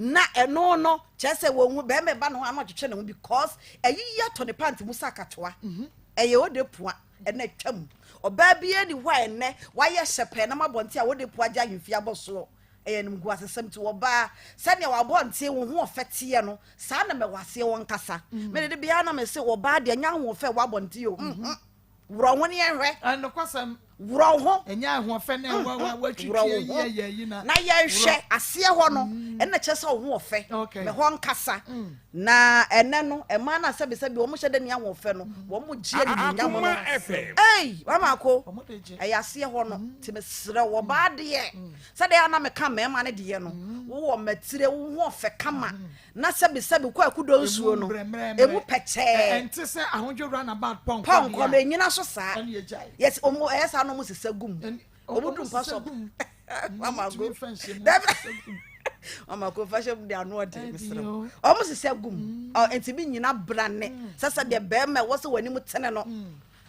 na ɛno no kyerɛ sɛ wɔn ho bɛrima ba ne ho ano ɔtwetwe ne ho because ɛyiyi atɔ ne pant mu sɛ akatoa. Ɛyɛ ode pua ɛna atwam. Ɔbaa biara ni hɔ a ɛnɛ wayɛ hyɛpɛɛ nam abɔnten a ode pua gye ahemfie abɔ soɔ. Ɛyɛ animguasesɛm. Nti ɔbaa sɛnea wabɔnten wo ho ɔfɛ teɛ no saa na mɛwɔ aseɛ wɔn kasa. Mede de biara na mese ɔbaa deɛ nyɛ ahoɔfɛ wɔ abɔnten o. Worɔ ho ne yɛnhwɛ. Nokwasɛm. Worɔ ho. Ɛnyɛ ahoɔfɛ na ɛwɔ wa watwitwi Worɔ wo ho. ayi ayɛ ayi na. Na yɛnhwɛ aseɛ hɔ no, ɛna kyerɛ sɛ wo ho ɔfɛ. Okay. Mɛ hɔ nkasa. Na ɛnɛ no, mmaa no a sɛbisɛbi wɔn hyɛ dɛ ne ahoɔfɛ no, wɔn gye animuonyam no. Akoma FM. Ei, mama ko, Wɔn de gye. ɛyɛ aseɛ hɔ no. Nti mesrɛ wo, ɔbaa deɛ, sɛdeɛ a na meka mmarima no deɛ no, wowɔ mmatire, wo ho ɔfɛ kama. Na sɛbisɛbi kɔ akudo nsuo no emu pɛkyɛɛ. Ɛnte sɛ ahodwo runabout pɔnkɔ deɛ. Pɔnkɔ no enyina so saa. Yes, ɔmo ɛyɛ saa na ɔmo sisa gu mu. Ɔmo du mpa so. Mama go. Dabi. Mama ko fa hyɛ mu de ano ɔde mesrɛ. Ɔmo sisa gu mu. Nti bi nyina brane. Sɛ sɛ deɛ bɛrima ɛwɔ sɛ wɔn anim tene no.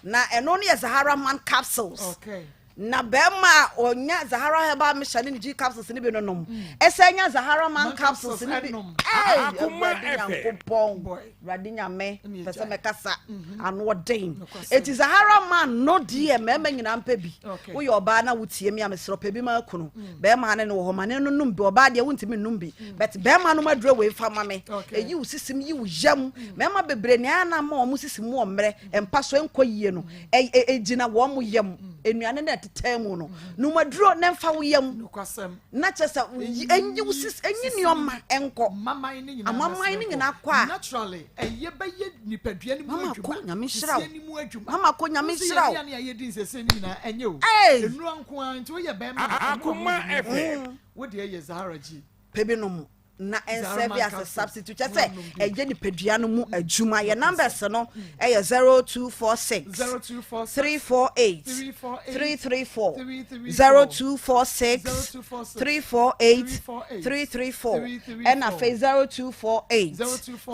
Na ɛno no yɛ Zahara man capsules. Okay. Na bɛrima a ɔnya Zahara herbal mixture ne ne G capsules ne bi no nom. Ɛsɛ nya Zahara man capsules ne bi. Ɛy Awurade Nyankopɔn, Awurade Nyame, pɛ sɛ mɛkasa ano ɔden. Eti Zahara man no deɛ mmarima nyinaa mpɛ bi. Woyɛ ɔbaa na wotie me a mesrɛ pɛ bi ma akunu. Bɛrima ne no wɔ hɔ ma ne no nom bi. Ɔbaa deɛ wontumi nnom bi. But bɛrima nom aduro wei fa ma me. Eyi wo sisim yi wo yam. Mmarima bebree nea na ama wɔn sisim wɔ mmerɛ mpa so nkɔ yie no ɛgyina wɔn yam. Nnuane no a ɛtetɛ mu no, nom aduro na ɛmfa wo yam. Na kyerɛ sɛ ɛnyi wo sisi, ɛnyi nneɛma nkɔ. Amaman no nyinaa kɔ a. Naturally, ɛyɛ bɛyɛ nipadua no mu Mama adwuma. ko nyame nhyira wo. Sisie no mu adwuma. Mama ko nyame Wosi nhyira yɛ wo. nnuane a yɛdi nsese no nyinaa ɛnyɛ o. Hey! Nnura nko ara nti woyɛ bɛrima a ɛno a Akoma wodi FM. Wo deɛ yɛ Zahara G. Pɛ bi nom. na ɛnsɛve as a substitute kyɛ sɛ ɛyɛ nipadua no mu adwuma. Yɛ numbers no ɛyɛ 0246 348 334, 0246 348 334, ɛna afei 0248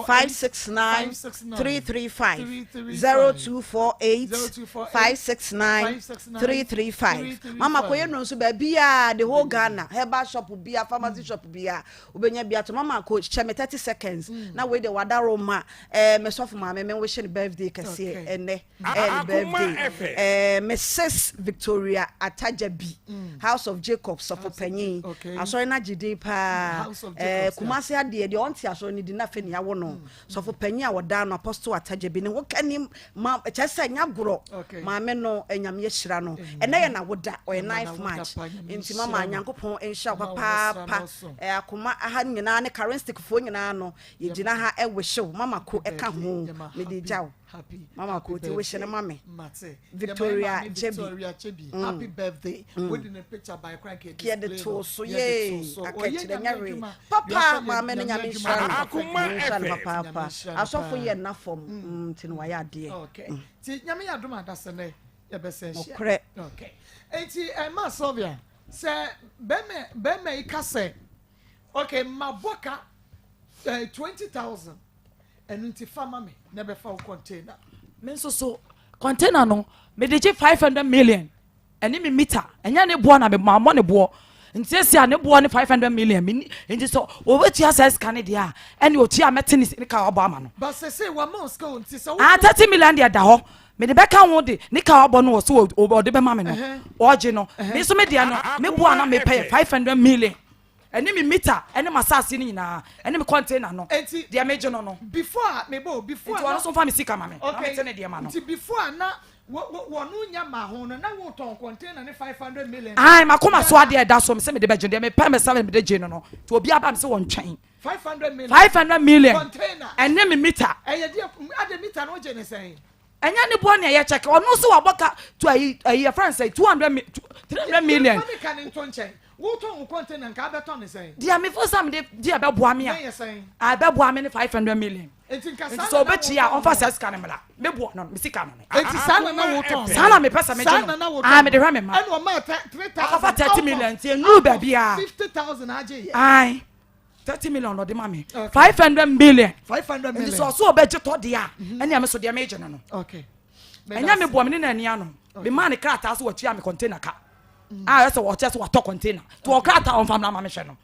569 335, 0248 569 335. Mama kɔyɛ no nso baabiaa, the whole Ghana, herbal shop bia, pharmacy shop bia, wobɛnya bi ato. Mama ko hyɛ me 30 seconds na wei de wadaro ma me sɔfo maame, me wish ne birthday kɛseɛ ɛnɛ. Ɛyɛ ne birthday, Mrs Victoria Atajabi, House of Jacob sɔfo panyin. Asɔre no agye din paa. Kumase adeɛ deɛ ɔnte asɔre no di na afei ne awo no sɔfo panyin a wɔda no Apostle Atajabi ne ho kani ma kyerɛ sɛ nya gorɔ. Maame no, Nyame ahyira no. Ɛnɛ yɛ n'awoda, ɔyɛ 9th March, nti mama Nyankopɔn nhyira wo papaapa. Akoma aha nyinaa ne Karenstick foɔ nyinaa no yɛgyina ha ɛwehyew mama ko ɛka ho. Mede gya wo mama ko ti wehyɛ no ma me Victoria Gyebi. Happy birthday. Wodi ne picture by kran ke yɛde too so yee akakyerɛ nya hwee papa. Maame no, Nyame nhyira no, nhyira no papaapa. Asɔfo yɛ nna fam nti no wayɛ adeɛ. Okay, nti Nyame yɛ adom adasɛ nɛ yɛbɛsɛ hyia. Nokorɛ. Okay, nti ɛma Sylvia sɛ bɛrima bɛrima yi ka sɛ okay, ma bɔ ka 20,000, ɛno nti fa ma me na ɛbɛfa wo container. Me nso so container no mede gye 500 million ɛne me meter. Ɛnyɛ ne boɔ na me ma mmɔ ne boɔ, nti esi a ne boɔ ne 500 million mi ni. Nti sɛ obetua saa sika ne deɛ a, ɛne otua mɛte ne ka wabɔ ama no. But sɛ wama wo sika o, nti sɛ Ah, 30 million deɛ da hɔ, mede bɛka ho de ne ka wabɔ no wɔ so ɔde bɛma me no. Ɔgye no, me nso me deɛ no me boɔ a na mepɛ yɛ 500 million ɛne me meter ɛne m'asase no nyinaa ɛne me container no deɛ megye no. Before a mebɔ o, before nti ɔno nso nfa me sika ma me na mete ne deɛ ma no. Nti before a na wɔn nya ma ho no, na wɔtɔn container ne 500 million. Ayi, makoma so adeɛ ɛda so sɛ mede bɛgye deɛ mepɛ me sɛ mede gye no, nti obi aba me sɛ wɔn twɛn. 500 million. 500 million. Container. Ɛne me meter. Ɛyɛ deɛ ade meter no gye ne sɛn? Ɛnyɛ ne boɔ nea yɛ kyɛkɛ. Ɔno nso wabɔ ka to ayi ayi yɛfrɛ no sɛ 200 mi 300 million. Yɛmfa ne ka ne nto nkyɛn, wotɔn wo container nka abɛtɔ ne sɛn? Deɛ mefo sɛ mede deɛ ɛbɛboa me a Na yɛ sɛn? A ɛbɛboa me ne 500 million. Nti nka nti saa sɛ na na ɔbɛtua a wotɔn ɔmfa saa sika no mmra. Meboa no, me sika no. Nti saa na na wotɔn? Saa na mepɛ sɛ megye Saa no. na na wotɔn? Ah, mede hwɛ me ma. Ɛna ɔmaa 3,000 Akɔfa 30 million nti enuru baabi a 50,000 agye yɛ. Ayi, 30 million ɔde ma me, 500 million. 500 million. Nti sɛ ɔso ɔbɛgye tɔ deɛ a, ɛnea me so deɛ megye no. Ɛnyɛ me boɔ me ne n'ani ano. Me maa ne krataa so wɔtua me container ka a ɛsɛ wɔkyɛ sɛ wɔatɔ container to wɔ krataa ɔmfa mmra ma mehwɛ no.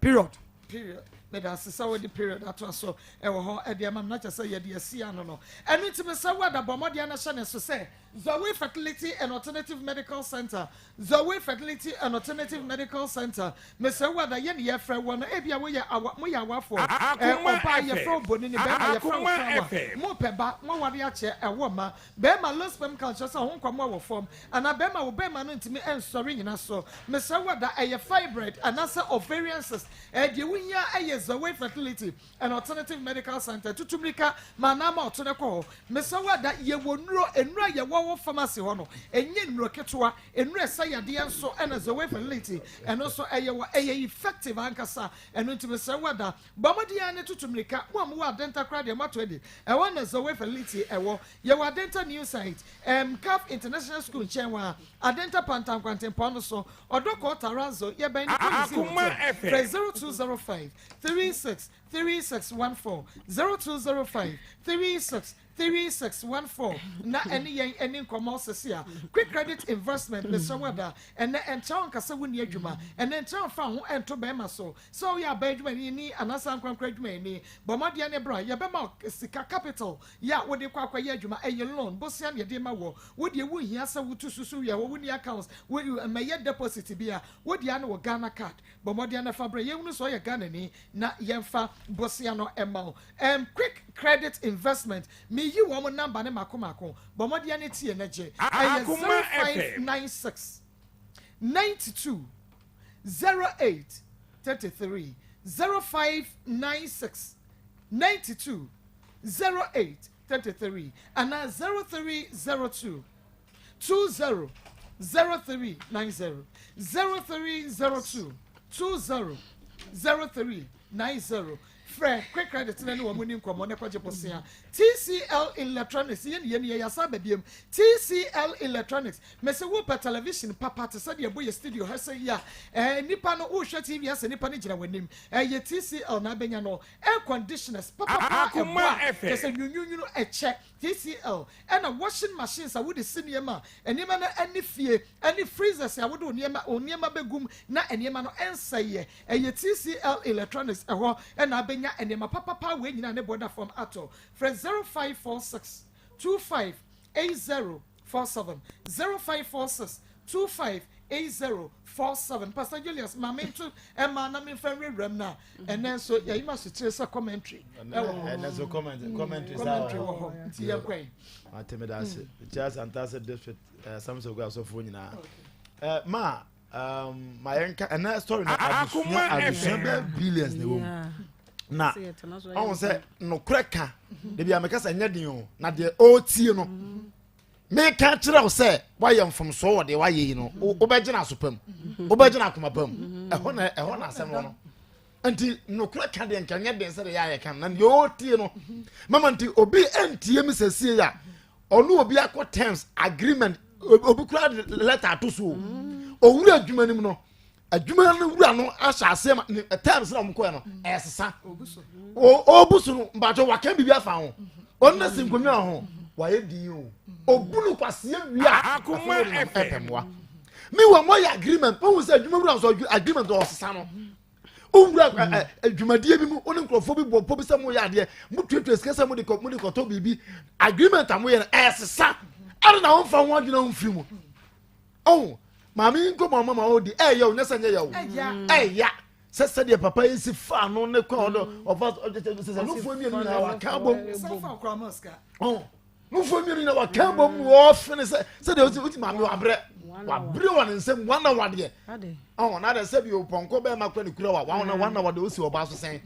Period. Period. Meda ase sɛ wode period atoa so ɛwɔ hɔ ɛde ama me, na kyerɛ sɛ yɛde asi ano no. Ɛno nti mesɛ wo ada bɔ mmɔden no hyɛ ne so sɛ Zoe Fertility and Alternative Medical Center, Zoe Fertility and Alternative Medical Center, mesɛ wo ada yɛ ne yɛfrɛ wɔ no. Ebia woyɛ awa, moyɛ awafoɔ, ɔbaa yɛfrɛ wo boni ne bɛrima yɛfrɛ wo krawa, mopɛ ba, moaware akyɛ, ɛwɔ ma bɛrima low sperm count, kyerɛ sɛ ho nkwamoa wɔ fam, anaa bɛrima wo bɛrima no ntumi nsɔre nyina so. Mesɛ wo ada ɛyɛ fibroid anaasɛ ovarian cyst, deɛ wohia ɛyɛ Zoe Fertility and Alternative Medical Center. Tutu mmirika ma anaa ma ɔto no kɔ hɔ. Mesɛ wo ada yɛwɔ nnuro, nnuro a yɛwɔ wɔ pharmacy hɔ no ɛnyɛ nnuro ketewa, nnuro ɛsɛ yadeɛ nso. Ɛna Zoe Fertility ɛno nso ɛyɛ wɔ ɛyɛ effective ankasa. Ɛno nti mesɛ wo ada bɔ mmɔden ara ne tutu mmirika. Mo a mowɔ Adenta koraa deɛ moato adi, ɛwɔ na Zoe Fertility ɛwɔ. Yɛwɔ Adenta New Site, CAF International School nkyɛn wɔ a Adenta Pantankwantempɔn no so, Ɔdɔkɔɔ Taranzo, yɛbɛn ne Polisi Hotel. Frɛ 0205 36 3614, 0205 36 3614 na ɛne yɛn ani nkɔmmɔ sese a. Quick Credit Investment, mesrɛ wo ada ɛnɛ ɛnkyerɛ wo nkasa wonni adwuma, ɛnɛ nkyerɛ wo fa ho ɛnto bɛrima so sɛ woyɛ aban adwumayɛni anaasɛ ankorankora adwumayɛni. Bɔ mmɔden ne bra, yɛbɛma wo sika capital yɛ a wode kɔ akɔyɛ adwuma. Ɛyɛ loan bosea ne yɛde ma wɔ wo deɛ. Wonhia sɛ wotu susu wia hɔ, wonni accounts, wo mmɛyɛ deposit bi a wode ano wɔ Ghana Card. Bɔ mmɔden na fa brɛ yɛnhunu sɛ ɔyɛ Ghanani na yɛmfa bosea no ɛma wo. Quick Credit Investment, meyi wɔn number ne mako mako. Bɔ mmɔden ne tie na gye. Ɛyɛ 0596 92 08 33, 0596 92 08 33 anaa 0302 20 0390, 0302 20 03. 90. Frɛ Quick Credit na ne wɔn nni nkɔmmɔ na kɔgye bosea. TCL Electronics, yɛn yɛn yɛ yɛasan aba biom. TCL Electronics, mese wopɛ television papa te sɛ deɛ ɛbɔ yɛ studio ha sɛ yi a, ɛɛ nipa no wohwɛ TV asɛ nipa no gyina w'anim. Ɛyɛ TCL na abɛnya no. Air conditioners papapa ɛbɔ a kyerɛ sɛ nwunwunwunu ɛkyɛ. TCL, ɛna washing machines a wode si nneɛma a nneɛma no ani fie, ɛne freezers a wode wo nneɛma wo nneɛma bɛgu mu na nneɛma no ɛnsɛeɛ. Ɛyɛ TCL Electronics ɛhɔ na abɛnya nneɛma papapa wei nyinaa ne boɔ da fam atɔ. Frɛ 0546 25 8047, 0546 25 8047. Pastor Julius, ma mento ɛma na memfa nwurawura mu na ɛnɛ nso yɛyi ma sokyerɛ sɛ commentary ɛwɔ hɔ. Ɛnɛ nso commentary commentary saa wɔ hɔ. Nti yɛn kwan. Ate me da ase. Kyia Santase district Samson Ogu asɔfoɔ nyinaa. Eh, ma um, ma yɛn ka ɛnɛ story no adesua adesua bɛɛ billions na ɛwɔ mu. Na ɔho sɛ nokorɛ ka debi ameka sɛ nyɛ den o na deɛ ɔretie no. Meka kyerɛ wo sɛ woayɛ mfomsoɔ wɔ deɛ woayɛ yi no, wobɛgyina aso pa mu, wobɛgyina akoma pa mu. Ɛhɔ na ɛhɔ na asɛm wɔ no. Nti nokorɛ ka deɛ nka nyɛ den sɛ deɛ yɛayɛ ka no, na deɛ ɔretie no. Mama nti obi ntie me sɛsie a, ɔne obi akɔ terms agreement, obi kura letter ato so o. Owura adwuma no mu no, adwuma no wura no ahyɛ aseɛ ma ne terms na wɔn kɔɛ no ɛsesa ɔbu so no mbakyɛ waka biribi afa ho ɔno na si nkonnwa ho wayɛ din o obu no kwaseɛ wie a afei de nam ɛpɛ mmoa mi wɔ mo yɛ agreement wɔn sɛ adwuma wura nso agreement ɔsesa no owura adwumadie bi mu wɔne nkurɔfoɔ bi bɔ mpo bi sɛ mo yɛ adeɛ mo tuatua sika sɛ mo de kɔ mo de kɔtɔ biribi agreement a mo yɛ no ɛsesa ɛna na wɔn fa ho adwene ho firi mu. Oh, maame yi nkɔmɔ ama ma ɔdi ɛyɛ o nyɛ sɛ nyɛ yɛ o ɛya sɛ sɛdeɛ papa yi si fa no ne kwan ɔdɔ ɔfa sɛ sɛ nufoɔ mmienu nyinaa waka bom ɔn nufoɔ mmienu nyinaa waka bom wɔɔfene sɛ sɛdeɛ ɔsi ɔsi maame wabrɛ wabrɛ wɔ ne nsam wɔn na wadeɛ ɔn na de sɛ bi o pɔnkɔ bɛɛ ma kura ne kura wa wɔn na wɔn na wɔde osi ɔbaa so sɛn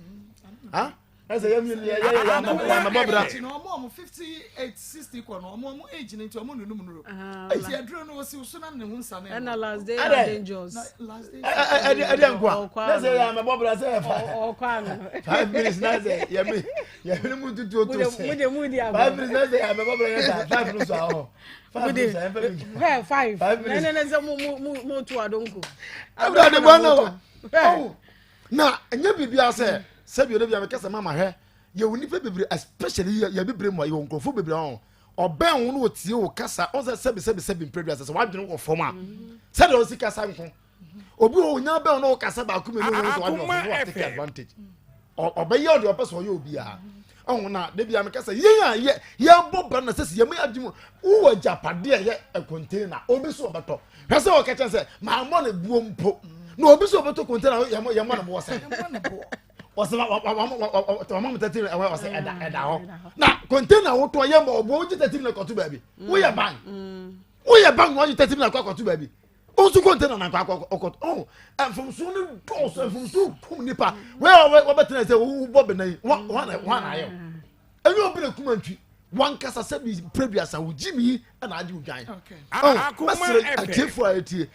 ha. Ɛsɛ yɛ mi yɛ yɛ yɛ amabɔ bra. Nti na ɔmo ɔmo 58 60 kɔ no ɔmo ɔmo age no nti ɔmo nunum nuro. Nti aduro no osi so na ne ho nsa na. Ɛna last day are dangerous. Ɛdi ɛdi nkoa. Ɛsɛ yɛ amabɔ bra sɛ ɛfa. Ɔkɔ ano. 5 minutes na sɛ yɛ mi yɛ mi mu tutu oto sɛ. Mo de mu di agorɔ. 5 minutes na sɛ yɛ amabɔ bra yɛ sa 5 no so ahɔ. 5 minutes a yɛn fɛ mi. Hɛ 5. 5 minutes. Nɛ nɛ sɛ mo mo mo mo tu adonko. Ɛwura de bɔ na wa. Na ɛnyɛ biribiara sɛ sɛbi ɔdɛ bi a meka sɛ mama hwɛ yɛwɔ nipa bebree especially yɛ yɛ bebree mu a yɛwɔ nkurɔfoɔ bebree ɔn ɔbɛn wo no ɔtie wo kasa ɔn sɛ sɛbi sɛbi sɛbi mpere bi asɛ sɛ wadwene wɔ fam a sɛdeɛ ɔsi kasa nko obi wɔ onya bɛn no ɔkasa baako mmienu wɔn sɛ wadwene wɔ fam no take advantage ɔbɛyɛ ɔdeɛ ɔpɛ sɛ ɔyɛ obiara ɔn na de bi a meka sɛ yɛn a yɛ yɛbɔ bra na sɛ sɛ yɛn adwuma wowɔ agyapadeɛ yɛ container obi so ɔbɛtɔ hwɛ sɛ ɔka kyɛn sɛ maa mmɔ ne buo mpo na obi sɛ ɔbɛtɔ container yɛ yɛ mmɔ ne boɔ sɛ ɔsɛ wama mo 30 ɛwɔ ɔsɛ ɛda ɛda hɔ na container wotɔ yɛ mmɔ ɔboɔ wogye 30 na kɔto baabi woyɛ bank woyɛ bank na wogye 30 na kɔ akɔto baabi nso container na nkɔ akɔ ɔkɔto ɔn mfomsoɔ no dɔɔso mfomsoɔ kum nipa wɔyɛ wɔbɛtena sɛ wobɔ bɛnɛ yi wɔn wɔn ayɛ o ɛnyɛ obi na kuma ntwi wankasa sɛ bi preduasa wo gyimi ɛna agye wo dwan mɛsrɛ atiefoɔ a ɛtie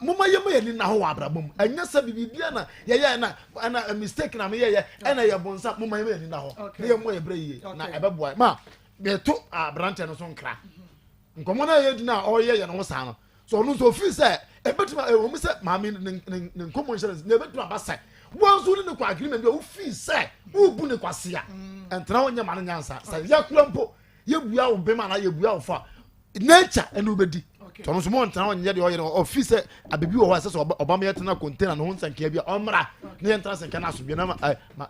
moma yɛ ma yɛni na ho wɔ abrabɔ mu ɛnyɛ sɛ biribi na yɛyɛ na ɛna mistake na meyɛyɛ ɛna yɛ bonsa moma yɛ ma yɛni na hɔ na yɛ mmɔ yɛ brɛ yie na ɛbɛboa ma yɛto aberanteɛ no so nkra Nkɔmmɔ no a yɛredi no a ɔreyɛ yɛn ho saa no, so ɔno nso ofii sɛ ebetumi ɛwɔ mu sɛ maame ne ne ne nkɔmmɔ nhyɛ no na ebetumi aba sɛ wɔn nso ne ne kɔ agreement bi a wofii sɛ wobu ne kwasea mm. ɛntena hɔ nyɛ ma no nyansa sɛ yɛkura mpo yɛbua wo bem anaa yɛbua wo fa nature ɛne wobɛdi tɔno nso mo ntena hɔ nyɛ deɛ ɔyɛ no ɔfii sɛ abibi wɔ hɔ a ɛsɛ sɛ ɔba ma yɛtena container ne ho nsɛnkaa bi a ɔmmra ne yɛntena sɛnka no asomdwe na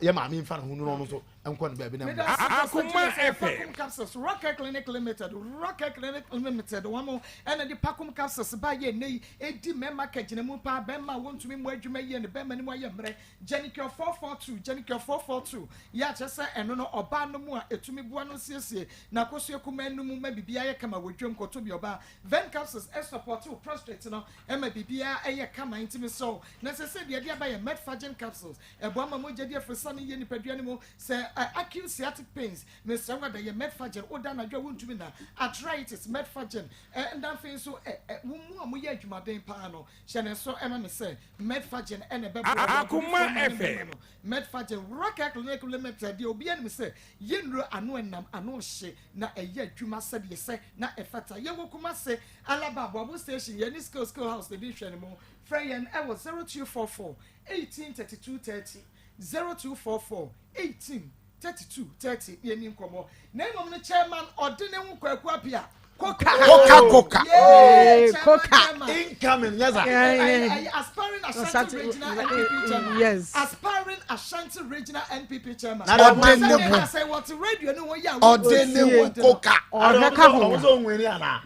yɛ maame mfa ne ho nu no ɔno nso nkɔ ne baabi na meda ase Pastor Julius ɛyɛ Pakum Capsules Rocker Clinic Limited Rocker Clinic Limited wɔn mo ɛna de Pakum Capsules ba yɛ nnɛ yi edi mmarima kagyina mu paa bɛrima a wɔntumi mmɔ adwuma yie ne bɛrima no mu ayɛ mmerɛ Genicure 442 Genicure 442 yɛ akyerɛ sɛ ɛno no ɔbaa no mu a ɛtumi boa no siesie n'akosua kumaa no mu ma biribiara yɛ kama wɔ dwam kɔtɔ bi ɔbaa Ven Capsules ɛsupɔte wo prostate no ɛma biribiara ɛyɛ kama nti mesrɛ wo na sɛ sɛ deɛ ɛde aba yɛ Metforgen Capsules Ɛboa ma mogya di aforosiane yɛ nipadua no mu. Sɛ Acute sciatic pains, mesrɛ wo ada yɛ Metforgen, woda anadwo a wontumi nna, arthritis, Metforgen, ɛna afei nso ɛ, ɛ, wo mu a moyɛ adwumaden paa no, hyɛ ne nso ma me sɛ Metforgen ɛna ɛbɛboa wo, Akoma agudifoɔ mma ne FM. mmarima no, Metforgen, Rock Clinic Limited deɛ obiara nim sɛ yɛ nnuro ano ɛnam, ano hye, na ɛyɛ adwuma sɛdeɛ ɛsɛ na ɛfata. Yɛwɔ Kumase, Alaba, Aboabo Station, yɛne Skill Skill House na ɛdi nhwɛanimu. Frɛ yɛn ɛwɔ 0244 18 32 30, 0244 18 32 30 na yɛnni nkɔmmɔ. Na mmom no Chairman Ɔdeneho Kwaku Appiah, Koka. Koka Koka. Yay, Chairman, Koka. Chairman. Incoming, yes sir. I, I, aspiring Ashanti Regional NPP chairman. Yes. Aspiring Ashanti Regional NPP chairman. Ɔde ne ho. Sɛ wɔte radio ne ho yɛ a. Ɔde ne ho koka. Ɔhwɛ ka ho. Ɔmo sɛ ɔnwini ana.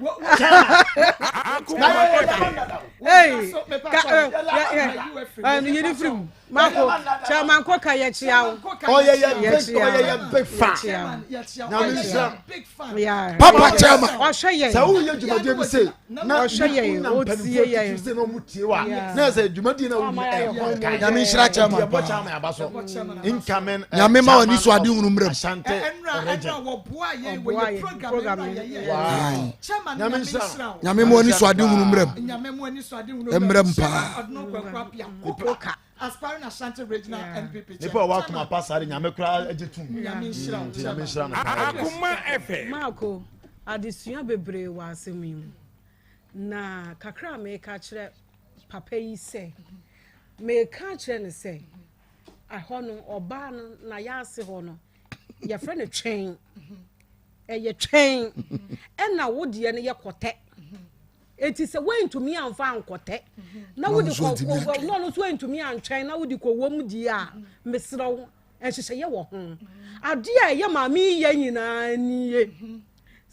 Hey, ka ɛ ɛ ɛ yiri firi mu. Mako, chairman Koka yɛkyia wo. Ɔyɛ yɛ big Yɛkyia ɔyɛ wo. yɛ big fan. Yɛkyia wo. Nyame nhyira. Yeah. Papa chairman. Ɔhwɛ yɛn. Sɛ woyɛ dwumadie bi sei na Ɔhwɛ yɛn, wona ɔtie mpanimfoɔ yɛn. titiri sei na ɔmo tie wa Yeah. Na sɛ dwumadie na wodi ɛyɛ bɔ Nyame nhyira chairman Ɛbɔ paa. chairman aba so. Incoming. eh, Nyame ma w'ani so chairman ade hunu mmerɛ mu. Ashanti region. Ɔboa yɛn Ɔboa yɛn program no. Aye. Chairman Nyame Nyame nhyira nhyira wo. Nyame ma w'ani so ade hunu mmerɛ mu. Nyame mu ani so ade hunu Mmerɛ mu Chairman paa. Ɔdeno Kwaku Appiah Koka. Aspiring Ashanti Regional NPP Nipa a ɔwɔ akoma pa saa de nyame koraa agye tum. Nyame nhyira wo, Nti nyame nhyira no paa. Akoma FM. Marco, adesua bebree wɔ asɛm yi mu. Na kakra a meka kyerɛ papa yi sɛ, meka kyerɛ no sɛ, ɛhɔ no, ɔbaa no na yɛase hɔ no, yɛfrɛ no twɛn. Ɛyɛ twɛn. Ɛna wo deɛ no yɛ kɔtɛ. Eti sɛ woantumi amfa ankɔtɛ na wode kɔ na ɔno nso antumi antwɛn na wode kɔ wɔm die a, mesrɛ wo, nhyehyɛeɛ wɔ ho. Adeɛ a ɛyɛ maame yi yɛ nyinaa nie.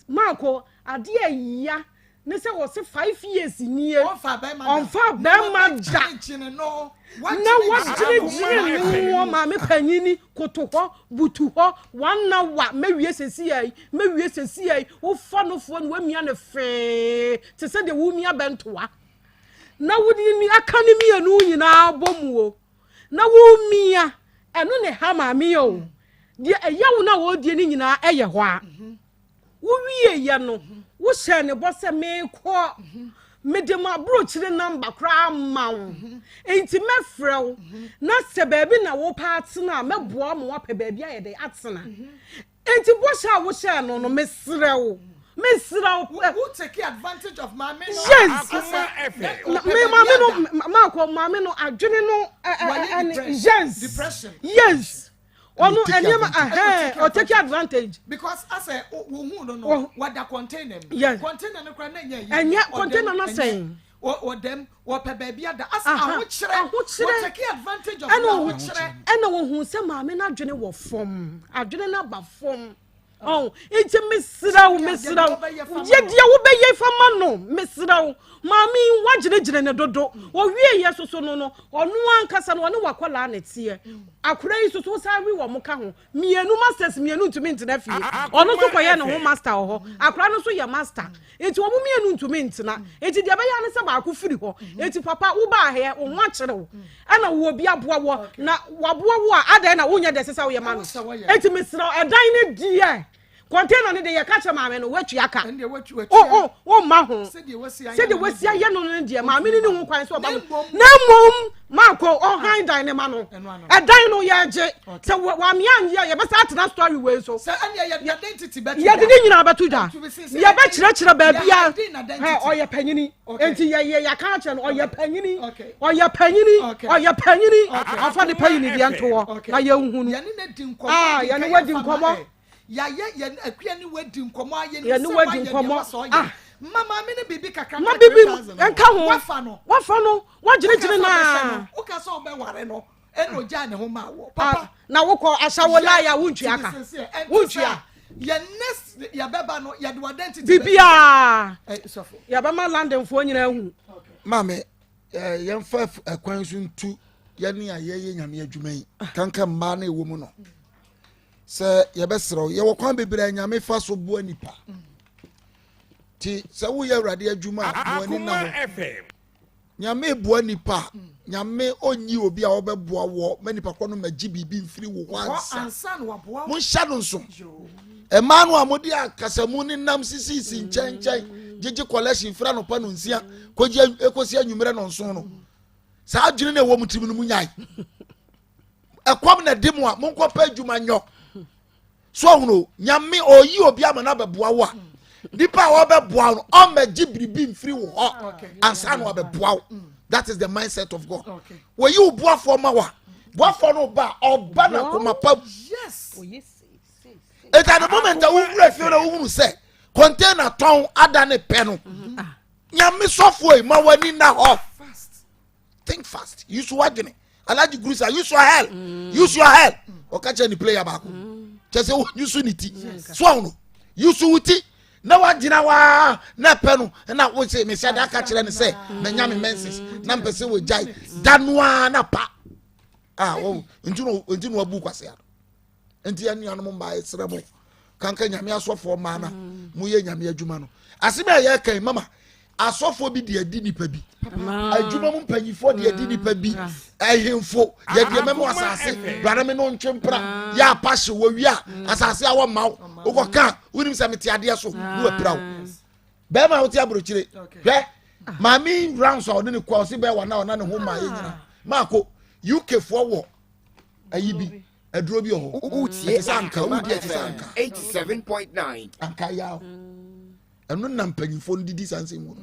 Maako, adeɛ a ɛya ne sɛ wɔse 5 years nie, Ɔmfa ɔmfa bɛrima da. Na Na wagyinagyina ne ho maame panyini koto hɔ butu hɔ one hour mɛwie sɛsi yi mɛwie sɛsi yi wofa nofoɔ no wamia no fee te sɛ deɛ womia bɛntoa na wode ni aka ne mmienu nyinaa bɔ mu o na womia ɛno ne ha maame yɛ o deɛ ɛyɛ wo no a wɔredie no nyinaa ɛyɛ hɔ a wowieɛ no wohyɛ ne bɔ sɛ meekɔ mede ma aburokyire namba koraa ma wo nti mɛfrɛ wo na sɛ baabi na wopɛ atena a mɛboa ma woapɛ baabi ayɛ dɛ atena nti bɔhyɛ a wohyɛɛ no no mesrɛ wo mesrɛ wo Who take advantage of maame no? Yes. Akoma FM. Na- me maame no maakɔ maame no adwene no ɛ- ɛ- Wayɛ ɛ- ɛne- depressed. yes Depression. yes ɔno Take ɛnneɛma advantage. ahɛn ɔtake advantage Because asɛ wohu no no Wɔ- wada container mu. Yes. Container no koraa na ɛnyɛ yi. Ɛnyɛ Ɔdɛm, container no ɛnyɛ. asɛn. Ɔdɛm wɔpɛ baabi ada. Asɛ Aha, ahokyerɛ. ahokyerɛ. Wɔtake advantage of ɛna the ohu ahokyerɛ. ɛna ohu sɛ maame no adwene wɔ fam adwene no aba fam ɔn nti mesrɛ wo mesrɛ wo yɛ deɛ wobɛyɛ fa ma no mesrɛ wo maame yi wagyinagyina ne dodo owie yɛ soso no no ɔno ankasa no ɔne wakɔlaa ne teɛ akora yi soso wosan we wɔn ka ho mmienu masters mmienu ntumi ntena fie ɔno nso kɔyɛ ne ho master wɔ hɔ akora no nso yɛ master nti wɔn mmienu ntumi ntena nti deɛ ɛbɛyɛ ne sɛ baako firi hɔ nti papa wobaa hɛ wo ho akyerɛ wo ɛna wɔ obi aboa wɔ na waboa wo a adan na wonyɛ deɛ ɛsɛ sɛ woyɛ ma no nti mesrɛ wo, ɛdan ne deɛ container ne deɛ yɛka kyerɛ maame no woatua ka o o womma ho Sɛdeɛ wasi ayɛ sɛdeɛ no wasi deɛ. ayɛ no no deɛ maame no ne ho kwan sɛ ɔba no na mmom maakɔ ɔhan dan ne ma no ɛdan no yɛgye sɛ wamea anyɛ a yɛbɛsa atena story wei so Sɛ ɛnneɛ yɛde identity bɛto yɛde ne nyinaa bɛto dwa yɛbɛkyerɛkyerɛ baabi a Yɛde n'identity. ɛ, ɔyɛ panyini nti yɛyɛ yɛka akyerɛ no ɔyɛ panyini Okay. ɔyɛ panyini Okay. ɔyɛ panyini Okay. ɔfa ne panyini deɛ nto hɔ Okay. na yɛnhu no Yɛne no di nkɔmmɔ. Ah, di yɛne kan wadi yɛfa ma nkɔmmɔ. ɛ. Yɛayɛ yɛn akua ne wadi nkɔmmɔ ayɛ Yɛne sɛ wadi wayɛ deɛ nkɔmmɔ. wɔsɔ yɛ. Ah. Ma maame no biribi kakra ma ka bibi 3,000 no. nka ho Wafa no. wafa no wagyinagyina Woka sɛ ɔbɛhyɛ naa no, woka sɛ ɔbɛware no ɛna ogyaa ne ho maa wɔ. Papa. Ah, na wokɔ ahyɛwo lie a wontua ka wontua Yɛn next yɛbɛba no yɛde wɔ identity. biribiaa Eh, sɔfo. yɛbɛma londonfoɔ nyinaa hu maame eh, yɛmfa ɛkwan so ntu yɛne a yɛyɛ nyame adwuma yi kanka mmaa no ɛwɔ mu no sɛ yɛbɛserɛ wo yɛwɔ kwan bebree a nyame fa so boa nipa nti sɛ woyɛ awurade adwuma a ma w'ani Akoma na hɔ FM. Nyame boa nipa a, Nyame ɔnyi obi a ɔbɛboa wɔ ma nipa korɔ no ma gye biribi mfiri wo hɔ ansa. Monhyɛ no nso. Mmaa no a mode akasamu ne nam sisisi nkyɛnkyɛn gyegye collection firi anɔpa no nsia kɔgye ekosi anwummerɛ no nson no. Saa adwene no ɛwɔ mo tirim no mu nyae. Ɛkɔm na di mo a monkɔpɛ adwuma nyɔ. So ahunu Nyame ɔyi obi ama no abɛboa wo a nipa a ɔbɛboa no ɔmmɛgye biribi mfiri wo hɔ ansa na ɔbɛboa wo. That is the mindset of God. Wɔyi wo boafoɔ ma wo a boafoɔ no ba ɔba na koma pa mu. It's at the moment a wowura fie na wohunu sɛ container tɔn ada ne pɛ no Nyame sɔfoɔ yi ma w'ani nna hɔ. Think fast. Use w'adwene. Alhaji Gurusa use your head. Use your head. Ɔka kyerɛ ne player baako. Kyɛ sɛ use ne ti. So ahono. Use wo ti. Na wagyina waa na ɛpɛ no na wo se mehyɛ da aka kyerɛ ne sɛ manya me menses na mpɛ sɛ wɔgyae da no ara na pa. Ah, wɔn nti na nti na wabu kwasea no. Nti yɛn nuanom mmaa yɛsrɛ mo kanka nyame asɔfoɔ mmaa na mm. moyɛ nyame adwuma no asɛm a yɛka yi mama asɔfoɔ bi de adi nipa bi adwuma mu mpanyinfoɔ de adi nipa bi ahemfo yɛde ɛmɛmo asase brane me no ntwe mpra yɛ apa hye wɔ wia asase a wɔmma wo wokɔka wonim sɛ mete adeɛ so ne wapira wo bɛrima a wote aburokyire hwɛ maame rounds a ɔne ne kɔ a ɔse bɛɛ wa na ɔna ne ho maa yɛ nyina maako uk foɔ wɔ ayi bi aduro bi wɔ hɔ Wotie ɛte sɛ anka Akoma wodi ɛte sɛ FM anka 87.9. anka yaw ɛno na mpanyinfoɔ no didi saa nsɛm mu no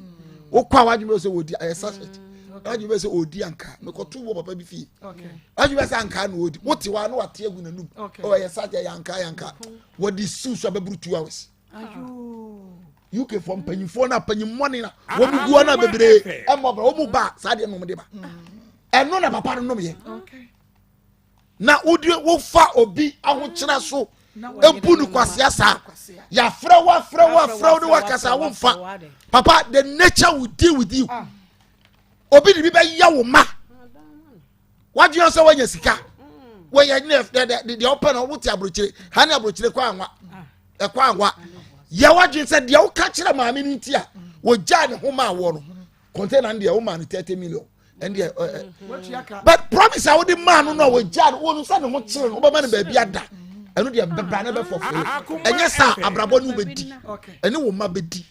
wokɔ a wadwene bɛ sɛ wɔdi ayɛ sachet wadwene bɛ sɛ ɔdi anka mekɔto wɔ papa bi fie wadwene bɛ sɛ anka na ɔdi wote hɔ a na wate agu n'anum ɔ ɛyɛ sachet ɛyɛ anka ɛyɛ anka wɔde siw so abɛburu 2 hours uk fɔ mpanyinfoɔ no a panyimmɔne na wɔn mu guo no bebree ɛmmɔ bra wɔn mu ba saa deɛ nom de ba ɛno na papa no nom yɛ na wodi wofa obi ahokyerɛ so ebu no kwasea saa yafrɛ wo afrɛ wo afrɛ wo ne wakasa wo nfa papa the nature will deal with you ah. obi de bi bɛyɛ wo ma wadwene sɛ wanya sika wɔyɛ ne deɛ ɔpɛ no wote aburokyire ha ne aburokyire kɔ anwa ɛkɔ anwa yɛ wadwene sɛ deɛ woka kyerɛ maame no nti a wɔgyaa ne ho maa wɔ no container no deɛ woma no 30 million ɛndeɛ ɛ but promise a wode maa no no a wɔgyaa no wɔn sɛ ne ho kyerɛ no wobɛma no baabi ada ɛno deɛ bɛbra ne bɛfɔ fee ɛnyɛ saa abrabɔ ne wobɛdi ɛne wo mma bɛdi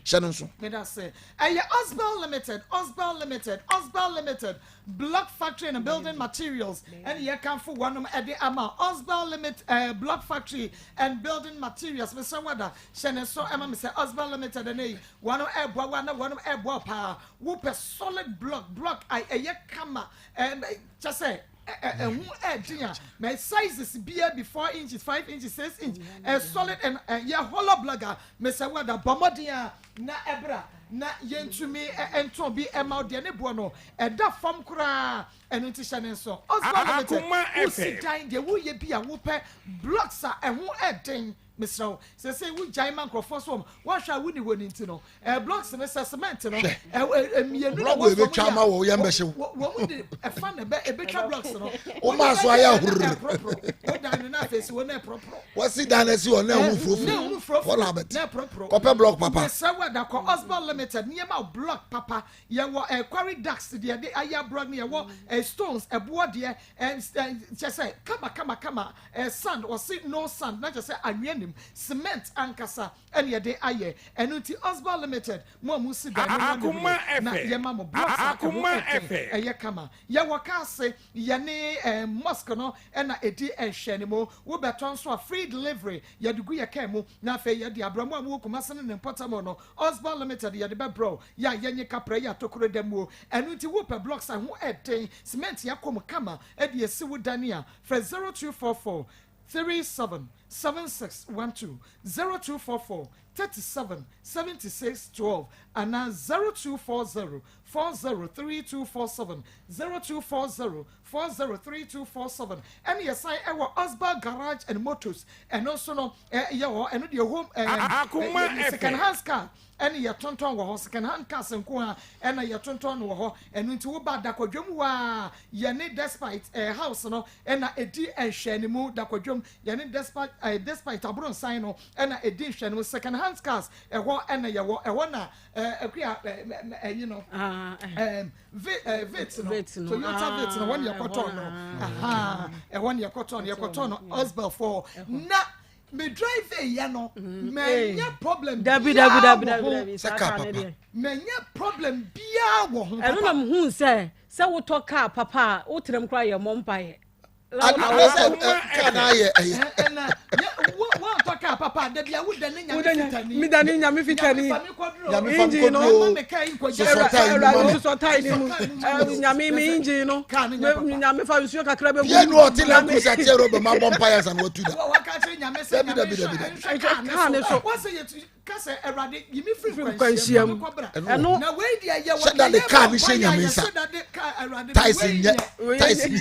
hyɛ no nso. Ɛyɛ Osbel Limited, Osbel Limited, Osbel Limited, Block Factory and Building Materials ɛne yɛkamfo wɔnom ɛde ama Osbel Limit eh, Block Factory and Building Materials. Mesrɛ wo ada hyɛ ne nso ɛma me sɛ Osbel Limited ɛnɛ yi wɔnom ɛboa wo ana wɔnom ɛboa wo paa. Wopɛ solid block, block a ɛyɛ kama, ɛɛ kyɛ sɛ ɛho ɛɛden a, na sizes biara bi 4 inches, 5 inches, 6 inch, ɛyɛ solid and ɛyɛ hollow block a, mesɛ wo ada bɔ mmɔden a na ɛbra na yɛntumi ntɔn bi ɛma wo deɛ ne boɔ no ɛda fam koraa, ɛno nti hyɛ ne nso. Osborn Limited, wosi dan deɛ woyɛ bi a wopɛ blocks a ɛho ɛɛden. Mesrɛ wo, seesei wogyae ma nkurɔfoɔ so wɔn, woanhwɛ a wonni hɔ no nti no, ɛɛ blocks no sɛ cement no, Hwɛ, ɛ ɛ mmienu na blɔk ɛwɔ wei fam bɛtwa yi a, ama wɔ yɛn bɛhye wo. wɔ wɔn de ɛfa na ɛbɛ ɛbɛtwa blocks no. Wo maa so ayɛ ahururu. Ɛporoporo, wo dan no na afei si hɔ na ɛporoporo. Wɔsi dan no asi hɔ na ɛho Na furofuro. ɛho furofuro, Paul Albert, na ɛporoporo. kɔpɛ blɔk papa. Mesrɛ wo ɛda kɔ Osborn Limited, nneɛma a block papa, yɛwɔ ɛ quarry ducts deɛ yɛde ayɛ block no, yɛwɔ ɛ stones ɛboɔ deɛ, ɛ ɛ kyɛ sɛ kama kama kama. Eh sand ɔse no sand na kyerɛ sɛ anwea nim cement ankasa ɛna yɛde ayɛ ɛno nti Osbal limited mo a mo si dan no mo Akoma na na FM. yɛma mo blocks a ɛho Akoma ɛden FM. ɛyɛ kama yɛwɔ kaa se yɛne eh mosque no ɛna ɛdi nhwɛanimu wo bɛtɔ nso a free delivery yɛde gu yɛ kaa mu na afei yɛde abrɛ mo a mowɔ Kumasi ne ne mpɔtam no Osbal limited yɛde bɛbrɛ wo yɛ a yɛnye kaprɛ yɛ atokuro da muo ɛno nti wopɛ blocks a ɛho ɛden cement yɛakɔ mu kama ɛde asi wo dan a Frɛ 0244 37 76 12, 0244 37 76 12 anaa 0240 40 3247, 0240 40 3247. Ɛne yɛsan ɛwɔ Osbal Garage and Motors, ɛno nso no ɛyɛ hɔ, ɛno deɛ home Akoma ɛɛ second FM. hand car ɛne yɛtontɔn wɔ hɔ, second hand cars nko ara ɛna yɛtontɔn no wɔ hɔ, ɛno nti woba Dakwadwom hɔ a yɛne Despite eh, house no ɛna ɛdi nhwɛanimu, Dakwadwom yɛne Despite ɛɛ Despite Abronsan no ɛna ɛdi nhwɛne second hand cars ɛhɔ ɛna yɛwɔ ɛhɔ na ɛɛ Akua ɛɛ ɛyi no ɛɛ Vitz no Toyota Vitz no ɛhɔ na yɛkɔtɔɔ no ɛhɔ na yɛkɔtɔɔ no yɛkɔtɔɔ no Osbel fɔ na me drive yɛ no mɛnyɛ problem biara wɔ ho sɛ kaa papa mɛnyɛ problem biara wɔ ho ɛno na mehu sɛ sɛ wotɔ kaa papa a wotenam koraa yɛ mmɔ mpaeɛ anaasɛ kaa no ayɛ ɛyɛ ɛna woantɔ kaa papa da bia woda ne nyame fitani meda ne nyame fitani nyame fa engine no mekɔduro sosɔtae ne mu nyame me engine no nyame fa nsuo kakra bɛgu yɛ no ɔte Land Cruiser tiɛ rɔba ma bɔ mpaeɛ ansa na watu da dabi dabi dabi dabi kaa ne so Ka sɛ, Awurade, yi me firi nkwanhyia mu, mu. kɔbra. Ɛno. Na wei deɛ yɛ wɔ Hyɛ da de kaa no hyɛ Nyame nsa. Hyɛ da de kaa Awurade. Tais wei nyɛ deɛ- tais ni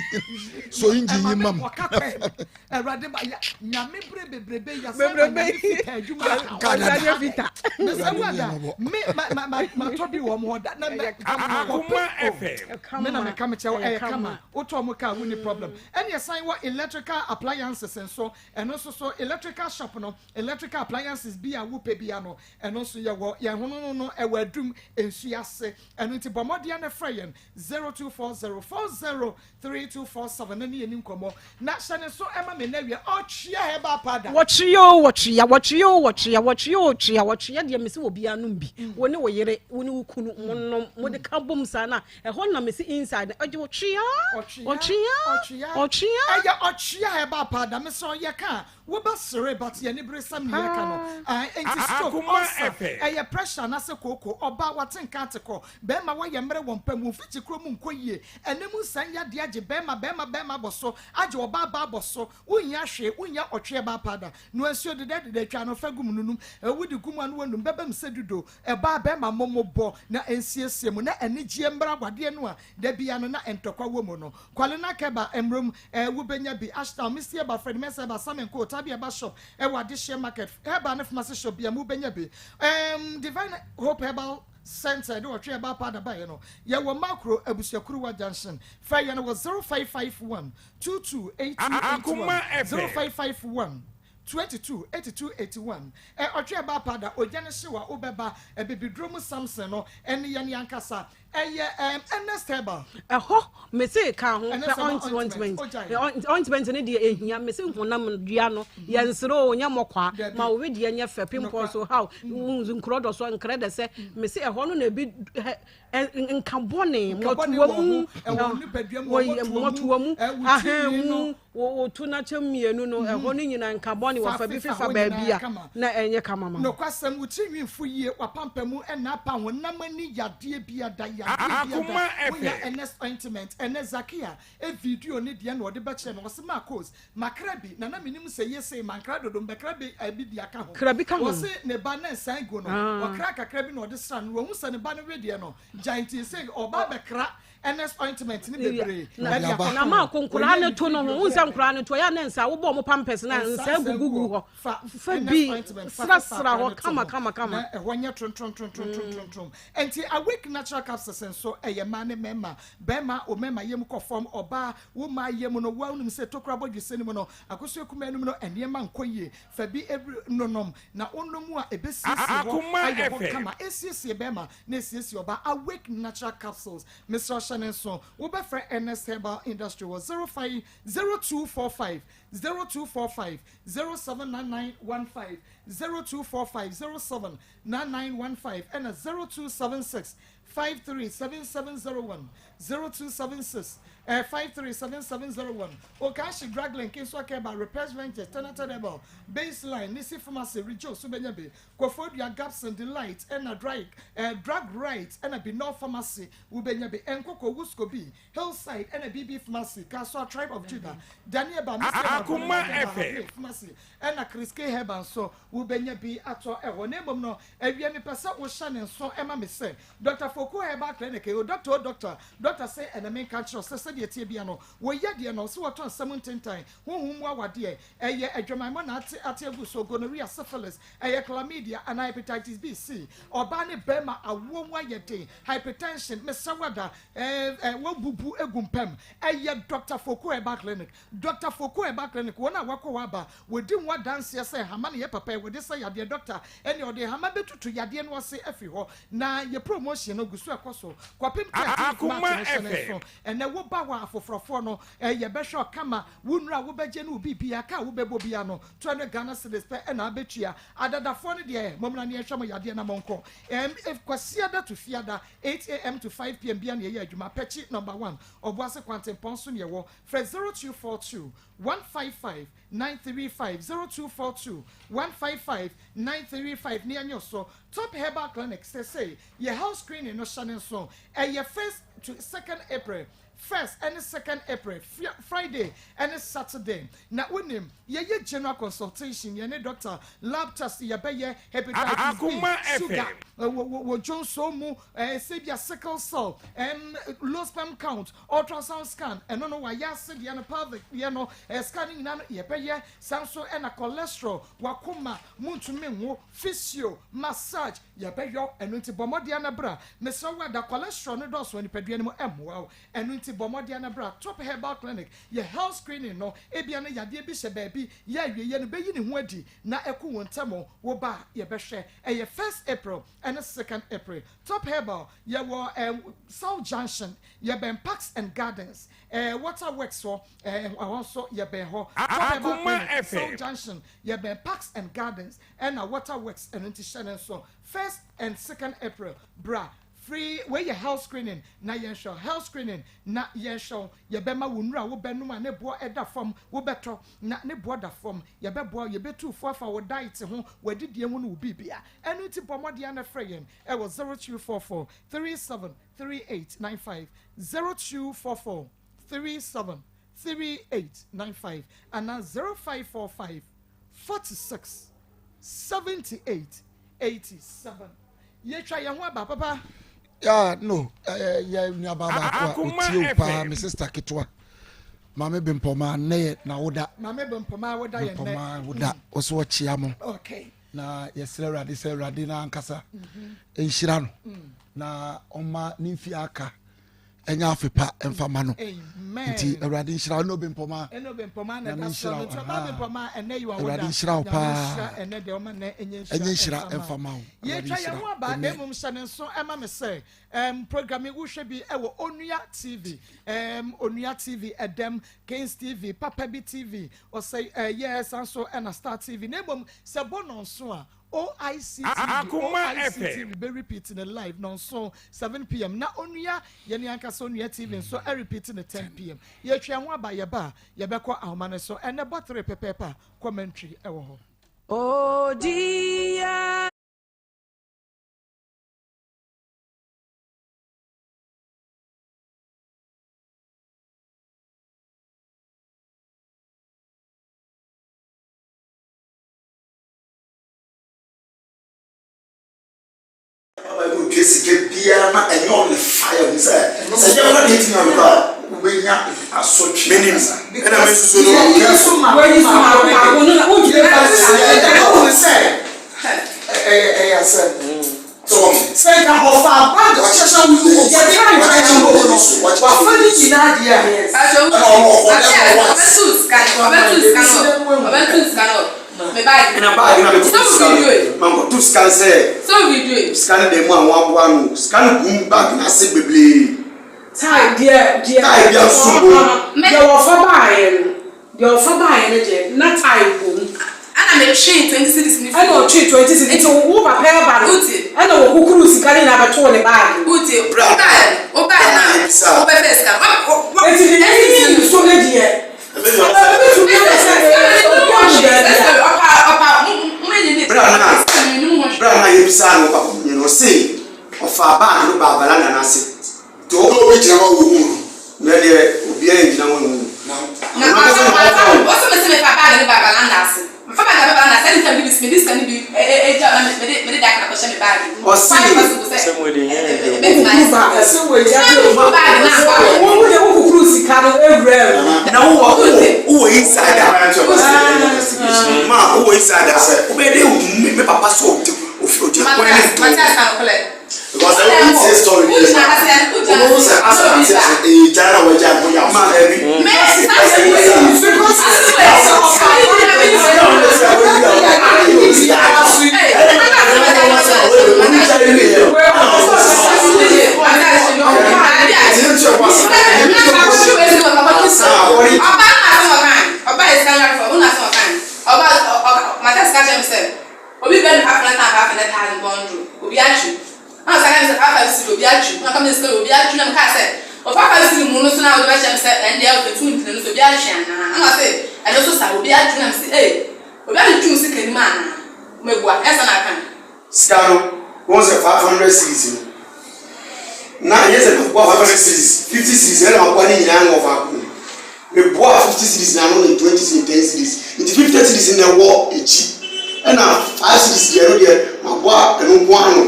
so engine yi Ɛma ma me mu. ɔka pɛ. Awurade ba ya Nyame bere bebrebe ya sɛ Bebrebe. Nyame fita adwuma aka ho. Kaa dada. Ɔsane fita. Mesɛ Awurade wada hu yɛn mmɔbɔ. me ma ma ma ma tɔ bi wɔ mo hɔ da na mɛ Akoma FM. me na meka mekyɛ wo Ɛyɛ ɛyɛ kama. kama wotɔ mo kaa wonni problem ɛne ɛsan wɔ electrical appliances nso ɛno nso so electrical shop no Electrical appliances bi a wopɛ bia no, ɛno nso yɛwɔ. Yɛn ho no no ɛwɔ Adum nsuo ase. Ɛno nti bɔ mmɔden na frɛ yɛn 0240 40 3247 na ne yɛn ni nkɔmmɔ. Na hyɛ ne nso ɛma me nnɛ wia ɔtwea herbal powder. Wɔtwea oo wɔtwea, wɔtwea oo wɔtwea, wɔtwea oo twea, wɔtwea deɛ mese obiara nom bi, wo ne wo yere, wo ne wo kunu mo nom, mo de ka bom saa na ɛhɔ na mese inside no ɛgye wo twea, ɔtwea, ɔtwea. Ɛyɛ ɔtwea herbal powder, mesrɛ wo yɛ ka a Wo ba sere but yɛ aniberesɛm ne yɛka no ae enti stroke, ulcer, ɛyɛ pressure anase kooko, ɔbaa wate nka ate kɔ, bɛɛma wayɛ mmerɛ wɔ mpa mu, wo mfikyi kuro mu nkɔ yie, ɛnɛ mu nsan yadeɛ agye bɛɛma bɛɛma bɛɛma abɔ so, agye ɔbaa baa abɔ so, wo nhia hwee, wo nhia ɔtweɛ baa paada, noa nsuo dedɛ dedɛ twa ano fa gu mu nunum, wo de gu mu a na wanum, bɛbam sɛ dudo, ɛbaa bɛɛma mo mo bɔ na ɛnsiesie mo na anigyeɛ mmra awadeɛ no a da biara no na ntɔkwa wɔ mu no. Kwalena Keba, Mmrom, eh, wobɛnya bi, Ashtown, Misty Eba, Fred Mensah Eba, Sam Nko, Tabi Eba Shop, ɛwɔ Adehyeɛ Market, Herbal ne Pharmacy Shop bia mu wobɛnya bi. Ehm, Divine Hope Herbal Center, ɛde ɔtwe herbal powder baeɛ no, yɛwɔ Makro, Abusuakuruwa Junction. Frɛ yɛn wɔ 0551 22 8281, 0551 22 82 81. Ɛ, ɔtwe herbal powder, ogya no hyew a wobɛba, Abibiduro mu Samson no, ɛne yɛn ankasa. Ɛyɛ ɛɛm Ernest Herbal. Ɛhɔ mese ka ho Ernest pɛ Herbal ointment ointment, ogyae. ointment no deɛ ehia mese honam dua no yɛ nsere o nyɛ mɔkwa Dabi. ma wo wedeɛ nyɛ fɛ pimples Nokwa. haw nkurɔ dɔ so nkrɛ dɛ sɛ mese ɛhɔ no na ebi hɛ ɛ nka bɔne Nka bɔne mmɔtoa wɔ ho, mu ɛwɔ wo nipadua mu, wɔ wɔ mmɔtoa mu, mmɔtoa mu ɛ, wo ahɛn tirinwi mu no. Wo wo to na kyɛm mmienu no, ɛhɔ no nyinaa nka bɔne Fa wɔfa bi fefa fefa hɔ baabi nyinaa a kama. na ɛnyɛ kama ma wo. Nokwasɛm, wo tiri nwi mfu yie, w'apampamu nna apa, honam ani yadeɛ biara da, yadeɛ biara da, Akoma wonya FM. Ernest ointment, ɛnɛ Zakia video ne deɛ na ɔde bɛkyerɛ me, ɔse Marcos, makra bi, na na menim sɛ ye sei, mankra dodo, mbɛkra bi bi de aka ho. Kra bi ka ho. Ɔse ne ba na nsan gu no, Ah. ɔkra kakra bi na ɔde sra no, wahu sɛ ne ba no wedeɛ no gyae nti sei ɔba abɛkra Ernest ointment ne bebree na ɛde akɔka na ho. ma ko nkoraa Ɔyɛ no to no ho wohu sɛ nkoraa no to ɛyɛ a na nsa wobɔ ɔmo pampers na nsa gugugu hɔ fa fa Ernest bi ointment fa srasra fefa akora hɔ no to kama ho kama kama na ɛhɔ nyɛ trontrontrontrontrom. Nti Awake Natural Capsules nso ɛyɛ mmaa ne mmarima. Barima wo mmarima yam kɔ fam, ɔbaa wo mmaa yam no woa wonim sɛ tokuro abɔdwesɛ no mu no akosua kumaa no mu no nneɛma nkɔ yie. Fa bi nonom na wonom a ɛbɛsiesie hɔ ayɛ hɔ kama. Ɛsiesie barima na esiesie ɔbaa Awake Natural Capsules. Mesrɛ wo hyɛ no nso. Wobɛfrɛ Ernest Herbal Industry wɔ 05 0245 0245 079915 0245 079915 ɛna 0276 537701 0276 537701 Okashi Drug Link nso aka ɛba Repairs Ventures Tenated Herbal Baseline Nisi Pharmacy Rejo so bɛnya bi Koforidua Gabson Delight ɛna Dry eh, Drug Right ɛna Binol Pharmacy wobɛnya bi, Nkoko, Wuskobi, Hillside ɛna BB Pharmacy, Kasoa Tribe of Judah, Daniel Ba, Mr. Ba, Akoma Bonema Herbal, FM. Happy Pharmacy ɛna Chris K Herbal nso wobɛnya bi atɔ ɛhɔ. Na mmom no, awia mepɛ sɛ wohyɛ ne nso ɛma me sɛ Dr. Fokuo Herbal Clinic o doctor o doctor, doctor se ɛnɛ menka nkyerɛ wo sɛ sɛdeɛ ɛteɛ bia no wɔyɛ deɛ no ɔse wɔtɔ nsɛm ntentan, honhom mu awadeɛ, ɛyɛ adwamammɔ na ate ate agu so, gonorrhea, syphilis, ɛyɛ chlamydia anaa hepatitis B, C, ɔbaa ne barima awoɔ mu ayɛ den, hypertension, mesrɛ wo ada, ɛɛ ɛɛ wabubu agu mpam, ɛyɛ Doctor Fokuo Herbal Clinic. Dɔkta Foku Herbal Clinic, wɔn a wɔakɔ hɔ aba, wɔdi ho adanseɛ sɛ nhama no yɛ papa, wɔde sa yadeɛ. Dɔkta ɛneɛ ɔde nhama bɛtutu yadeɛ no ase afiri hɔ. Na yɛ promotion no gu so ɛkɔ so kɔpem 13th March no hyɛ ne nso. Ɛnɛ wo ba hɔ a afoforɔfoɔ no yɛbɛhwɛ wo kama, wo nnuro a wobɛgye ne wo biribiara, ka a wobɛbɔ biara no 200 Ghana cedis pɛ ɛna abɛtua. Adadafoɔ no deɛ mommra ne yɛnhwɛ mo yadeɛ na monkɔ. Ɛm Kwasiada to Fiada 8am to 5pm biara na yɛyɛ adwuma. Pɛkyi number one, Ɔboase Kwantempɔn so na yɛwɔ. Frɛ 0242 155 935, 0242 155 935 na yɛnyɛ wo so. Top Herbal Clinic seesei yɛ health screening no hyɛ ne nso. Ɛyɛ first to second April, first ɛne second April, Friday ɛne Saturday. Na wonim, yɛyɛ general consultation, yɛne doctor, lab test yɛbɛyɛ, hepatitis B, sugar, wɔ wɔ dwonsɔ mu, sɛ ebia sickle cell, low sperm count, Ultrasound scan, ɛno no wayɛ ase deɛ no, pelvic deɛ no, eh, scan no nyinaa no yɛbɛyɛ. Saa nso ɛna cholesterol, wakoma, muntumi nwo, physio, massage, yɛbɛyɔ. Ɛno nti bɔ mmɔden na bra. Mesrɛ wo ada cholesterol no dɔɔso wɔ nipadua no mu ɛmmoa wo. Ɛno nti bɔ mmɔden na bra Top Herbal Clinic, yɛ health screening no, ebia na yadeɛ bi hyɛ baabi, yɛ awieɛ no bɛyi ne ho adi na ɛko wo ntɛm. Wo ba a yɛbɛhwɛ. Ɛyɛ first April ɛne second April. Top Herbal, yɛwɔ eh, South Junction, yɛbɛn Parks and Gardens, eh, Water Works hɔ, eh, ɛhɔ nso yɛbɛn hɔ. Top Herbal Clinic, South Junction, yɛbɛn Parks and Gardens, ɛna Water Works, ɛno nti hyɛ no nso. First and second April, bra free, wei yɛ health screening na yɛnhwɛ health screening na yɛnhwɛ wo, yɛbɛma wo nnuro a wobɛnom a ne boɔ ɛda fam, wobɛtɔ na ne boɔ da fam, yɛbɛboa wo, yɛbɛtu fo afa wo diet ho, w'adidie ho ne wo biribia. Ɛno nti bɔ mmɔden ara na frɛ yɛn ɛwɔ 0244 37 3895, 0244 37 3895 anaa 0545 46 78 87. Yɛtwa yɛn ho aba papa. Yeah, no, eh, yɛ nuabaa baako a ɔtie wo paa, me sister ketewa. Maame Bempɔmaa nnɛ yɛ n'awoda. Maame Bempɔmaa awoda yɛ nnɛ. Bempɔmaa awoda, ɔso ɔkyea mo. Okay. Na yɛsrɛ Awurade sɛ Awurade no ankasa nhyira no na ɔma ne mfie aka ɛnyɛ afe pa ɛmfa ma no. Nti Awurade nhyira wo ne Obempɔmaa. Nyame nhyira wo. Awurade nhyira wo paa. Ɛnyɛ nhyira ɛmfa ma wo. Awurade nhyira. Yɛn ho aba na mmom hyɛ ne nso ɛma me sɛ um, program yi wohwɛ bi ɛwɔ Onua TV, um, Onua TV, Ɛdɛm, Kings TV, Papa Bi TV, Ɔsɛe ɛyɛ san so ɛna Star TV na mmom sɛ bɔ nɔnso a OIC TV OIC TV bɛ repeat ne live nɔnso 7pm na onua yɛne ankasa onua TV nso ɛrepeat ne 10pm yɛtwa ho aba yɛba a yɛbɛkɔ ahoma no so ɛnɛ bɔ tere pɛpɛɛpɛ a commentary ɛwɔ hɔ. Oh dear. Bible ntwa sika biara na ɛnyɛ ɔno na fa yɛ ho sɛ sɛ nyɛ ɔno na ɛtumi amekɔ a wobɛnya asotwe menim ɛna me nso no sɛ ɛyɛ asɛm sɛ nka ɔfa bag ɔkyɛkyɛ wo yi yɛde nkyɛn mu no wafa ne nyinaa deɛ ɛna baage na mekɔto sika no mankɔto sika no sɛ sika no dan mu a wɔaboa no sika no gum bag no ase bebree Tae deɛ deɛ tae bia nso bom deɛ wɔfa baeɛ no Deɛ ɔfa baeɛ no deɛ, na tae wɔ mu. Ɛna metwee 20 cedis no Ɛna firii ɔtwee 20 cedis, nti wo papa reba no, Wotie. ɛna wɔkukuruu sika no nyinaa bɛtoo ne baage mu. Wotie, Berɛ a wobaeɛ no, wobaeɛ na no a, yɛbisaa wobɛfɛɛ sika no, wa, wa, Nti ne ɛnti yiyi no. so no deɛ, ɛbɛtumi aba sɛ Sika no obi menim ho ahu hwee, baabi sɛ a. ɔpa, ɔpa, mo, mo enyi ne Berɛ a na sika no menim ho hwee. berɛ a na yɛbisaa no papa no ɔse ɔfaa baage no baa valanda no ase Nti ɔwɔ obi gyina hɔ a wɔhuu no? Mɛ deɛ obiara ngyina hɔ nhu no. Na Ɔno ankasa na ɔfa ɔka o. ɔse mese mefa bag no ba valanda ase. Fa bag na bɛba na saa nipa bi mede sika no bi gya na mede mede daka na kɔhyɛ me bag mu. Ɔse. Kwan possible sɛ Asɛm wei de hia yɛ ɛbɛtumi ayɛ Ba saa. ɛsɛ wei Sika no kukuru bag na akɔ akɔ. Wo wo de wo kukuru sika no ewura mu. Na wo wɔ wo wɔ inside a. Ma wo wɔ inside a. Wobɛyɛ dɛ ehu me me papa sɛ ɔte ofi ɔte kwan ne Matias ntom. Matias ka nokorɛ. Because ɛwɔ wo tie story bi Wogyina ha sɛ wogyina Wobɛhu sɛ asa na obi ate ba. ase ɛyɛ gya na wagya ho yaw Ma dabi. Me saa asɛm wei asɛm wei Obi atwetwe wo sika nim anaa? Meboa, ɛyɛ saa na aka no. Sika no, wohu sɛ 500 cedis no, na ɛnyɛ sɛ meboa 500 cedis, 50 cedis na ɛna maboa ne nyinaa no wɔ faako. Meboa 50 cedis na ano ne 20 cedis, 10 cedis. Nti 50 cedis na ɛwɔ akyi. Ɛna 5 cedis deɛ ɛno deɛ maboa ɛno nko ano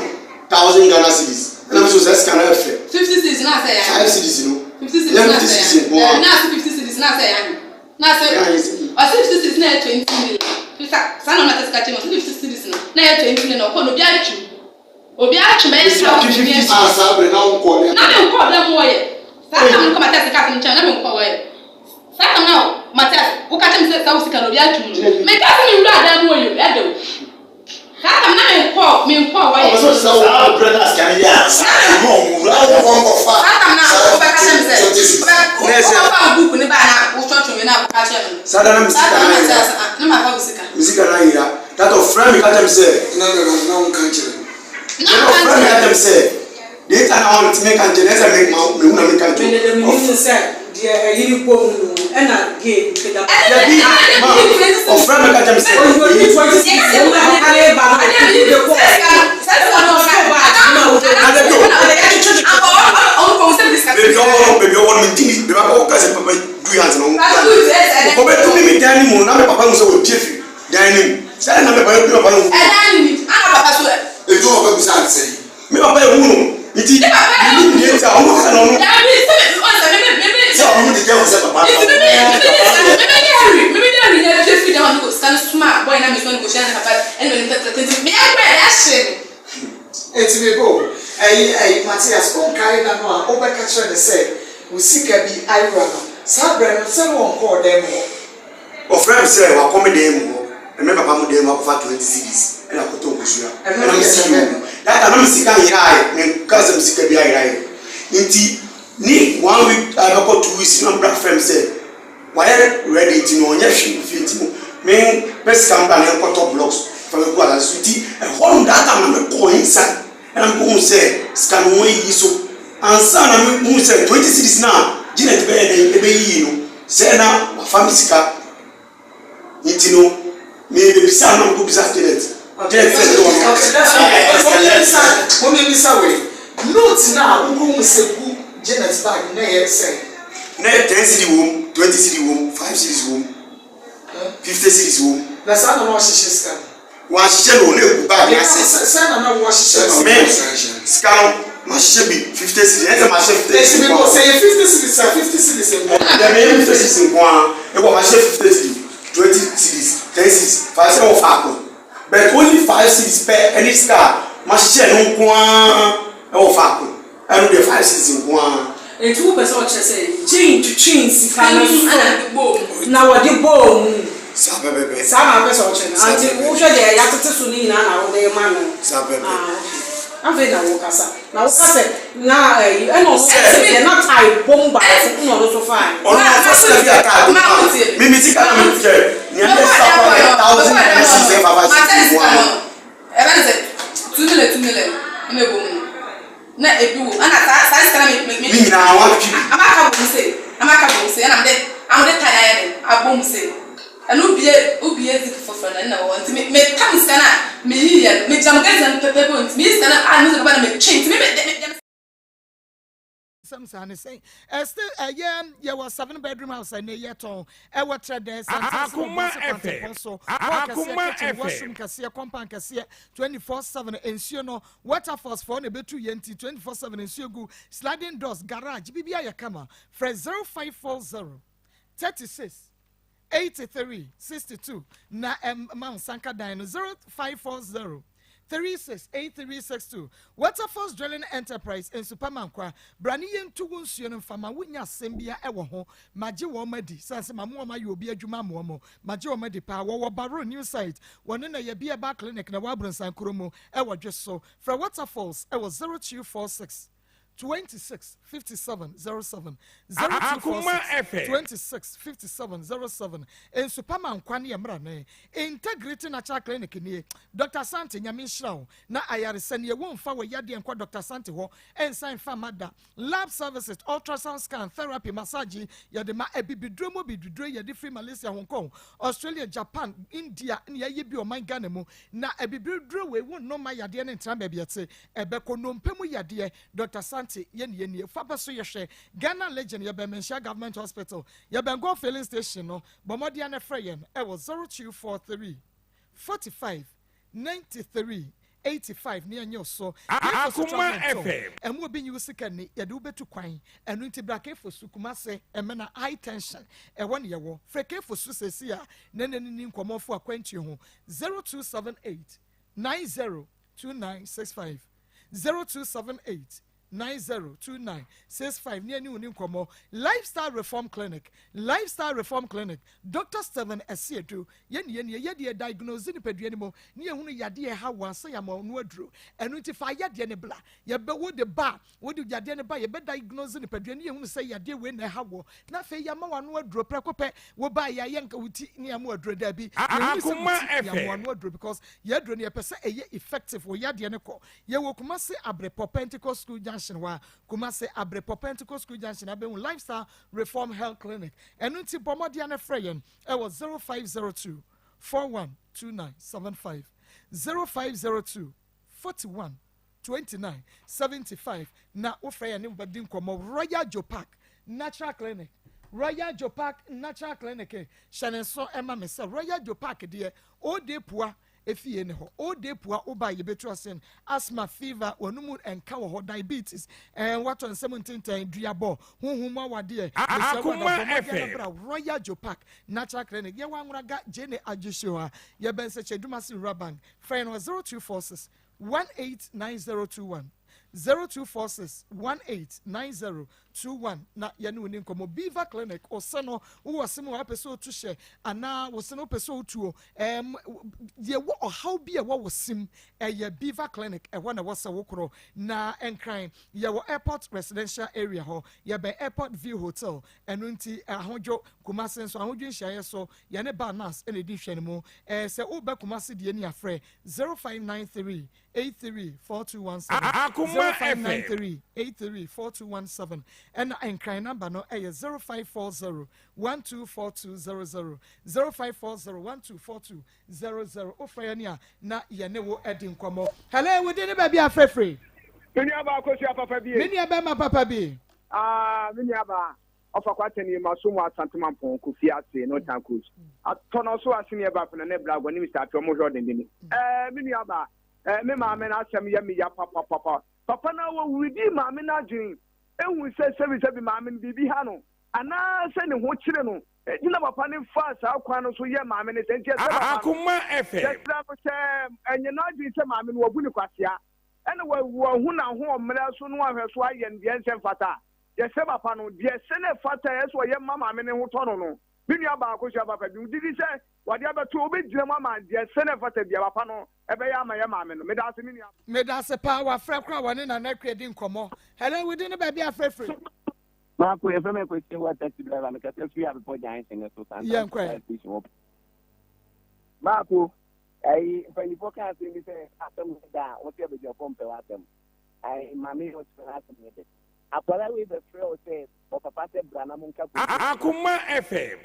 1000 Ghana cedis. Ɛna me so sɛ sika no ɛfɛ. 50 cedis na asɛ yɛ ahe? 5 cedis no. 50 cedis Ɛnyɛ na 50 asɛ yɛ cedis ahe? nko ara. Dabi na ase 50 cedis na asɛ yɛ ahe? Na sɛ ɔse 50 cedis na ɛyɛ 20 million fisa saa na ɔna tɛ sika kyerɛ mu ɔse 50 cedis no na ɛyɛ 20 million ɔkɔ no obiara twim obiara twim bɛyɛ Mesi atwe 50 cedis. Ah saa bere na wonkɔ dɛm. Na me nkɔ dɛm wɔyɛ saa tam no kɔ Matias ka asɛm kyerɛ na me nkɔ wɔyɛ saa tam na Matias woka kyerɛ me sɛ saa wo sika no obiara twim no meka sɛ me wura dan mu wɔyɛ ɛdɛw Saa tam na menkɔɔ menkɔɔ hɔ yɛ. Saa berɛ no a sika no yɛ ansa na ɔwura hɔ. Saa tam na wobɛka kyerɛ me sɛ wobɛfa wo book no baa na wotwerɛtwerɛ wei na woka kyerɛ me no. Saa da na me Saa sika tam no na ayera. mate na mafa wo sika. Me sika no ayera. That ɔfrɛ me ka kyerɛ me sɛ. Na na na na wonka nkyerɛ no. Na Ɛna wonka ɔfrɛ me nkyerɛ ka no. kyerɛ me sɛ deɛ nti a na ɔntumi nka nkyerɛ no ɛsɛ me ma mehu na menka nkyerɛ Me dede wo. menim sɛ deɛ ɛyere bɔ mu no ɛna gay no keda. Dabi ma ɔfrɛ me ka kyerɛ me sɛ Baabi ɔwɔ no baabi ɔwɔ no mentumi me papa woka sɛ papa du yɛ ansa na ɔhu ɔbɛtu me me dan no mu no na me papa hu sɛ wɔpie firi dan no mu sɛdeɛ na me papa me papa hu Etu ɔbɛ bisa ne sɛ yi. Me papa ehu no nti menim deɛ nti a ɔno kasa na ɔno. Sɛ ɔno de gya hu sɛ papa no Enti me bo, ɛyi, ɛyi, Matias, wonkae da no a wobɛka kyerɛ no sɛ wo sika bi ayera no? Saa berɛ no, sɛ na ɔnkɔɔ dan mu hɔ. Ɔfrɛɛ me sɛ wakɔ me dan mu hɔ, me papa mo dan mu akɔfa 20 cedis ɛna akɔtɔ nkosua. Ɛna me si yoo. That time na me sika nyeraeɛ, me nka sɛ me sika bi ayeraeɛ. Nti ne one week a ɛbɛkɔ 2 weeks na bra frɛ me sɛ wayɛ ready nti no ɔnyɛ hwee wɔ fie nti no me pɛ sika mbra na yɛnkɔtɔ blocks fa bɛgu asase so. Nti ɛhɔ nom that time na me kɔɔ inside ɛna me kɔhu sɛ sika no wɔayiyi so. Ansa na me hu sɛ 20 cedis no a Janet bɛyɛ dɛn ɛbɛyiyi no Sɛ na wafa me sika nti no, merebɛbisa no na mekɔbisaa Janet. Janet sɛ ne ɔno. Mommisa wei, note no a wokɔhuu sɛ gu Janet bag mu no, na ɛyɛ sɛn? Na ɛyɛ 10 cedi wom, 20 cedi wom, 5 cedis wom, 50 cedis wom. Na saa na na wɔhyehyɛ sika no? Wɔahyehyɛ no na egu bag no ase. Sɛn na na wɔhyehyɛ no? Me sika no mahyehyɛ bi 50 cedis ɛnyɛ sɛ mahyehyɛ 50 cedis nko ara. Sɛ ɛyɛ 50 cedis a 50 cedis nko ara. Dabi ɛnyɛ 50 cedis nko ara ebɔ mahyehyɛ 50 cedis 20 cedis 10 cedis 5 sɛ wɔ faako but only 5 cedis pɛ ɛne sika a mahyehyɛ no nko ara ɛwɔ faako. Ɛno deɛ 5 cedis nko ara. Enti wopɛ sɛ ɔkyerɛ sɛ Jane twetwee sika no so na wɔde bɔɔ mu? Saa pɛpɛpɛ. Saa na wopɛ sɛ ɔkyerɛ no? Saa Ante pɛpɛ. wohwɛ deɛ yɛatete so no nyinaa na wode rema no? Saa pɛpɛ. Ah, okay. Afei na wokasa. Na woka sɛ na ɛyi ɛna ɔno Sɛ. deɛ na tae bom baako na ɔno nso faeɛ. Ɔno ɔmfa sika bi a tae bom ma me. Me me sika na me hwɛ nea me sika kɔ yɛ 1000 na 6 5 5 nko ara. Ɛbɛn sɛ 2 million 2 million na ɛbɔ mu no. Na ebi wɔ mu ɛna saa saa sika na me me Ne nyinaa wɔatwetwe bi. Ama aka bɔ mu sei ama aka bɔ mu sei ɛna mede ama mede tan ayɛ dɛn abɔ mu sei ɛno wobie wobie zip foforɔ no ɛna ɛwɔ hɔ nti me me tam sika no a meyi yɛ no megyina mo gate no pɛpɛpɛ nti meyi sika no a mehu sɛ papa na metwe nti me me deɛ me. Sɛm saa ne sɛn? Ɛste ɛyɛ yɛwɔ 7 bedroom house ɛne yɛtɔn ɛwɔ trɛdɛ santase wɔ Akoma Kumasi FM. kwantempɔn so. Hall kɛseɛ, Akoma kitchen, FM. washroom kɛseɛ, compound kɛseɛ, 24/7 nsuo no waterfalls foɔ na ɛbɛtu yɛn nti 24/7 nsuo gu, sliding doors, garage, biribi ayɛ kama. Frɛ 0540 36 83 62 na ɛma wo nsa nka dan no 0540 36 8362. Waterfalls Drilling Enterprise nsupa mankwa bra ne yɛntu wo nsuo no mfa ma wonya asɛm bia ɛwɔ ho. Magye wɔn adi sane sɛ ma mo wɔn ayɛ obi adwuma ama wɔn. Magye wɔn adi paa. Wɔwɔ Baro New Site, wɔne na yɛ bi ɛba clinic na wɔabrɔnsan kuro mu ɛwɔ dwe so. Frɛ Waterfalls ɛwɔ 0246 26 57 07, Akoma 0246 FM. 26 57 07. Nsupa mankwa ne yɛ mmerane. Integrity Natural Clinic nie. Dr Sante, Nyame nhyira wo na ayaresɛ ne yɛwɔ mfa wɔ yadeɛ nkɔ Dr Sante hɔ ɛnsan mfa ma da. Lab services, ultrasound scan, therapy, massage yɛde ma. Abibiduro mu bibiduro yɛde firi Malaysia, Hong Kong, Australia, Japan, India ne yɛayɛ bi ɔman Ghana mu. Na abibiduro wei wo nnɔma yadeɛ ne ntena baabi ɛte ɛbɛkɔ nnompe mu yadeɛ. Dr Sante yɛne yɛnie fa bɛ so yɛhwɛ Ghana Legend. Yɛbɛn Manhyia Government Hospital, yɛbɛn Gold filling station no. Bɔ mmɔden no frɛ yɛn ɛwɔ 0243 45 93 85 ne ɛnyɛ so. Akoma FM. Ɛmu obi nyi wo sika ni yɛde wobɛtu kwan. Ɛno nti bra Kefo so Kumase ɛmɛna high tension ɛwɔ ne yɛwɔ. Frɛ Kefo so sɛsi a ne ne ne ni nkɔmmɔfo akwantuo ho 0278 902965, 0278 902965 ne ɛne wo ni nkɔmmɔ. Lifestyle Reform Clinic, Lifestyle Reform Clinic, Dr Stephen Asiedu yɛne yɛne yɛdeɛ diagnose nipadua no mu ne yɛhunu yadeɛ ɛha wɔ ansa yɛama no aduro. Ɛno nti fa yadeɛ ne bla yɛbɛ wode ba, wode yadeɛ no ba, yɛbɛ diagnose nipadua ne yɛhunu sɛ yadeɛ wei na ɛha wɔ na afei yɛama wano aduro prɛko pɛ. Wo ba yɛayɛ nka wo ti ne yɛama aduro daabi. Yɛhunu sɛ wo Akoma ti yɛama FM. wano aduro because yɛaduro no yɛpɛ sɛ ɛyɛ effective wɔ yadeɛ no kɔ. Yɛwɔ Kumase Abrepɔ Pentecost School Junction hɔ a Kumase Abrepɔ Pentecost School Junction abɛhu Lifestyle Reform Health Clinic. Ɛno nti bɔ mmɔden no frɛ yɛn ɛwɔ 0502 412975, 0502 41 29 75 na wofrɛ yɛn ne wobɛdi nkɔmmɔ. Royal Joe Park Natural Clinic, Royal Joe Park Natural Clinic, hyɛ ne nso ɛma me sɛ Royal Joe Park deɛ ɔde pua efie ne hɔ ɔde pua ɔba yɛbɛtu ase asthma, fever, wɔn mu nka wɔ hɔ, diabetes, watɔ nsɛm ntenten, duabɔ huhum awadeɛ. Akoma FM. Bra Royal Joe Park Natural Clinic. Yɛwɔ Anworaga Gyene Adwohye a yɛbɛn sɛ Kyɛdumase Wura Bank. Frɛ no 0246 189021, 0246 189021 na yɛne wo ni nkɔmmɔ. Beaver Clinic, ɔsɛ no wowɔ se mu a wopɛ sɛ wotu hyɛ anaa wo se no wopɛ sɛ wotuo yɛwɔ ɔhaw bi a ɛwɔ wo sim, ɛyɛ Beaver Clinic ɛhɔ na ɛwɔ sɛ wokorɔ. Na Nkran yɛwɔ Airport Residential Area hɔ, yɛbɛn Airport View Hotel. Ɛno nti Ahodwo Kumase nso Ahodwo nhyiaeɛ so yɛne ba nas ɛna ɛdi hwɛ no mu. Sɛ wobɛ Kumase deɛ ni afrɛ 0593 834217, Akoma 0593 834217. Ɛna Nkran number no ɛyɛ 0540 124200, 0540 124200. Wofrɛ yɛn a na yɛne wo ɛdi nkɔmmɔ. Hello, wodi ne baabi afrɛfrɛ? Me nua baa Kosua papa bie. Me nua bɛrima papa bi. Aa, me nua baa ɔfa kwata ni ma so mu Asantemampɔn Kofi ase no tan coach. Atɔ no so ase ne ɛba fana ne bragɔ ne Mr. Afi ɔmo hwɛ ɔdendene. Me nua baa me maame na asɛm yɛ me ya papa papa. Papa na wɔ wuridi maame na adwen. Ehu sɛ sɛbi sɛbi maame no biribi ha no anaasɛ ne ho kyerɛ no. Gyina papa ne fa saa kwan no so yɛ maame ne sɛ nti ɛsɛ papa no. Akoma FM. Yɛsrɛ no sɛ ɛnyɛ n'adwen sɛ maame no wabu ne kwasea. Ɛna wahu n'ahoɔmmerɛ so no ahwɛ so ayɛ no deɛ nsɛ mfata. Yɛsɛ papa no deɛ sɛ ne fata ɛsɛ ɔyɛ ma maame ne ho tɔ no. Me nua baako sua papa bi didi sɛ wɔde abɛto wobɛgyina mu ama deɛ sɛ ne fata bia papa no ɛbɛyɛ ama yɛ maame no. Meda ase, me nua. Meda ase paa. Wafrɛ kora wɔne Nana Akua di nkɔmmɔ. Hello, wodi ne baabi afrɛfrɛ? Maako, yɛfrɛ me Kwesi wa taxi driver, mekasa firi Abepɔ Junction no so. Santa Yɛnkɔ ɛ. station hɔ. Maako, ayi mpanyinfoɔ ka asɛm bi sɛ asɛm no da a wɔte abadwafoɔ mpɛ w'asɛm. Ayi maame yɛ ɔkyerɛ n'asɛm yɛ dɛ. Akwadaa wei bɛfrɛ wo sɛ ɔpapa sɛ bra na monka kɔ. Akoma FM.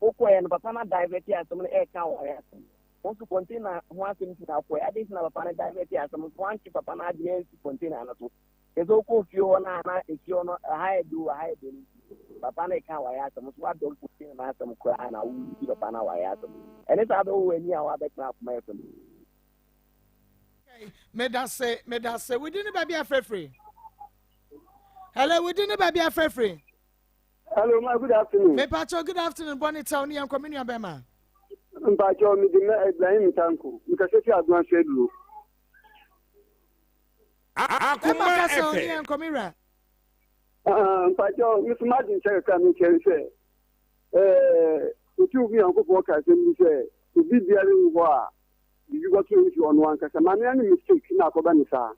Wokɔɛ no, papa no divert asɛm no ɛɛka aware asɛm. Wo nso container ho asɛm nti na akɔɛ. Ade nti na papa no divert asɛm no so wantwe papa no adwene ansi container no so. Kyerɛ sɛ wokɔɔ fie hɔ no a na efie hɔ no ɛha yɛ de o ɛha yɛ de no nti papa no reka awareɛ asɛm nso woadɔ mpo tie n'asɛm koraa na woredi papa no awareɛ asɛm. Ɛne saa bɛwɔ w'ani a woabɛtena akoma FM. Medase, medase. Wodi ne baabi afrɛfrɛ. Hello, wodi ne baabi afrɛfrɛ. Hello, ma good afternoon. Mepacho good afternoon. Bɔne tɛw ne yɛnkɔ me nua bɛma. Mpacho me de Ibrahim Tanko. Mekasa fi Agona so aduro. Akoma FM. Ne yɛnkɔ me wura. Mpacho me so m'adwene kyerɛ kakra me kyerɛ sɛ ɛɛ otu fi Nyankopɔn ka asɛm bi sɛ obi biara nni hɔ a biribi kɔto no mfi ɔno ankasa. Maame no ne mistake na akɔba ne saa.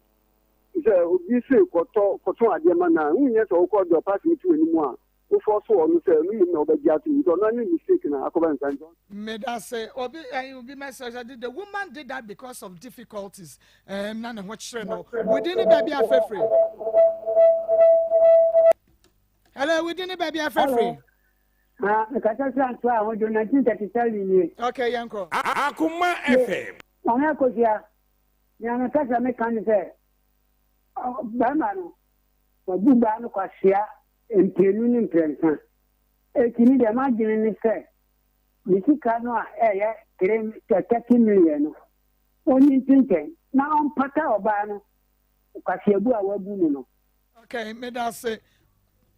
Sɛ obi se kɔtɔ kɔtɔn adeɛ ma no a, wonyɛ sɛ wokɔ de ɔpaase no to w'anim a, wofɔ so ɔno sɛ ɔno mmom na wobɛgye atom. Nti ɔno ne mistake na akɔba ne saa nti. Medase obi eh, obi message ɔde the woman did that because of difficulties eh, na ne ho kyerɛ no within ne baabi afɛfiri. Hello, within ne baabi afɛfiri. Ah, mekasa firi Antoa Ahodwo 1937 nie. Okay, yɛnkɔ. Akoma FM. Maame Akosua, nea mepɛ sɛ meka ne sɛ, barima no, wabu baa no kwasea mprenu ne mprɛnsa. Enti me deɛ m'adwene ne sɛ, ne sika no a ɛyɛ 30 million no, ɔnyi ntwentwɛn na ɔmpata ɔbaa no kwaseabu a wabu no no. Okay, meda ase.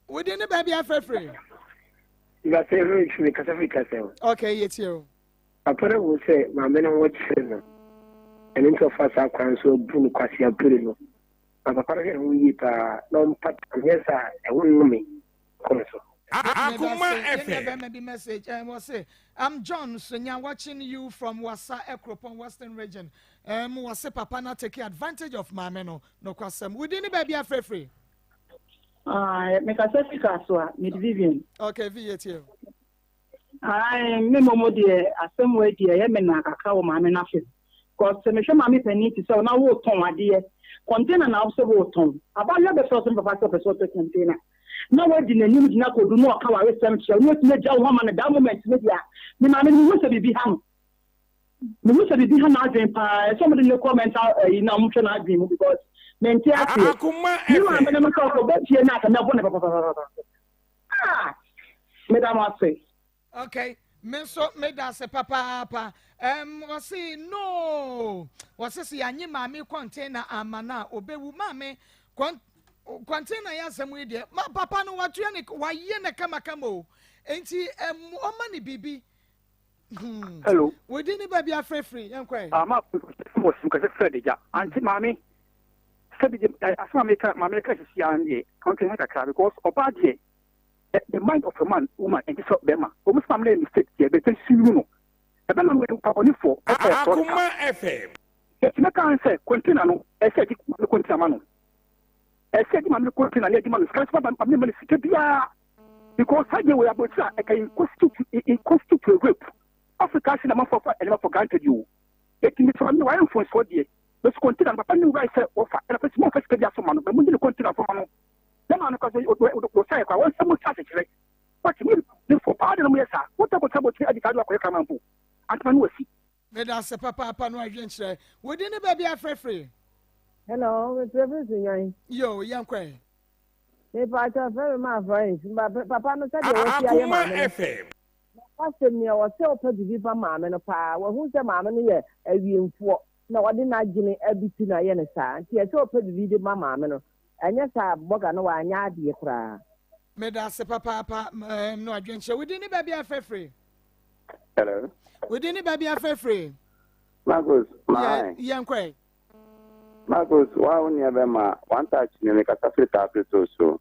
Wodi ne baabi afrɛfrɛ? Mbase Rich me kasa firi kasa o. Okay, yɛtie o. Papa no hu sɛ maame no ho kyere no, ɛno nti ɔfa saa kwan so abu no kwasea bere no. Ma papa no hwɛ ne ho yie paa na ɔmpata, anyɛ saa a ɛho nnome kɔ no so. Akoma FM. Bɛma bi message ɛn wɔ se I'm John Sonya watching you from Wasa Ekropon Western Region. Ɛm wɔ se papa na take advantage of maame no. Nokwasɛm. Wo din ne baabi a frɛfiri? Ah, mekasa fi Kasoa, mede Vivian. Okay, Vi yɛtie o. Ae, me mmom deɛ asɛm wei deɛ ɛyɛ me naa kakra wɔ maame no afem. Cause sɛ mehwɛ maame panin te sɛ wo na woretɔn adeɛ, container na wosɛ woretɔn. Abaayewa bɛfrɛ wo sɛ me papa sɛ ɔpɛ sɛ ɔtɔ container. Na woadi n'anim gyina kɔdu na ɔka w'aresɛm kyerɛ wo na watumi agya wo ho ama no that moment no deɛ a, me maame no mehu sɛ biribi ha no. Mehu sɛ biribi ha n'adwene paa, ɛsɛ wɔde no kɔ mental ɛyi na wɔhwɛ n'adwene mu because mente aseɛ. Me maame no sɛ ɔkɔba fie no a ka mɛbo no papapapapa. Ah! Meda mo ase. Okay, me nso meda ase papaapa. Um, wɔse no, wɔse sɛ yɛanye maame container ama no a ɔbɛwu. Maame, container yɛ asɛm yi deɛ, ma papa no watua ne, wayɛ ne kamakama o. Enti um, ɔma ne biribi. Hmm. Hello. Wodi ne baabi afrɛfiri yɛn kɔ ɛ. Ama wɔ sum kɛse frɛ de gya. Ante maame sɛbi de asɛm a meka maame ka sisi an deɛ ɔntwe ho kakra because ɔbaa deɛ the mind of a man woman ɛnte sɛ bɛrima. Wɔn sɛ maame no yɛ mistake deɛ bɛtɛ si no no. Ɛbɛma no yɛ pabɔnefoɔ ɛfɛ ɛtɔ Akoma FM. Yɛtumi ka sɛ container no ɛsɛ ɛgye maame container ma no. Ɛsɛ ɛgye maame container na ɛgye ma no sika nso maame ma no sika biara. Because saa deɛ wei aburokyire a ɛka in constitute in constitute a rape. Africa ase na amanfoɔ fa nneɛma for granted o. Eti me sɛ wayɛ mfonsoɔ deɛ. Bɛsi container no papa ne right sɛ wɔfa ɛna pɛsi mo nfa sika bi aso ma no bɛ mo gye ne container fo ma no. Na maa no kora sɛ wɔsa yɛ kora wɔn nsa mo nsa asekyerɛ. Wɔte mo ne fo paa de na mo yɛ saa. Wɔtɔ kɔtena abɔkyire adi saa de wakɔyɛ kraman mpo. Antoma no wasi. Medase papaapa no adwenkyerɛ. Wo din ne baabi a frɛfrɛ? Hello, me frɛfrɛ Sunyani. Yo, yɛnkɔ ɛ. Mepakyɛw frɛ me maa Florence mba papa no sɛdeɛ wasi ayɛ maame no nokwasɛm ni ɛwɔ sɛ ɔpɛ biribi ma maame no paa wahu sɛ maame no yɛ awiemfoɔ na ɔde n'adwene abiti no ayɛ no saa nti ɛsɛ ɔpɛ biribi de ma maame no ɛnyɛ saa bɔga no wanyɛ adeɛ koraa. Medase papaapa no adwenkyerɛ. Wo din ne baabi a frɛfrɛ? Hello. Wo din ne baabi a frɛfrɛ? Marcus, my. Yɛnkɔ ɛ. Marcus, wa wo nua bɛma one touch ni me kasa firi taase so so.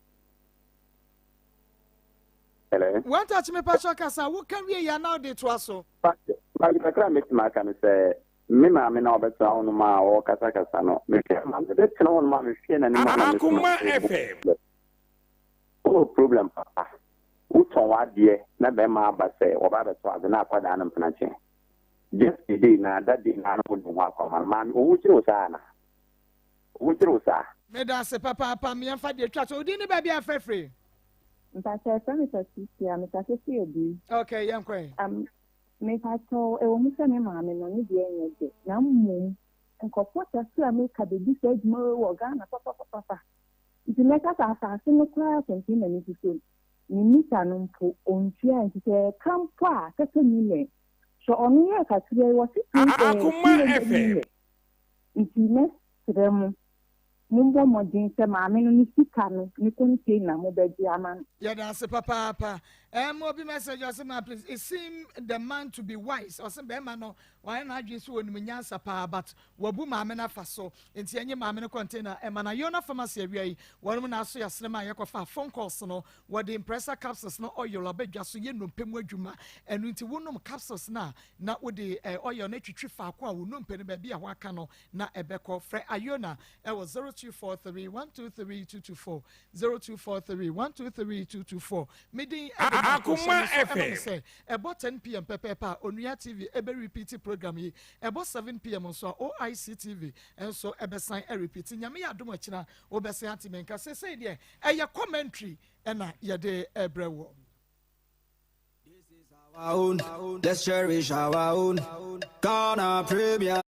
Hello. One touch me pastor kasa wo ka wie ya na de toa so. Marcus kakra me tuma aka ne sɛ me maame na ɔbɛtena hɔ nom a ɔkasa kasa no mehwɛ maame bɛtena hɔ nom a mehwɛ n'anim a na Akoma FM. Wowɔ problem papa wotɔn w'adeɛ na bɛrima aba sɛ wɔba abɛtɔ adze na akwadaa no mpena kyɛn. Just a day na that day na na wode wo ho akɔma no. Maame, owu kyere wo saa ana? Owu kyere wo saa? Medase papaapa, meɛmfa deɛ twa so. Wo din ne baabi a frɛ firi? Mpakyɛ yɛfrɛ me Patricia, mekasa fi Aburi. Ok, yɛnkɔ ɛ. Um, mepakyɛw, ɛwɔ mu sɛ me maame no, ne deɛ nyɛ dɛ, na mmom nkurɔfoɔ tase a meka bɛdi saa adwuma wei wɔ Ghana papapapapa. Nti mɛka sɛ asase no koraa container no si so no, ne mita no mpo ɔntua nti sɛ ɛka mpo a 30 million. Sɛ ɔno yɛɛ kakra yi wɔse two eh, 200 million. Nti mɛsrɛ mo, mombɔ mmɔden sɛ maame no ne sika no ne container mobɛgye ama no. Yɛda ase papaapa. Ɛɛm obi message ɔse ma please it seem the man to be wise ɔse bɛɛma no wayɛ n'adwene sɛ onim nyansa paa but wabu maame no afa so nti ɛnye maame no container ɛma no Ayona pharmacy awia yi wɔnom na aso yasene ma yɛkɔfa phone calls no wɔde impressa capsules no oil aba dwa so yɛ nnompe mu adwuma ɛno nti wonom capsules no a na wode eh, oil no atwitwi faako a wo nnompe no baabi a hɔ aka no na ɛbɛkɔ frɛ Ayona ɛwɔ 0243 123 224 0243 123 224 Me din de Mark Akoma Ɔhyɛ me so ɛma me FM. sɛ ɛbɔ 10 pm pɛpɛɛpɛ a Onua TV ɛbɛ repeat program yi ɛbɔ 7 pm nso a OIC TV nso ɛbɛsan ɛrepeat Nyame yɛ adom akyina wobɛsan ate me nka Seesei deɛ ɛyɛ commentary ɛna yɛde ɛbrɛ woɔ. Our own, let's cherish our own. Ghana Premier.